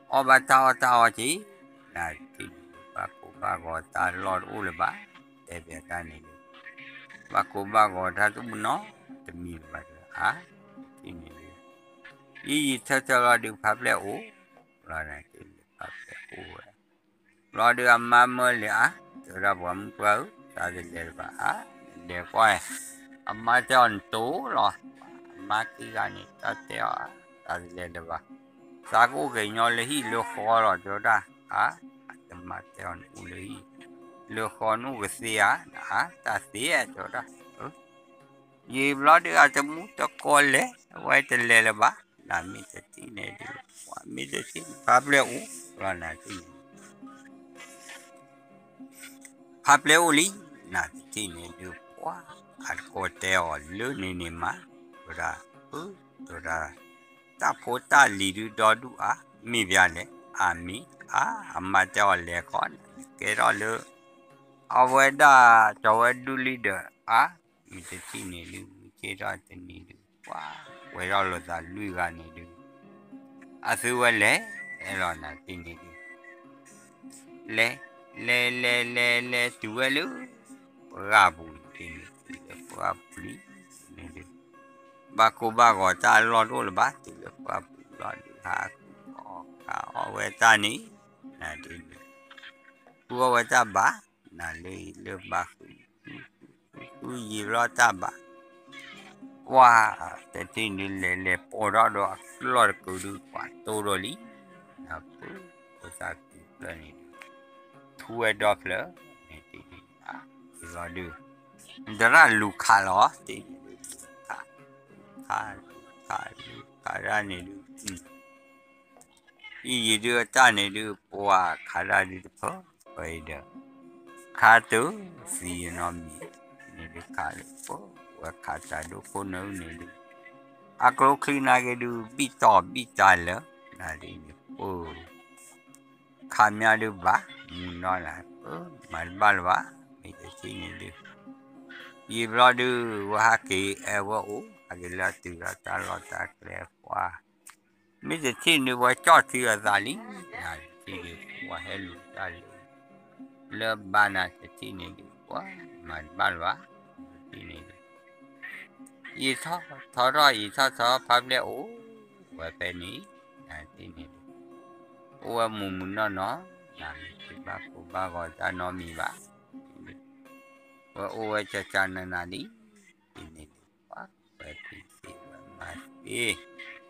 အါ တထံၣ်န့ၣ်ဒုး ယံာ်ယံာ်ထၢထၢလီၤဒုး ဖးဖျဲၣ်အိၣ် လီၤနၤတထံၣ်န့ၣ်ဒုး ဖးဖျဲၣ်အိၣ်ဝဲ ဘျီဒုးအမါမၢလဲၤအါ တဲဝဲဒၣ်ပှၤမုၣ်ပှၢ်ဧၢ သးတလဲၤလၢၤဘၣ်အါ လဲၤကွၢ် အမါတဲအီၤနတိၢ်လီၤ အမါခံဂၤန့ၣ် တၢ်တဲအီၤအါ သးတလဲၤလၢၤဘၣ် သးကအိၣ်က့ၤညီလၢဟံၣ်လၢဃီလီၤ တဲဝဲဒၣ် အါ အတမါတဲအီၤနအိၣ်လၢဟံၣ် လၢဃီနအိၣ်ကသ့ဧါ နအါ တၢ်သ့ တဲဝဲဒၣ် ယံာ်ဘျီဒုးအတမူတကိးလဲၤ အဝဲတလဲၤလၢၤဘၣ် နမ့ၢ်တထံၣ်န့ၣ်ဒုး ပှၤမ့ၢ်တထံၣ် ဖါပျဲၢ်အိၣ်လီၤ နၤတထံၣ်န့ၣ် ဖါပျဲၢ်အိၣ်လံ နၤတထံၣ်န့ၣ်ဒုး ပှၤအတကိးတဲအီၤလၢန့ၣ်န့ၣ်မး တဲဝဲဒၣ် အၢ တဲဝဲဒၣ် တၢ်ဖိတၢ်လံၤဒုးဒီဒူၣ်အါ မ့ၢ်ဘၣ်လဲၣ် အါမ့ၢ်အါ အမါတဲအီၤလဲၤဃီ နကဲထီၣ်လၢ အဝဲဒၣ် ကၠီၤဝဲဒူလံဒီးအါ မ့ၢ်တထံၣ်န့ၣ်ဒုး မ့ၢ်ကဲထီၣ်တနံၤဒုး ပှၤ ဝဲထီၣ်လိာ်သးလွံၢ်ဂၤန့ၣ်ဒုး အသုဝဲလဲၤ အဲၣ်လီၤနၤတထံၣ်န့ၣ်ဒုး လဲၤ လဲၤ လဲၤ လဲၤ လဲၤ တုၤဝဲလၢ ပှၢ်ပူၤန့ၣ် တုၤလၢပှၢ်ပူၤလံန့ၣ်ဒုး ဘၣ်ကိၢ်ဘၣ်ဂီၤတၢ်အလီၢ်တအိၣ်လၢၤဘၣ် တုၤလၢပှၢ်ပူၤလီၤဒုး ဟးကူၣ်အီၣ်ခးအီၣ်ဝဲတၢ်န့ၣ် နၤဒ်န့ၣ် ကူၣ်အီၣ်ဝဲတၢ်ဘၣ် နၤလၢအံၤလၢဘၣ်ဃု ဃုဃုဃုယံာ်ဘျီတၢ်ဘၣ် ပှၢ် တထံၣ်န့ၣ်လဲၤလဲၤပိာ်ထီၣ်ဒီးအကျီၢ်တကုာ်ဒုး ပှၤတိၢ်ဒီးလံ နၤပၢ ဖိသၣ်ကုာ်ဖျၢၣ်န့ၣ်ဒုး ထူဝဲဒီဖျၢၣ် န့ၣ်တ့ၢ်န့ၣ် အံၤလီၤဒုး နတရၣ်လူၤခးလီၤ တ့ၢ်န့ၣ်ဒုး ခး ခး လူၤခး လူၤခးဒၣ်န့ၣ်ဒုး အံၤယံာ်ဒုးအတၢ်န့ၣ်ဒုး ပှၤခးဒၣ်ဒုးတဖၢ ပှၤအံၤဒီး ခါတုၤသံနီတမံၤ န့ၣ်ဒုးခးလၢပှၤ ဝဲခးတၢ်ဒိၣ်ခိၣ်နၢန့ၣ်ဒုး အကျိချံန့ၣ်က့ၤဒုး ဘံၣ်တီၢ်ဘံၣ်တၢ်လၢ နၤဒ်န့ၣ်ပှၤ ခးမးဒုးဘၣ် မုၢ်နီၢ်နၤ ပှၤမၤတဘၣ်လၢၤဘၣ် မ့ၢ်တထံၣ်န့ၣ်ဒုး ယံာ်ဘျီဒုး ဝဲဟးက့ၤအဲၣ်ဝဲအိၣ် ဟးက့ၤလၢအတုၤလၢတၢ်လီၢ်တၢ်ကျဲပှၤ မ့ၢ်တထံၣ်န့ၣ် ပှၤကၠီၣ်ထံအသးလံ နၤတထံၣ်န့ၣ် ပှၤဟဲလူၤတၢ်လၢ လၢဘၣ်နၤတထံၣ်န့ၣ်ဒုး ပှၤမၤတဘၣ်လၢၤဘၣ် တထံၣ်န့ၣ်ဒုး ယံာ်ထီၣ်ထီထီၣ် ယံာ်ထီၣ်ထီထီၣ် ဖါပျဲၢ်အိၣ် ဝဲဖဲန့ၣ် နၤတထံၣ်န့ၣ်ဒုး အိၣ်ဝဲမုၢ်မုၢ်နီၢ်နီၢ် နၤမ့ၢ်တဘၣ်ကိၢ်ဘၣ်ဂီၤတၢ်နီတမံၤဘၣ် ဝဲအိၣ်ဝဲကၠၢ်ကၠၢ်နးနးလံ တထံၣ်န့ၣ်ဒုး ပှၤဝဲဖံးသ့ဝဲမၤသ့ သ့ကိး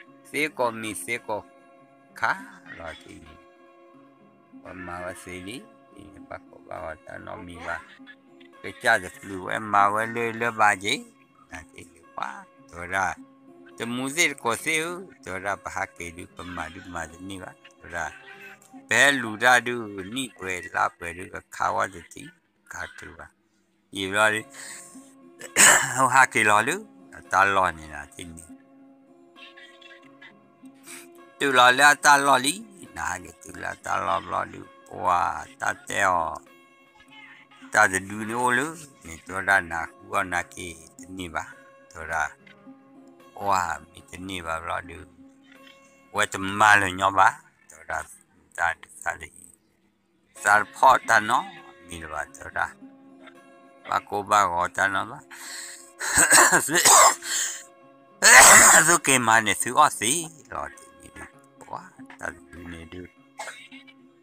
မံၤသ့ကိးခါလီၤတထံၣ်န့ၣ် ပှၤမၤဝဲသ့လံ တထံၣ်န့ၣ် ဘၣ်ကိၢ်ဘၣ်ဂီၤတၢ်နီတမံၤဘၣ် ကစၢ်တပျုာ်ဝဲမၤဝဲလၢလၢဘၣ်က့ၤ နၤတထံၣ်န့ၣ်ပှၤ တဲဝဲဒၣ် တမူသ့ၣ်တကိးသ့ၣ်ဧၢ တဲဝဲဒၣ် ပဟးက့ၤဒုး ပမၤဒုးမၤတန့ၢ်ဘၣ် တဲဝဲဒၣ် ပဟဲလူၤတၢ်ဒုး နံၣ်ပှဲၤလါပှဲၤဒုး ကခးဝဲတထံၣ် ခးချုးဘၣ် ယံာ်ဘျီဒုး ဟဲက့ၤလီၤလၢ အတၢ်လီၢ်န့ၣ်နၤတထံၣ်န့ၣ် တုၤလီၤလၢအတၢ်လီၢ်လံ နဟးက့ၤတုၤလၢအတၢ်လီၢ်ဘျီဒုး ပှၤတၢ်တဲအီၤ တၢ်တဒုန့ၣ်အိၣ်လၢ န့ၣ်တဲဝဲဒၣ်နဃုအီၣ်နၤက့ၤတန့ၢ်ဘၣ် တဲဝဲဒၣ် ပှၤမ့ၢ်တန့ၢ်ဘၣ်ဘျီဒုး ဝဲတမၤလၢၤညီဘၣ် တဲဝဲဒၣ် တၢ်တသးတဟံး သးတဖီၣ်တၢ်နီတမံၤလၢၤဘၣ် တဲဝဲဒၣ် ဘၣ်ကိၢ်ဘၣ်ဂီၤတၢ်နီဘၣ် သုက့ၤမၤန့ၣ် သုအီၣ်သ့လီၤတထံၣ်န့ၣ်ဒုး ပှၤတၢ်တဒုန့ၣ်ဒုး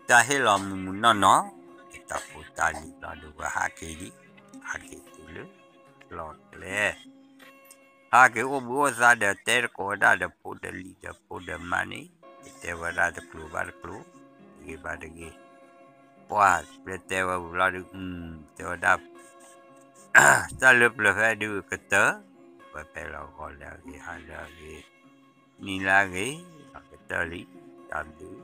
တၢ်ဟ့ၣ်လီၤမုၢ်မုၢ်နီၢ်နီၢ် တၢ်ဖိတၢ်လံၤဘျီဒုး ဝဲဟးက့ၤလံ ဟးက့ၤတုၤလၢ လီၢ်ကျဲ ဟးက့ၤအိၣ်ဘှံးအိၣ်သါဒီး တဲတကိးဝဲဒၣ်ဒီးဖိဒီးလံၤဒီးဖိဒီးမါန့ၣ် တဲဝဲဒၣ်တကျိၤဘၣ်တကျိၤ တဂ့ၤဘၣ်တဂ့ၤ ပှၤပျဲတဲဝဲဝံၤဘျီဒုး တဲဝဲဒၣ် တၢ်လၢပျၢၤဖဲဒုးကတၢၢ် ဝဲဖဲလီၤဂီၤလၢအဂ့ၤ ဟါလၢအဂ့ၤ နံၤလၢအဂ့ၤ ကတၢၢ်လံ တၢ်ဘျုး